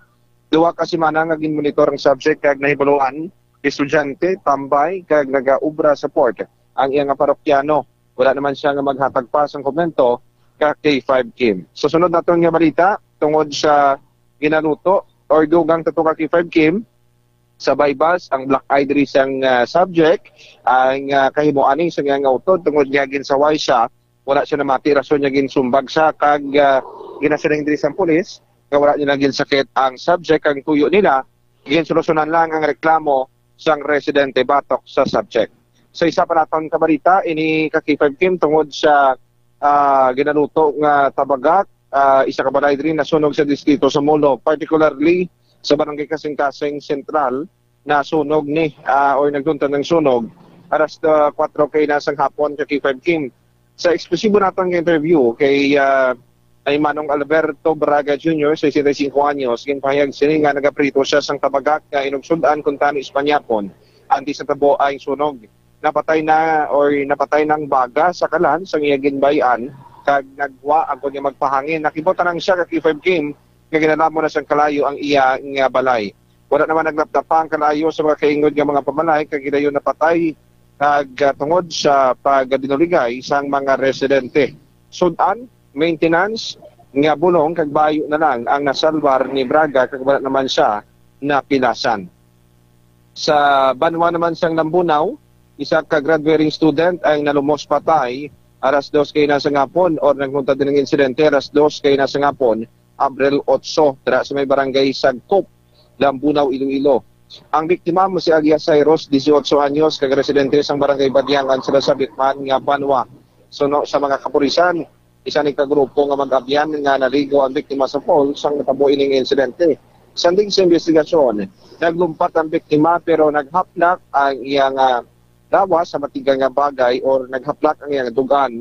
Duha ka semana nga ginmonitor ang subject kag nahibaluan, estudyante, tambay, kag nagaobra sa port ang iya nga parokyano. Wala naman siya nga maghatag pa sang komento, ka-K five Kim. Susunod naton nga balita tungod sa ginaluto or dugang tato, ka-K five Kim, sa buy-bust ang black eye diri sang, ah, subject, ang, ah, kahimo ani sa iyang utod tungod nga ginsaway siya, wala siya namati, rason niya ginsumbag siya kag, ah, ginasiling diri sang pulis nga wala nila ginsakit ang subject, ang tuyo nila ginsolusyonan lang ang reklamo sang residente batok sa subject. Sa isa pa naton ka balita, ini, ka-K five Kim, tungod sa, ah, ginaluto nga tabagak, ah, isa ka balay diri nasunog sa distrito sa Molo, particularly sa barangay Kasing-Kasing Central, nasunog ni, ah, or nagduntan ng sunog alas, ah, kwatro kay na sang hapon, ka-K five Kim. Sa eksklusibo naton nga interview kay, ah, kay Manong Alberto Braga Junior, sesenta y cinco anyos, ginpahayag sini nga nagaprito siya sang tabagak nga inugsud-an kuntani Espanyapon antes natabo ang sunog. Napatay na or napatay nang baga sa kalan sang iya ginbay-an kag nagwa agod nga magpahangin. Nakibot ang siya ka-K five Kim nga ginalamon na sang kalayo ang iya nga balay. Wala naman naglapdapa ang kalayo sa mga kaingod nga mga pamalay kag gidayon napatay kag, ah, tungod sa pagdinuligay sang mga residente. Sud-an, maintenance nga bulong kag bayo na lang ang nasalbar ni Braga kag wala naman siya napilasan. Sa banwa naman sang Lambunao, isa ka grad wearing student ang nalumos patay alas dos kay na sa ngapon or nagluntad din ng insidente alas dos kay na sa ngapon, Abril otso, dira sa may barangay Sagkop, Lambunao, Iloilo. Ang biktima mo si alias Cyrus, dieciocho anyos, kag residente sang barangay Badiangan sila sa Bitman nga banwa. Suno sa mga kapulisan, isa ni ka grupo nga mag-abyan nga naligo ang biktima sa falls sang natabo ining insidente. Sanding sa investigasyon, naglumpat ang biktima pero naghaplak ang iyang, ah, lawas sa matiga nga bagay or naghaplak ang iyang dugan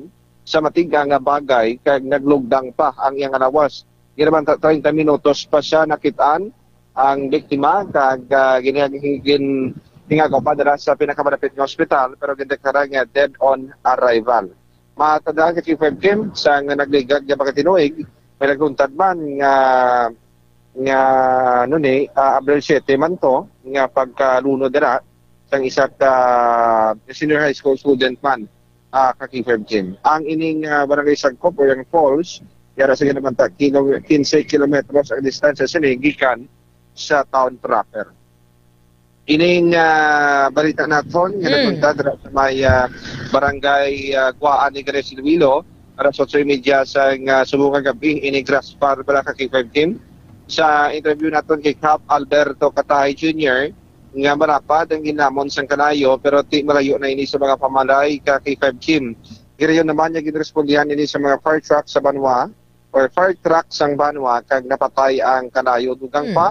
sa matiga nga bagay kag naglugdang pa ang iyang lawas. Ginamanta treinta minutos pa siya nakit-an ang biktima kag, ah, ginhag-, gin-, hingago pa dira sa pinakamalapit nga ospital pero gindeklara nga dead on arrival. Matandaan ka, K five Kim, sa nga nagligad nga mga tinuig, may nagluntad man nga, nga, ano ni, ah, Abril siete man to, nga pagkalunod dira sang isa ka senior high school student man, ah, ka K five Kim. Ang ining, ah, barangay Sagkop o yung Falls, yara sa ginamanta, kilo-, quince kilometros ang distansya sini gikan sa town proper. Ining, ah, balita naton nga Mm. nagpunta dira sa may, ah, barangay, ah, Guaan, Legazpi, Iloilo, alas otso y media sa nga subong nga gabi, ini Graspar, Balaka, K five Kim. Sa interview naton kay Cap Alberto Katahay Junior, nga malapad ang ginamon sang kalayo, pero ti malayo na ini sa mga pamalay ka K five Kim. Girayon naman nga ginrespondihan ini sa mga fire truck sa banwa or fire truck sang banwa kag napatay ang kalayo. Dugang Hmm. pa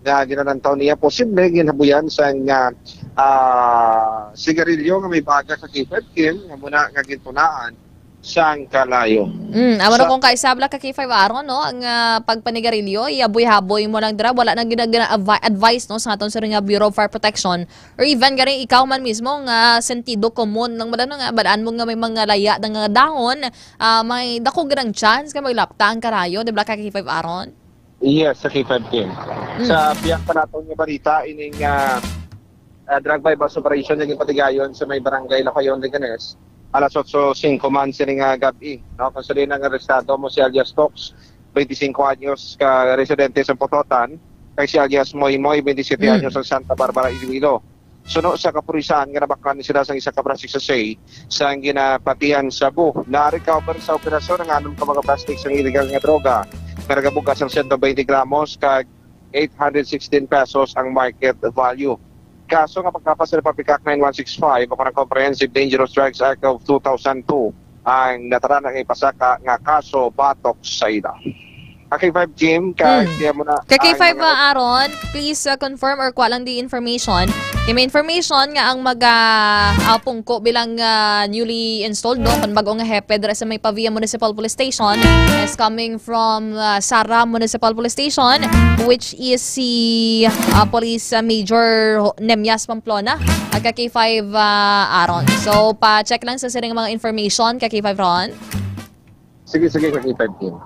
nga ginalantaw niya posible ginhabuyan sang, ah, ah, sigarilyo nga may baga ka K five Kim nga muna nga gintunaan sang kalayo. Mm, amo na Sa kung kaisabla ka K five Aaron, no, ang, ah, pagpanigarilyo, ihaboy-haboy mo lang dira, wala na gina-, gina-, advi-, advice, no, sa aton sa nga Bureau of Fire Protection, or even gani ikaw man mismo nga sentido komon lang mo, ano, nga balaan mo nga may mga laya na nga dahon, ah, may dako gid ang chance nga maglapta ang kalayo, di ba, ka K five Aaron? Yes, sa K five Kim. Mm. Sa biyang pa naton nga balita, ining, ah, ah, drug buy-bust operation nga ginpatigayon sa may barangay Lacayon, Leganes, alas otso singko man sini nga gab-i, no? Kung sila nang arestado mo si alias Tox, twenty-cinco anyos, ka residente sa Pototan, kay si alias Moy Moy, twenty-siyete Hmm. anyos, sa Santa Barbara, Iloilo. Suno sa kapulisan nga nabaklan sila sang isa ka plastic sachet sang ginapatihan shabu. Na-recover sa operasyon ang anom ka mga plastic sang illegal nga droga nga nagabuga sang sento bente gramos kag eight hundred sixteen pesos ang market value. Kaso nga pagkapas sa Republic Act nine one six five o ang Comprehensive Dangerous Drugs Act of two thousand two ang natara na nga ipasaka nga kaso batok sa ila. Ka K five Kim, kay Hmm. kaya mo na Ka ang K five, mga uh, Aaron, please, uh, confirm or kuha lang the information. Kay may information nga ang mag, uh, uh, pungko bilang, uh, newly installed, no, kung bago nga hepe dira sa may Pavia Municipal Police Station is coming from, uh, Sara Municipal Police Station, which is si, uh, Police, uh, Major Ho-, Nemias Pamplona, ag ka K five, uh, Aaron. So, pa-check lang sa sining mga information, ka K five Ron. Sige, sige, ka K five Kim.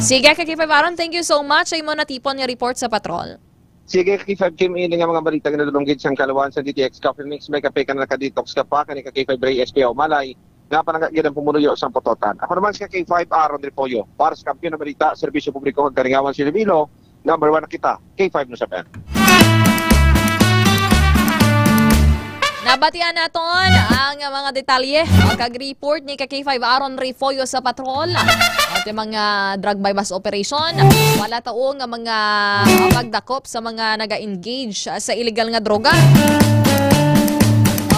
Sige, ka K five Aaron, thank you so much sa imo natipon nga report sa patrol. Sige, ka K five Kim, ini nga mga balita nga nadulong gid sang kaluan sa D T X Coffee Mix, may kape ka na, naka-detox ka pa, kani ka K five Ray S P O Malay, nga palangga gid ang pumuluyo sang Pototan. Ako naman si ka K five Aaron Refollo, para sa Kampiyon nga Balita, Serbisyo Publiko kag Kalingawan sa Iloilo, number one na kita, K five News F M. Nabatian naton ang mga detalye o kag report ni ka K five Aaron Refollo sa patrol. At yung mga drug buy-bust operation, wala tao nga mga pagdakop sa mga naga-engage sa illegal nga droga.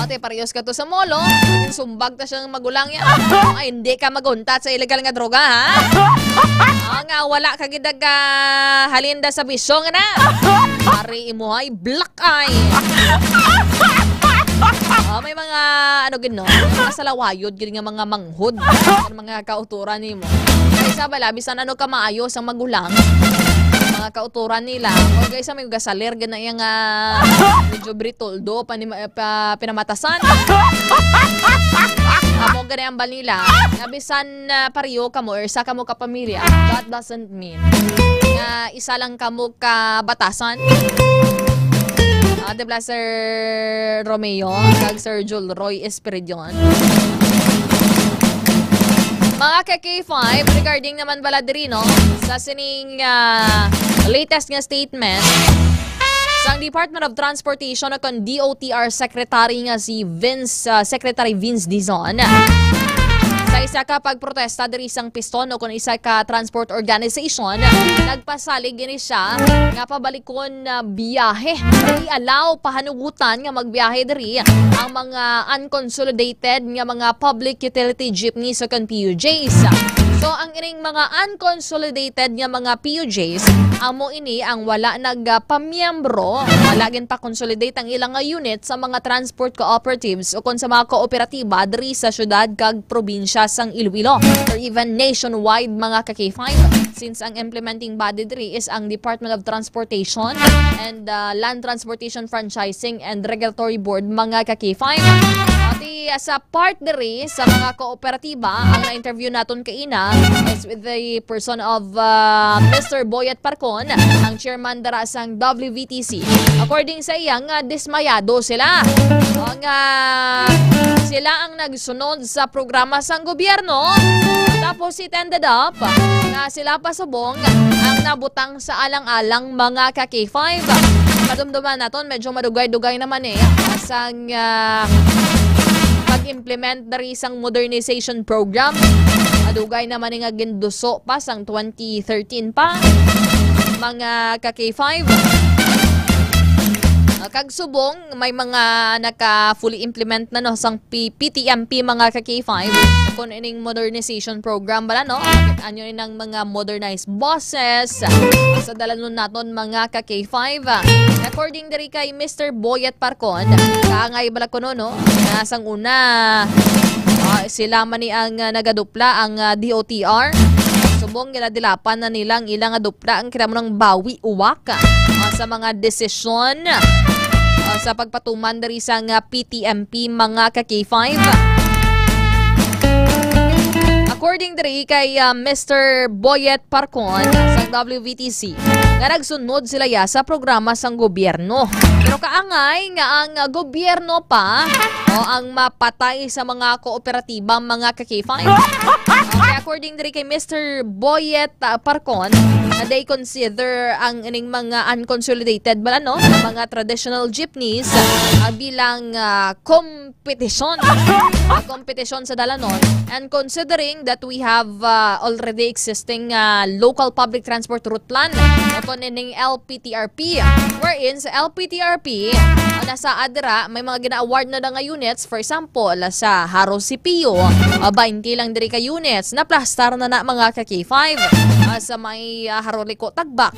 Ate, parehas ka to sa mall, oh. Sumbag ta siyang magulang yan. Ay, hindi ka maguntat sa illegal nga droga, ha? Ah, nga wala ka gid nag, ah, halinda sa bisyo nga na. Ari imo ay black eye. Oh, may mga, ano gid, no? Mga salawayod gid nga mga manghod. Ang mga kauturan nimo. Kaysa bala, bisan ano ka maayo sa magulang, mga kauturan nila. Kung kaysa may gasaler gid na iya nga medyo britoldo, pa, pa, pinamatasan. Amo gani ang balila. Nga bisan, ah, pareho kamo or sa kamo ka pamilya, that doesn't mean nga isa lang kamo ka batasan. Ah, di ba, Sir Romeo, kag Sir Jul Roy Espiridion? Mga ka K five, regarding naman bala diri, no, sa sining, ah, latest nga statement sa Ang Department of Transportation o kon D O T R Secretary nga si Vince, ah, Secretary Vince Dizon, sa isa ka pagprotesta diri sang Piston o kon isa ka transport organization, nagpasalig gini siya nga pabalikon na biyahe. I-allow, pahanugutan nga magbiyahe diri ang mga unconsolidated nga mga public utility jeepneys o kon P U Js. So, ang ining mga unconsolidated nga mga P U Js, amo ini ang wala nagapamiyembro, wala ginpa-consolidate ang ilang nga unit sa mga transport cooperatives o kon sa mga kooperatiba diri sa syudad kag probinsya sang Iloilo or even nationwide, mga ka-K five, since ang implementing body diri is ang Department of Transportation and, uh, Land Transportation Franchising and Regulatory Board, mga ka-K five. Ati, uh, sa part diri sa mga kooperatiba, ang na-interview naton kaina is with the person of, uh, Mister Boyet Parcon, ang chairman dara sang W V T C. According sa iya, nga dismayado sila. O nga sila ang nagsunod sa programa sang gobyerno, tapos it ended up nga sila pa subong ang nabutang sa alang-alang, mga ka-K five. Madumduman naton, medyo madugay-dugay naman eh, sang, ah, pag-implement diri sang modernization program. Madugay naman eh nga ginduso pa sang twenty thirteen pa, mga ka-K five. Ah, kag subong, may mga naka fully implement na, no, sang P-, P T M P, mga ka-K five. Kung ining modernization program bala, no? Makit-an nyo ining mga modernized buses sa dalanon naton, mga ka-K five. According diri kay Mister Boyet Parcon, kaangay bala kuno, no, na sang una, ah, sila man ni ang, ah, nagadupla ang, ah, D O T R. Subong ginadilapan na nilang ilang dupla ang kinahanglan bawi uwak, ah, sa mga desisyon, ah, sa pagpatuman diri sang, ah, P T M P, mga ka-K five. According diri kay, ah, Mister Boyet Parcon sa W V T C, nga nagsunod sila ya sa programa sang gobyerno. Pero kaangay nga ang, ah, gobyerno pa o ang mapatay sa mga kooperatiba, mga ka-K five. Okay, according diri kay Mister Boyet, ah, Parcon, na they consider ang ining mga unconsolidated bala, no, mga traditional jeepneys, ah, bilang, ah, kompetisyon. Ah, kompetisyon sa dalanon. And considering that we have, ah, already existing, ah, local public transport route plan, o kon ining L P T R P, wherein sa L P T R P, ah, nasa adra, may mga gina-award na, na nga units. For example, sa Jaro C P U, ah, twenty lang diri ka units. Naplastar na na, mga ka-K five. Ah, sa may, ah, Jaro Licao Tagbak,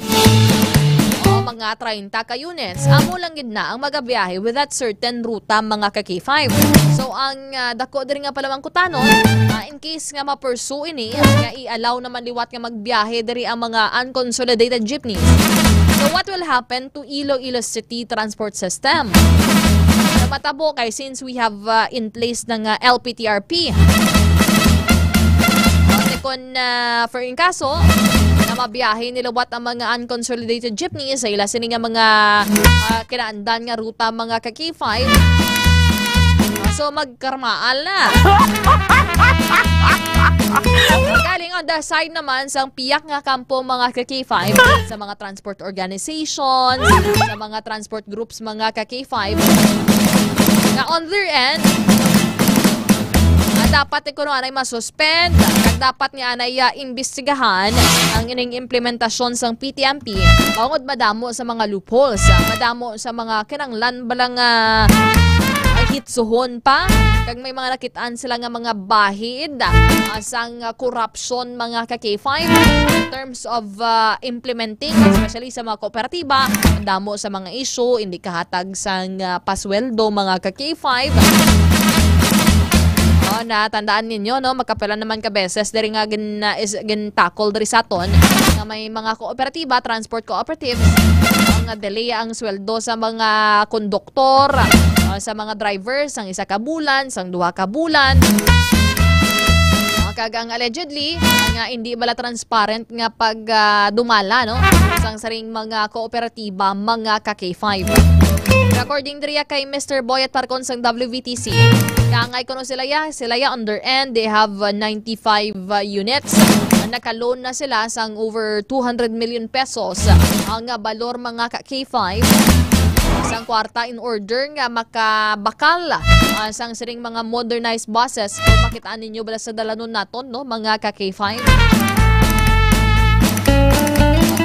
o, mga treinta ka units. Amo lang gid na ang magabiyahe with that certain ruta, mga ka-K five. So, ang, ah, dako diri nga palamangkutanon, ah, in case nga ma-pursue ini, nga i-allow naman liwat nga magbiyahe diri ang mga unconsolidated jeepneys. So, what will happen to Iloilo City transport system? Sa matabo kay, since we have, uh, in place na nga L P T R P. Kasi kung, uh, for in kaso na mabiyahe nila wat ang mga unconsolidated jeepney sa ila sini nga mga, uh, kinaandan nga ruta, mga ka-K five, so magkarmaal na. Galing on the side naman sang piyak nga kampo, mga ka-K five, sa mga transport organizations, sa mga transport groups, mga ka-K five, nga on their end, ah, dapat ni kuno anay masuspend, kag dapat ni anay, ah, imbestigahan ang ining implementasyon sang P T M P, bangod madamo sa mga loopholes, ah, madamo sa mga kinanglan bala nga, ah, hitsuhon pa, kag may mga nakit-an sila nga mga bahid, ah, sang, ah, korupsyon, mga ka-K five, in terms of, ah, implementing, especially sa mga kooperatiba, damo sa mga issue, hindi kahatag sang, ah, pasweldo, mga ka-K five. Oh, natandaan ninyo, no? Magkapila naman ka beses diri nga gin-, ah, is, gin-tackle diri sa aton nga may mga kooperatiba, transport cooperatives, nga delay ang sweldo sa mga konduktor, ah, sa mga drivers, sang isa ka bulan, sang duha ka bulan. Ah, kag ang allegedly, nga hindi bala transparent nga pag, ah, dumala, no, sang saring mga kooperatiba, mga ka-K five. According diriya kay Mister Boyet Parcon sang W V T C, kaangay kuno sila ya, sila ya on their end, they have, uh, ninety-five, uh, units. Naka-loan na sila sang over two hundred million pesos ang, uh, balor, mga ka-K five. sang kwarta in order nga makabakal, ah, sang sining mga modernized buses. Kung makita ninyo bala sa dalanon naton, no, mga ka K five.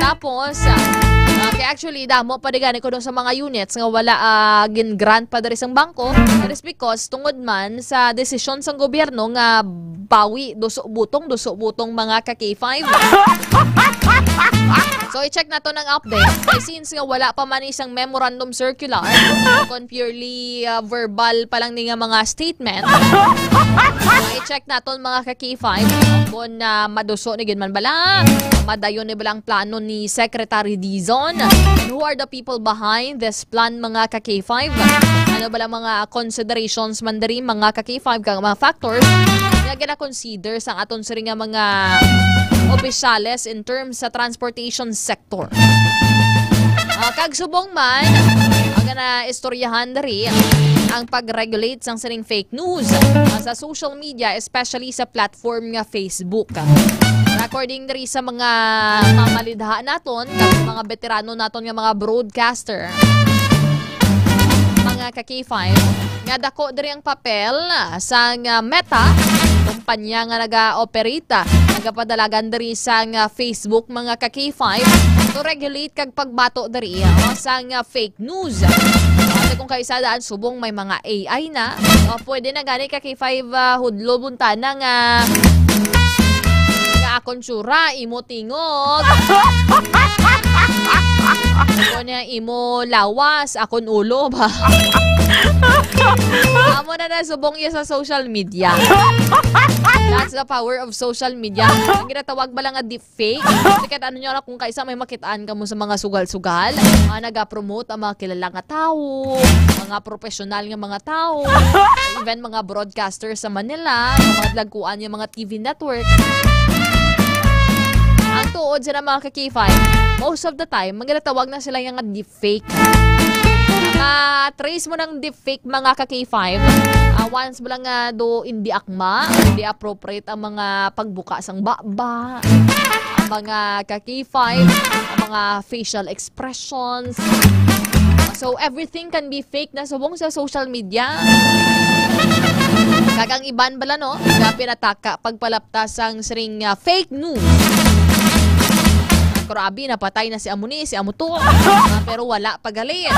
Tapos, ah, ah, kay actually, damo pa di gani kuno sa mga units nga wala, ah, gin-grant pa diri sang bangko. That is because tungod man sa desisyon sang gobyerno nga bawi, duso butong, duso butong, mga ka K five. So, i-check naton ang update. Kay since nga wala pa man isang memorandum circular, kon purely, ah, verbal pa lang ni nga mga statement, so, i-check naton, mga ka K five, kon, ah, maduso ni gid man bala, madayon ni bala ang plano ni Secretary Dizon. And who are the people behind this plan, mga ka K five? Ano bala mga considerations man diri, mga ka K five, kag mga factors nga gina-consider sa aton sini nga mga opisyales in terms sa transportation sector? Ah, kag subong man, ang gina-istoryahan diri ang pag-regulate sang sining fake news, ah, sa social media, especially sa platform nga Facebook. According diri sa mga mamalidha naton, kag mga veterano naton nga mga broadcaster, mga ka K five, nga dako diri ang papel sang Meta, kumpanya nga naga-operate, nagapadalagan diri sang Facebook, mga ka K five, to regulate kag pagbato diri, ah, sang fake news. Ate, kung kaisa daan subong may mga A I na, ah, pwede na gani ka K five, ah, hudlo buntana nga, nga akon tsura, imo tingog. Ako niya imo lawas, akon ulo ba? Amo na na subong iya sa social media. That's the power of social media. Ang ginatawag ba lang nga deepfake? Kasi kahit ano niya, kung kaisa may makitaan ka mo sa mga sugal-sugal, ah, nagapromote ang mga kilala nga tawo, mga professional nga mga tawo, even mga broadcaster sa Manila, mga dagkuan nga mga T V network. Ang tuod sa mga ka K five, most of the time, ang ginatawag na sila nga deepfake. Ma-trace mo ng deepfake, mga ka K five, ah, once mo lang nga do hindi akma, hindi appropriate ang mga pagbuka sang baba, ang mga ka K five, ang mga facial expressions. So, everything can be fake na subong sa social media. Kag ang iban bala, no, nga pinataka pagpalapta sang siring, ah, fake news. Grabe, napatay na si amo ni, si amo to. Ah, pero wala pa gali.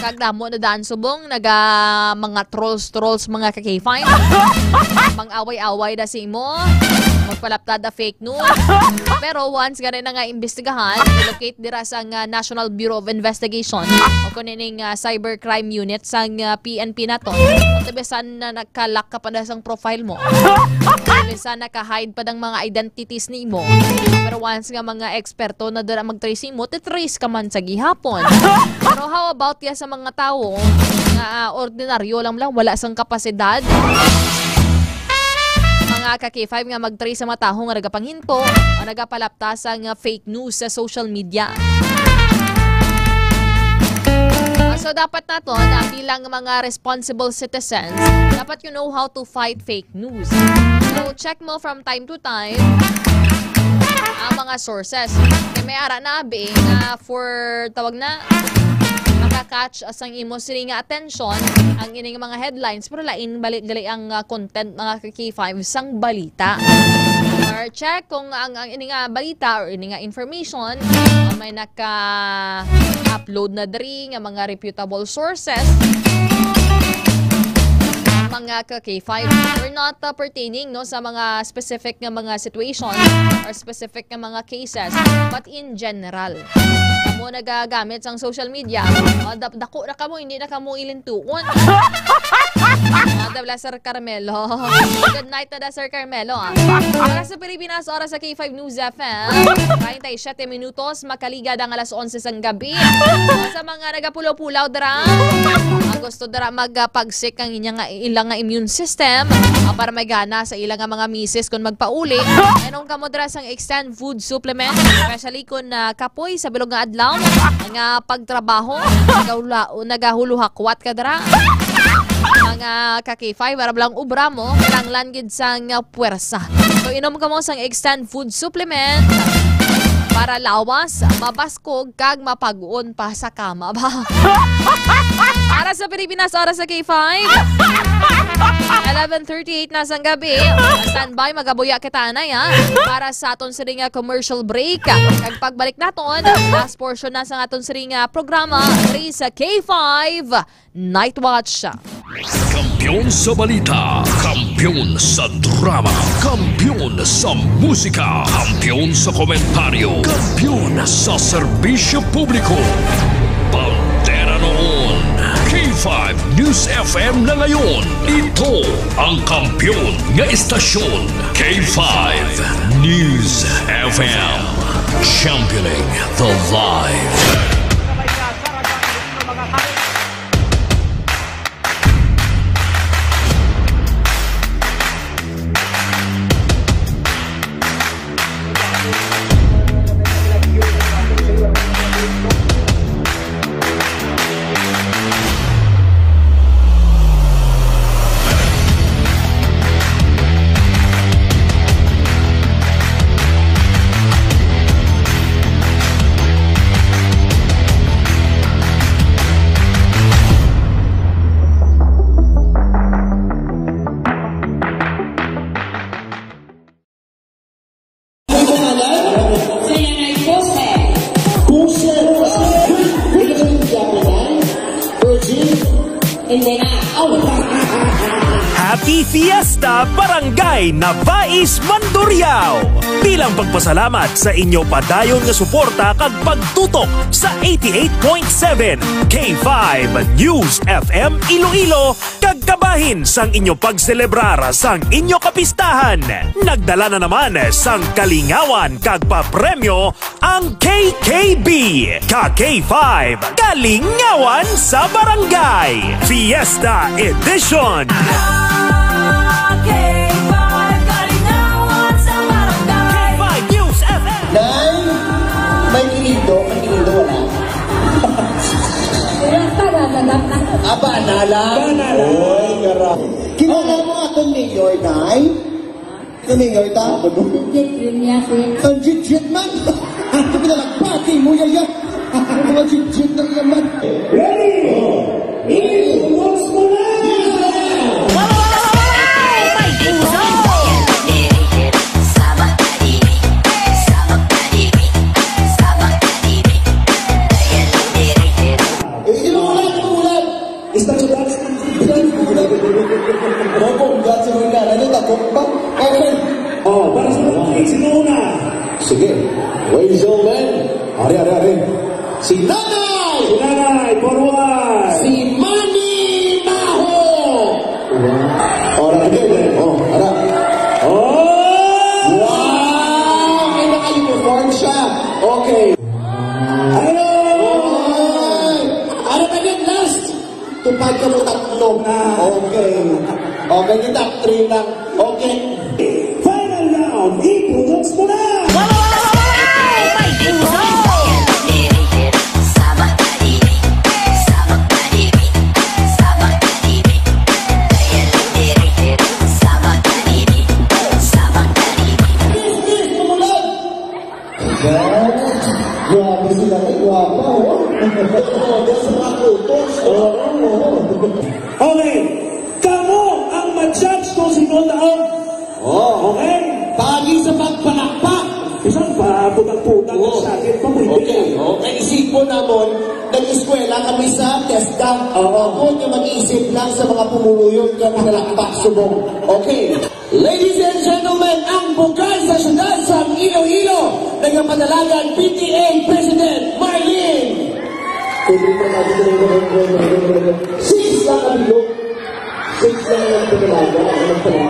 Kag damo na daan subong, naga mga trolls, trolls, mga ka K five. Mang away-away na si imo. Magpalapta da fake news. Pero once gani na nga imbestigahan, i-locate dira sa nga National Bureau of Investigation o kung ining, ah, cybercrime unit sang, ah, P N P nato. At bisan na nagkalak ka pa na sang profile mo. Bisan naka-hide pa dang mga identities nimo. Pero once nga mga eksperto na dira mag-trace nimo, ti-trace ka man sa gihapon. Pero how about ya sa mga tawo nga, ah, ordinaryo lang lang, wala sang kapasidad? Mga ka K five nga mag-trace sa mga tawo nga nagapanghinto o nagapalapta sang fake news sa social media. Ah, so dapat nato na bilang mga responsible citizens, dapat you know how to fight fake news. So check mo from time to time ang mga sources. Kay may ara na abi nga for tawag na maka-catch sang imo sini nga atensyon ang ining mga headlines, pero lain bali gali ang, ah, content, mga ka K five, sang balita. Or check kung ang, ang ini nga balita or ini nga information, ah, may naka-upload na diri nga mga reputable sources, mga ka K five. We're not, uh, pertaining, no, sa mga specific nga mga situation or specific nga mga cases, but in general. Kamo nagagamit sang social media, uh, da- dako na kamo, hindi na kamo ilintuon. Uh, da bala, Sir Carmelo. Good night na da, Sir Carmelo, ah. Para sa Pilipinas, oras sa K five News F M, treinta y siete minutos, makaligad ang alas onse sang gabi. Sa mga nagapulaw-pulaw dira, ang gusto dira magpagsik ang inyang, ilang nga immune system, ah, para may gana sa ilang nga mga misis kung magpauli. Anong kamo dira sang extend food supplement, especially kung, ah, kapoy sa bilog nga adlaw nga pagtrabaho, nagahula-, nagahuluhakwat ka dira. Mga ka K five, para lang ubra mo, kinahanglan gid sang puwersa. So, inom kamo sang extend food supplement. para lawas, mabaskog, kag mapag-on pa sa kama ba. Para sa Pilipinas, oras sa K five. Eleven thirty-eight na sang gabi. Standby, magabuya kita, anay, ha? Para sa aton siring nga commercial break. Kag pagbalik naton, last portion na sa aton siring nga programa diri sa K five Night Watch. Kampiyon sa balita, kampiyon sa drama, kampiyon sa musika, kampiyon sa komentaryo, kampiyon sa serbisyo publiko. Bandera noon, K five News F M na ngayon. Ito ang kampiyon nga istasyon, K five News F M. Championing the life. Ang pangalan? Sa yan ay Jose. Jose. Jose. Virgin. Hindi na. Oh. Happy Fiesta, Barangay Nabais, Mandurriao! Bilang pagpasalamat sa inyo padayon nga suporta kag pagtutok sa eighty-eight point seven K five News F M Iloilo, kag kabahin sang inyo pagselebrar sang inyo kapistahan, nagdala na naman sang kalingawan kag papremyo ang K K B, ka K five, Kalingawan sa Barangay Fiesta Edition. K five News F M. Nay, may kinindo, may kinindo, wala. Wala pa, naganap na. Ah, banala. Banala. Oy, gara-, kilala mo akong mayor, Nay? Ano yung yorta? Ang jit-jit man. Ito pinalagbati mo, yaya. Ang mga jit-jit na yaman. Ready? Ready? Once more. Eh, inuulan, inuulan. Istasyon dance. Opo, dance mo na. Ano, takot pa? Okay. Oh, para sa mga sino una? Sige. Ladies and gentlemen. Ari, ari, ari. Si Nanay! Si Nanay, forward! Si Manny Maho! Wow. Oh, ara, again, eh. Oh, ara. Oh! Wow! May naka-uniform siya. Okay. Hello! Ay! Ano na yun, last? Tupad ka mo tatlo. Ah. Okay. Okay, yung top three lang. Okay. Final round, ipulong mo na! May puso! Grabe sila, ay, guwapa, oh. Grabe sa mga kutos, oh. Oo, oo. Okay, kamo ang ma-judge kung sino daog. Oh. Okay? Pagi sa pagpalakpak. Isang pa, putang-putang ang sakit, pamilya. Okay, okay. Isipon namon, nag-eskwela kami sa TESDA. Oo. Ako nga mag-isip lang sa mga pumuluyo nga pinalakpak subong. Okay. Ladies and gentlemen, ang bukal sa siyudad sang Iloilo, nagapadalagan P T A President Marlene. Six lang ang bilog. Six lang ang pinalaga.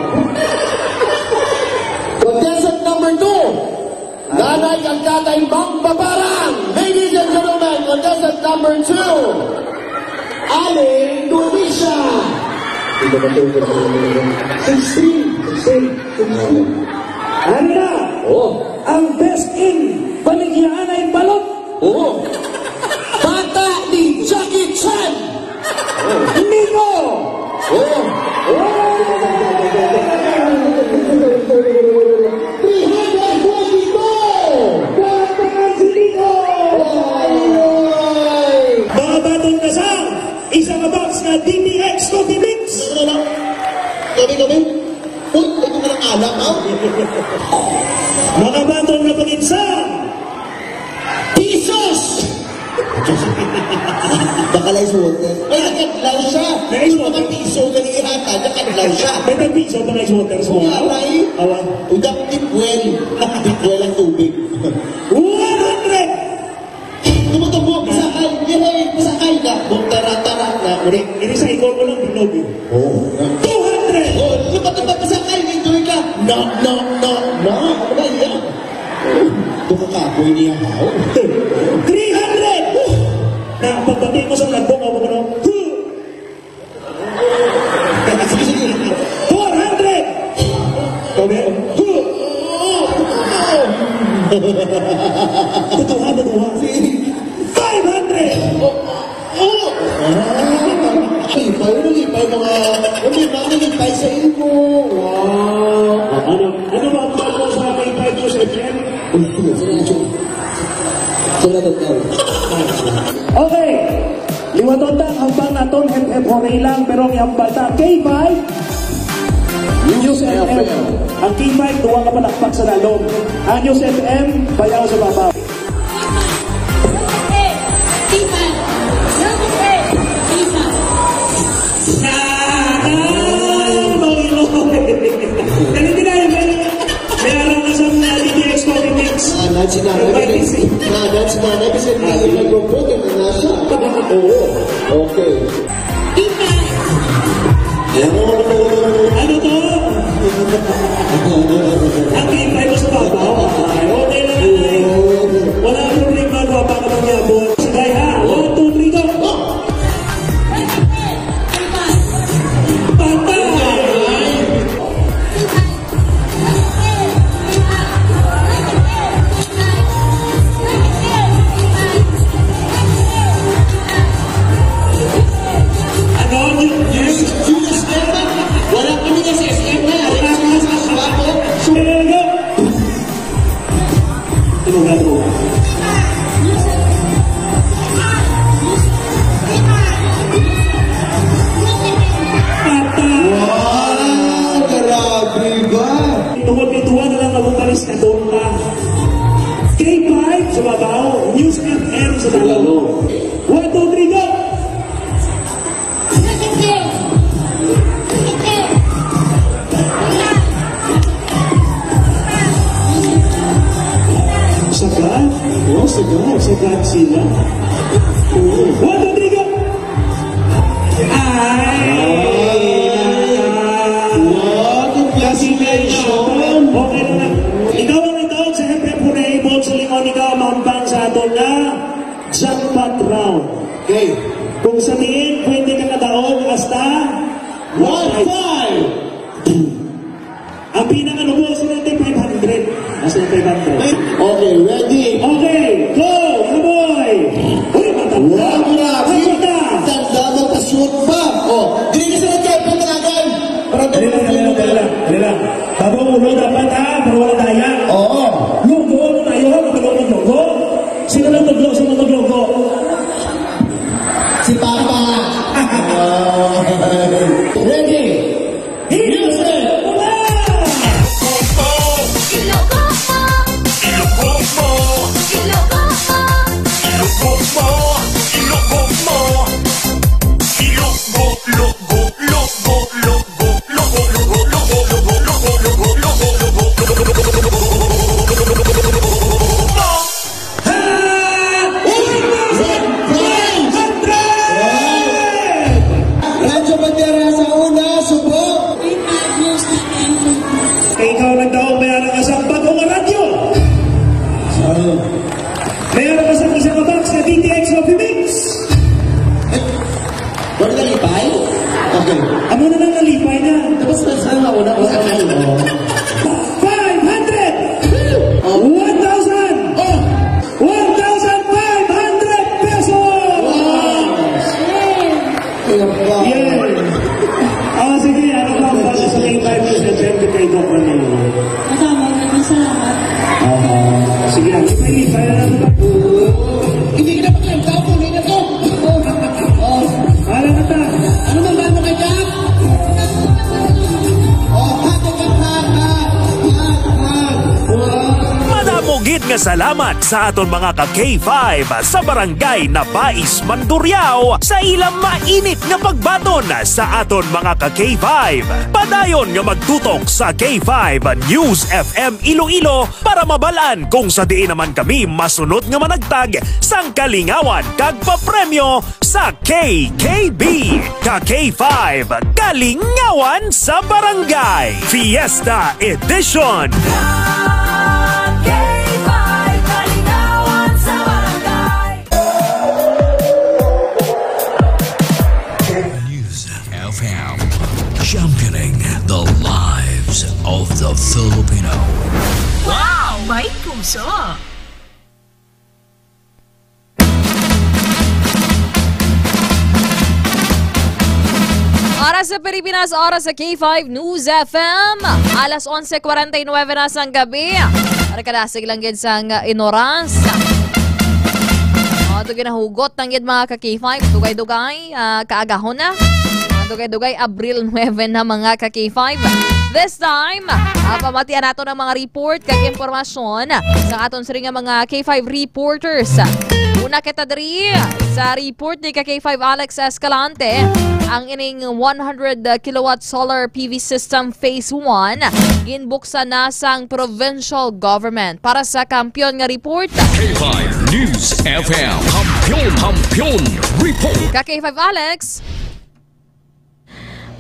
Contestant number two, Nanay kag Tatay Mangbabarang. Ladies and gentlemen, contestant number two, Aling Donisha. Sixteen. Sixteen. Sixteen. Ano na? Oh. Ang best in Baligya Anay Balot. Oh. Bata ni Jackie Chan. Mino! Oh! Oh! Three hundred forty-two! Alam mo? Mga baton nga pangitsam! Pisos! Baka lang sa water. Ay, nakadlaw siya. May ice water. Yung mga piso, gali ihata, nakadlaw siya. May tag-piso pa nga ice water sa mga. Wala, eh. Awa. Udak tipwel. Tipwel ang tubig. One hundred! Tumutubo, pasakay. Yay, pasakay na. Bong tara-tara na. Uri, iri sa ikon ko lang, bilog, eh. Oh. Two hundred! Oh, lupa-lupa, pasakay, enjoy ka. No, no, no, no. Ano ba yan? Ito ka kapoy niya, haw? Three hundred! Na, pagbati mo sa vlog mo, ano? Four hundred! Kami, tutuhan, tutuhan. Five hundred! Lipay, ano lipay, mga, ano lipay, ano lipay sa imo? Wow! Ano, ano ba ang bago sa K five News F M? Salamat daw. Okay. Liwaton ta ang hambal naton, hep, hep, hooray lang, pero ang ihambal ta, K five, News F M. Ang K five, duwa ka palakpak sa lalom. Ang News F M, bayaw sa babaw. Sana! Panginoon! Dali, dali, dali. May araw na sa mga D T X Coffee Mix. Ah, that's not, May D C. Ah, that's not, kasi hindi nagpo-put yung nasa. Oo. Okay. Ano to? Ang K five mo sa babaw. Ay, okay lang yan. Wala ang problema, gwapa ka, mangyabot. Sige, ha? One, two, three, go. Patay! Ano? Yung, yung, yung S M? Wala kami nga sa S M na. Wala kami sa Shop. Sumagot. Tulog na, tulog. Patay! Wow! Grabe ba? Tungod kay duwa na lang ang vocalist na doon pa. K five sa babaw, News F M sa lalom. One, two, three, go! Sagad? Oh, sagad. Sagad sila. Oo. One, two, three, go! Ay! Wow, congratulations! Okay na lang. Ikaw ang nagdaog sa Hep Hep Hooray, Bones Lingon, ikaw ang maambang sa aton nga jackpot round. Okay. Kung sa diin, pwede ka kadaog hasta one five. Ang pinakalubo, sila, five hundred. Mas na five hundred. Okay, ready? Okay, go, Kaboy! Uy, matanda! Wow, grabe! Matanda! Tanda mo, pa-shoot pa! Oh, dili ka sa nagkaipan talagan! Para Dali lang, dali lang, dali lang, dali lang. Bago ulo dapat, ha? Para wala daya. Oo. Lugo, ano tayo? Maglugo, maglugo. Sino lang tudlo? Sino maglugo? Si Papa. Ready? Music! Radyo Bandera sa una, subok. Kay ikaw nagdaog, may ara ka sa bagong radyo. May ara ka sa isa ka box sa D T X Coffee Mix. Wala nalipay? Okay. Amo na lang nalipay na. Tapos na sa una, wala na, oh. Five hundred! Oh. One thousand! Oh. One thousand five hundred pesos! Wow! Kaya pa. Yeah. Ah, sige, ano pa ang bago sa may five years na siyempre kay Doc Manilo? Madami, maraming salamat. Aha. Sige, ang may lipay na lang. Hindi ka na maglantaw, kunin na to. Oh. Wala na ta. Ano bang bando kay Jack? Oh, hati ka, ha, ha. Salamat sa aton mga ka K five sa Barangay Nabais, Mandurriao, sa ilang mainit nga pagbaton sa aton mga ka K five. Padayon nga magtutok sa K five News F M Iloilo para mabalaan kung sa diin naman kami masunod nga managtag sang kalingawan kag papremyo sa K K B, ka K five, Kalingawan sa Barangay, Fiesta Edition. Ka K five, Kalingawan sa Barangay. News F M, championing the lives of the Filipino. Wow! May puso! Oras sa Pilipinas, oras sa K five News F M. Alas onse cuarenta y nueve na sang gabi. Para kadasig lang gid sang, uh, inoras. Oh, ito ginahugot ng gid mga ka K five. Dugay-dugay, ah, kaagahon na. Ah, dugay-dugay, Abril nuebe na mga ka K five. This time, ah, pamatian nato ng mga report kag impormasyon sa aton sini nga mga K five reporters. Una kita diri sa report ni ka K five Alex Escalante. Ang ining one hundred kilowatt solar P V system phase one ginbuksan na sang provincial government para sa kampiyon nga report. K five News F M. Kampiyon, Kampiyon Report. Ka K five Alex.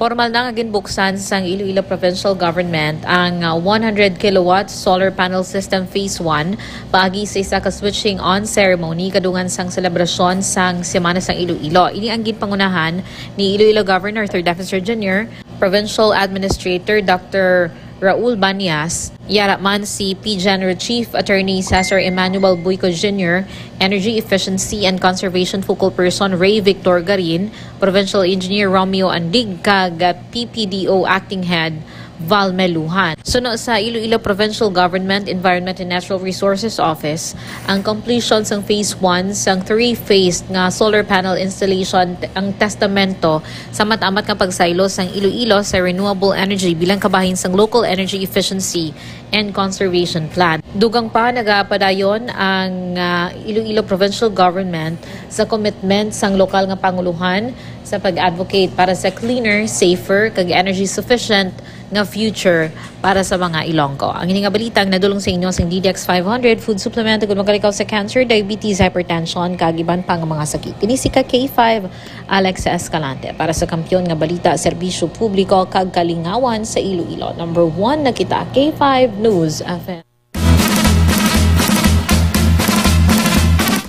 Formal na nga ginbuksan sang Iloilo Provincial Government ang, uh, one hundred kilowatt solar panel system phase one paagi sa isa ka switching on ceremony kadungan sang selebrasyon sang Semana sang Iloilo. Ini ang ginpangunahan ni Iloilo Governor Third Officer Junior, Provincial Administrator Doctor Raul Banias, yara man si P G E N R Chief Attorney Cesar Emmanuel Buyco Junior, Energy Efficiency and Conservation Focal Person Ray Victor Garin, Provincial Engineer Romeo Andig, kag P P D O Acting Head Val Meluhan. Suno sa Iloilo Provincial Government Environment and Natural Resources Office, ang completion sang phase one sang three-phase nga solar panel installation t-, ang testamento sa mat-amat nga pagsaylo sang Iloilo sa renewable energy bilang kabahin sang local energy efficiency and conservation plan. Dugang pa, nagapadayon ang, ah, Iloilo Provincial Government sa commitment sang lokal nga panguluhan sa pag-advocate para sa cleaner, safer, kag energy sufficient nga future para sa mga Ilonggo. Ang ini nga balita ang nadulong sa inyo sang D D X five hundred food supplement, agud makalikaw sa cancer, diabetes, hypertension, kag iban pa nga mga sakit. Ini si ka K five, Alex Escalante, para sa Kampiyon nga Balita, Serbisyo Publiko, kag Kalingawan sa Iloilo. Number one na kita, K five News F M.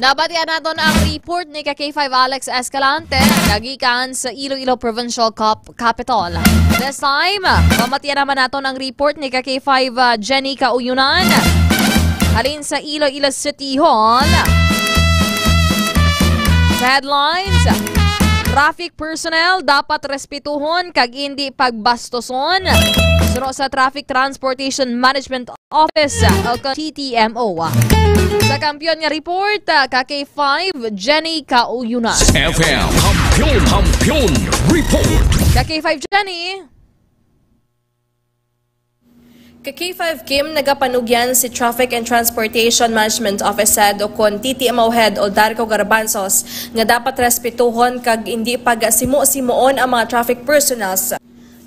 Nabatian naton ang report ni ka K five Alex Escalante, nagikan sa Iloilo Provincial Cap-, Capitol. This time, pamatian naman naton ang report ni ka K five, uh, Jenny Kauyunan, halin sa Iloilo City Hall. Sa headlines, traffic personnel dapat respetuhon kag indi pagbastoson. Suno sa Traffic Transportation Management Office o ka T T M O. Sa Kampiyon nga Report, ka K five, Jenny Kauyunan. F M Kampiyon, Kampiyon Report. Ka K five, Jenny. Ka K five Kim, nagapanugyan si Traffic and Transportation Management Office Head o kon T T M O Head Odarco Garbanzos nga dapat respetuhon kag indi pagasimo-simoon ang mga traffic personnels.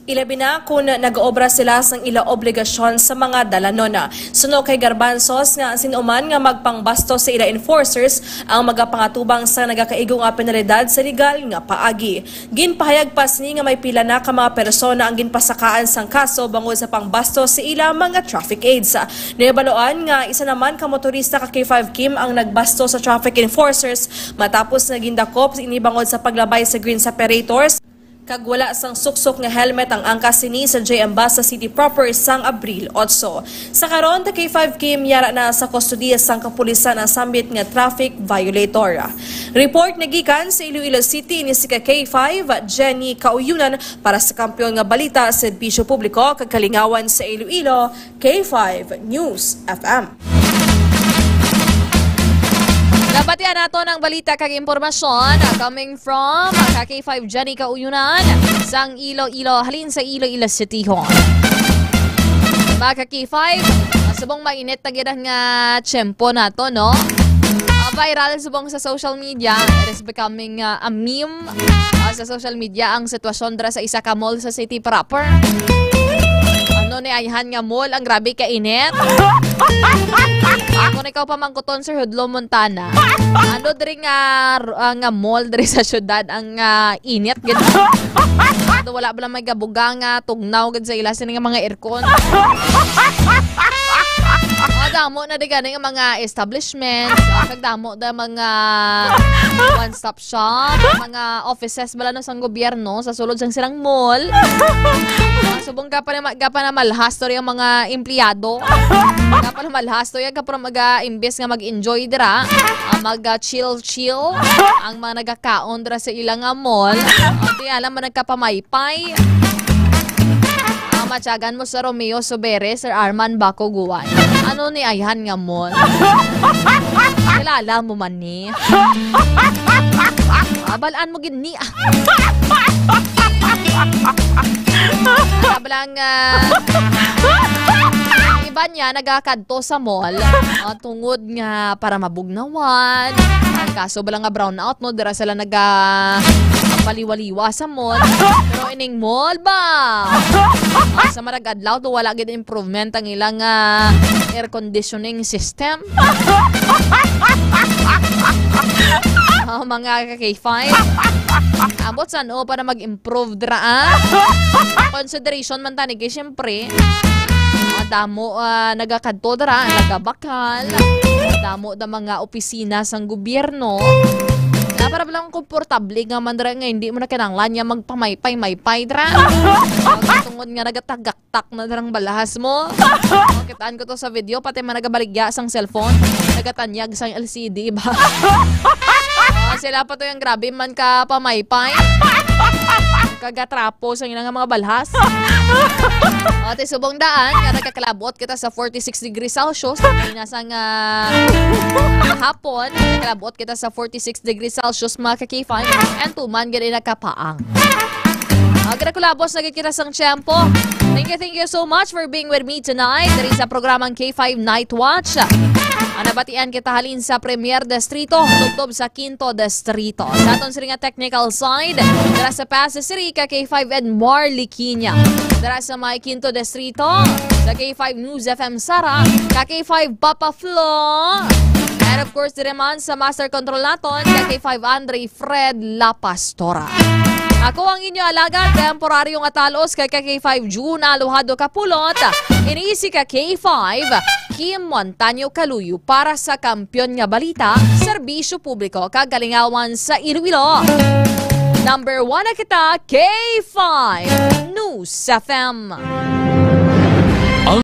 Ilabi na kon nagaobra sila sang ila obligasyon sa mga dalanon. Suno kay Garbanzos nga ang sin-o man nga magpangbasto sa ila enforcers ang magapangatubang sa nagakaigo nga penalidad sa legal nga paagi. Ginpahayag pa sini nga may pila na ka mga persona ang ginpasakaan sang kaso bangod sa pangbasto sa ila mga traffic aids. Nahibaluan nga isa naman ka motorista ka K five Kim ang nagbasto sa traffic enforcers matapos nga gindakop ini bangod sa paglabay sa green separators kag wala sang suksok nga helmet ang angkas sini sa J M Basa City proper sang Abril otso. Sa karon, ka K five Kim yara na sa kustodiya sang kapulisan ang sambit nga traffic violator. Report nagikan sa Iloilo City ni si ka K five, Jenny Kauyunan, para sa Kampiyon nga Balita, Serbisyo Publiko, kag Kalingawan sa Iloilo, K five News F M. Nabatian naton ang balita kag impormasyon, ah, coming from, ah, ka K five Jenny Kauyunan, sang Iloilo, halin sa Iloilo City Hall. Mga ka K five, Subong mainit na gid ang, ah, tiyempo nato, no? Ah, viral subong sa social media. It is becoming, ah, a meme, ah, sa social media ang sitwasyon dira sa isa ka mall sa city proper. Ano ni ayhan nga mall ang grabe ka init? Kung ikaw pamangkuton, Sir Hudlo Montana, ano diri nga, ah, nga mall diri sa syudad ang, ah, init gid? Ato wala bala may gabuga nga tugnaw gid sa ila sini nga mga aircon. Ah, damo na di gani nga mga establishments, ah, kag damo da mga one-stop shop, mga offices bala no sang gobyerno sa sulod sang silang mall. Ah, subong ka pa na, ka pa na malhas to ang mga empleyado. Ka pa na malhas to yan, ka pa na mag, ah, imbes nga mag-enjoy dira, ah, mag, ah, chill-chill ang mga nagakaon dira sa ila nga mall. Ati alam mo nagkapamaypay. Ah, matyagan mo sa Romeo Sobere, Sir Arman Baco Guway. Ano ni ayhan nga mall? Kilala mo man ni. Abalaan mo gid ni. Kablang, ah, ang iba niya nagakadto sa mall, ah, tungod nga para mabugnawan. Ang kaso bala nga brownout, no, dira sila naga paliwaliwa sa mall. Pero ining mall ba? Ah, sa marag adlaw to wala gid improvement ang ilang, ah, air conditioning system. Ah, mga ka K five. Ambot sa ano para mag-improve dira, ah? Consideration man tani kay syempre, ah, damo, ah, nagakadto dira, nagabakal. Damo da mga opisina sang gobyerno. Na para lang komportable nga man dira nga hindi mo na kinahanglan nga magpamaypay-maypay dira. Tungod nga nagatagak tak na darang balahas mo. Oh, kitaan ko to sa video, pati man nagabaligya sang cellphone, nagatanyag sang L C D ba? Oh, sila pa to yung grabe man ka pamaypay. Kagatrapo sa ilang mga balhas. Oh, ate, subong daan, nga nagkakalabot kita sa forty-six degrees Celsius. Kanina sa nga hapon, nagkakalabot kita sa forty-six degrees Celsius, mga ka-K five. And tuman, gani nakapaang. Ang ginakulabos na kita sang tiyempo. Thank you, thank you so much for being with me tonight diri sa programang K five Night Watch. Ang nabatian kita halin sa Premier Distrito, tubtob sa Quinto Distrito. Sa aton sini nga technical side, dira sa Pasay City ka K five Ed Marliquiña. Dira sa may Quinto Distrito, sa K five News F M Sara, ka K five Papa Flo. And of course, diri man sa master control naton, ka K five Andre Fred La Pastora. Ako ang inyo alagad, temporaryong atalos kay ka K five June Aluhado Kapulot. Ini si ka K five Kim Montaño Kaluyo para sa Kampiyon nga Balita, Serbisyo Publiko kag Kalingawan sa Iloilo. Number one na kita, K five News F M.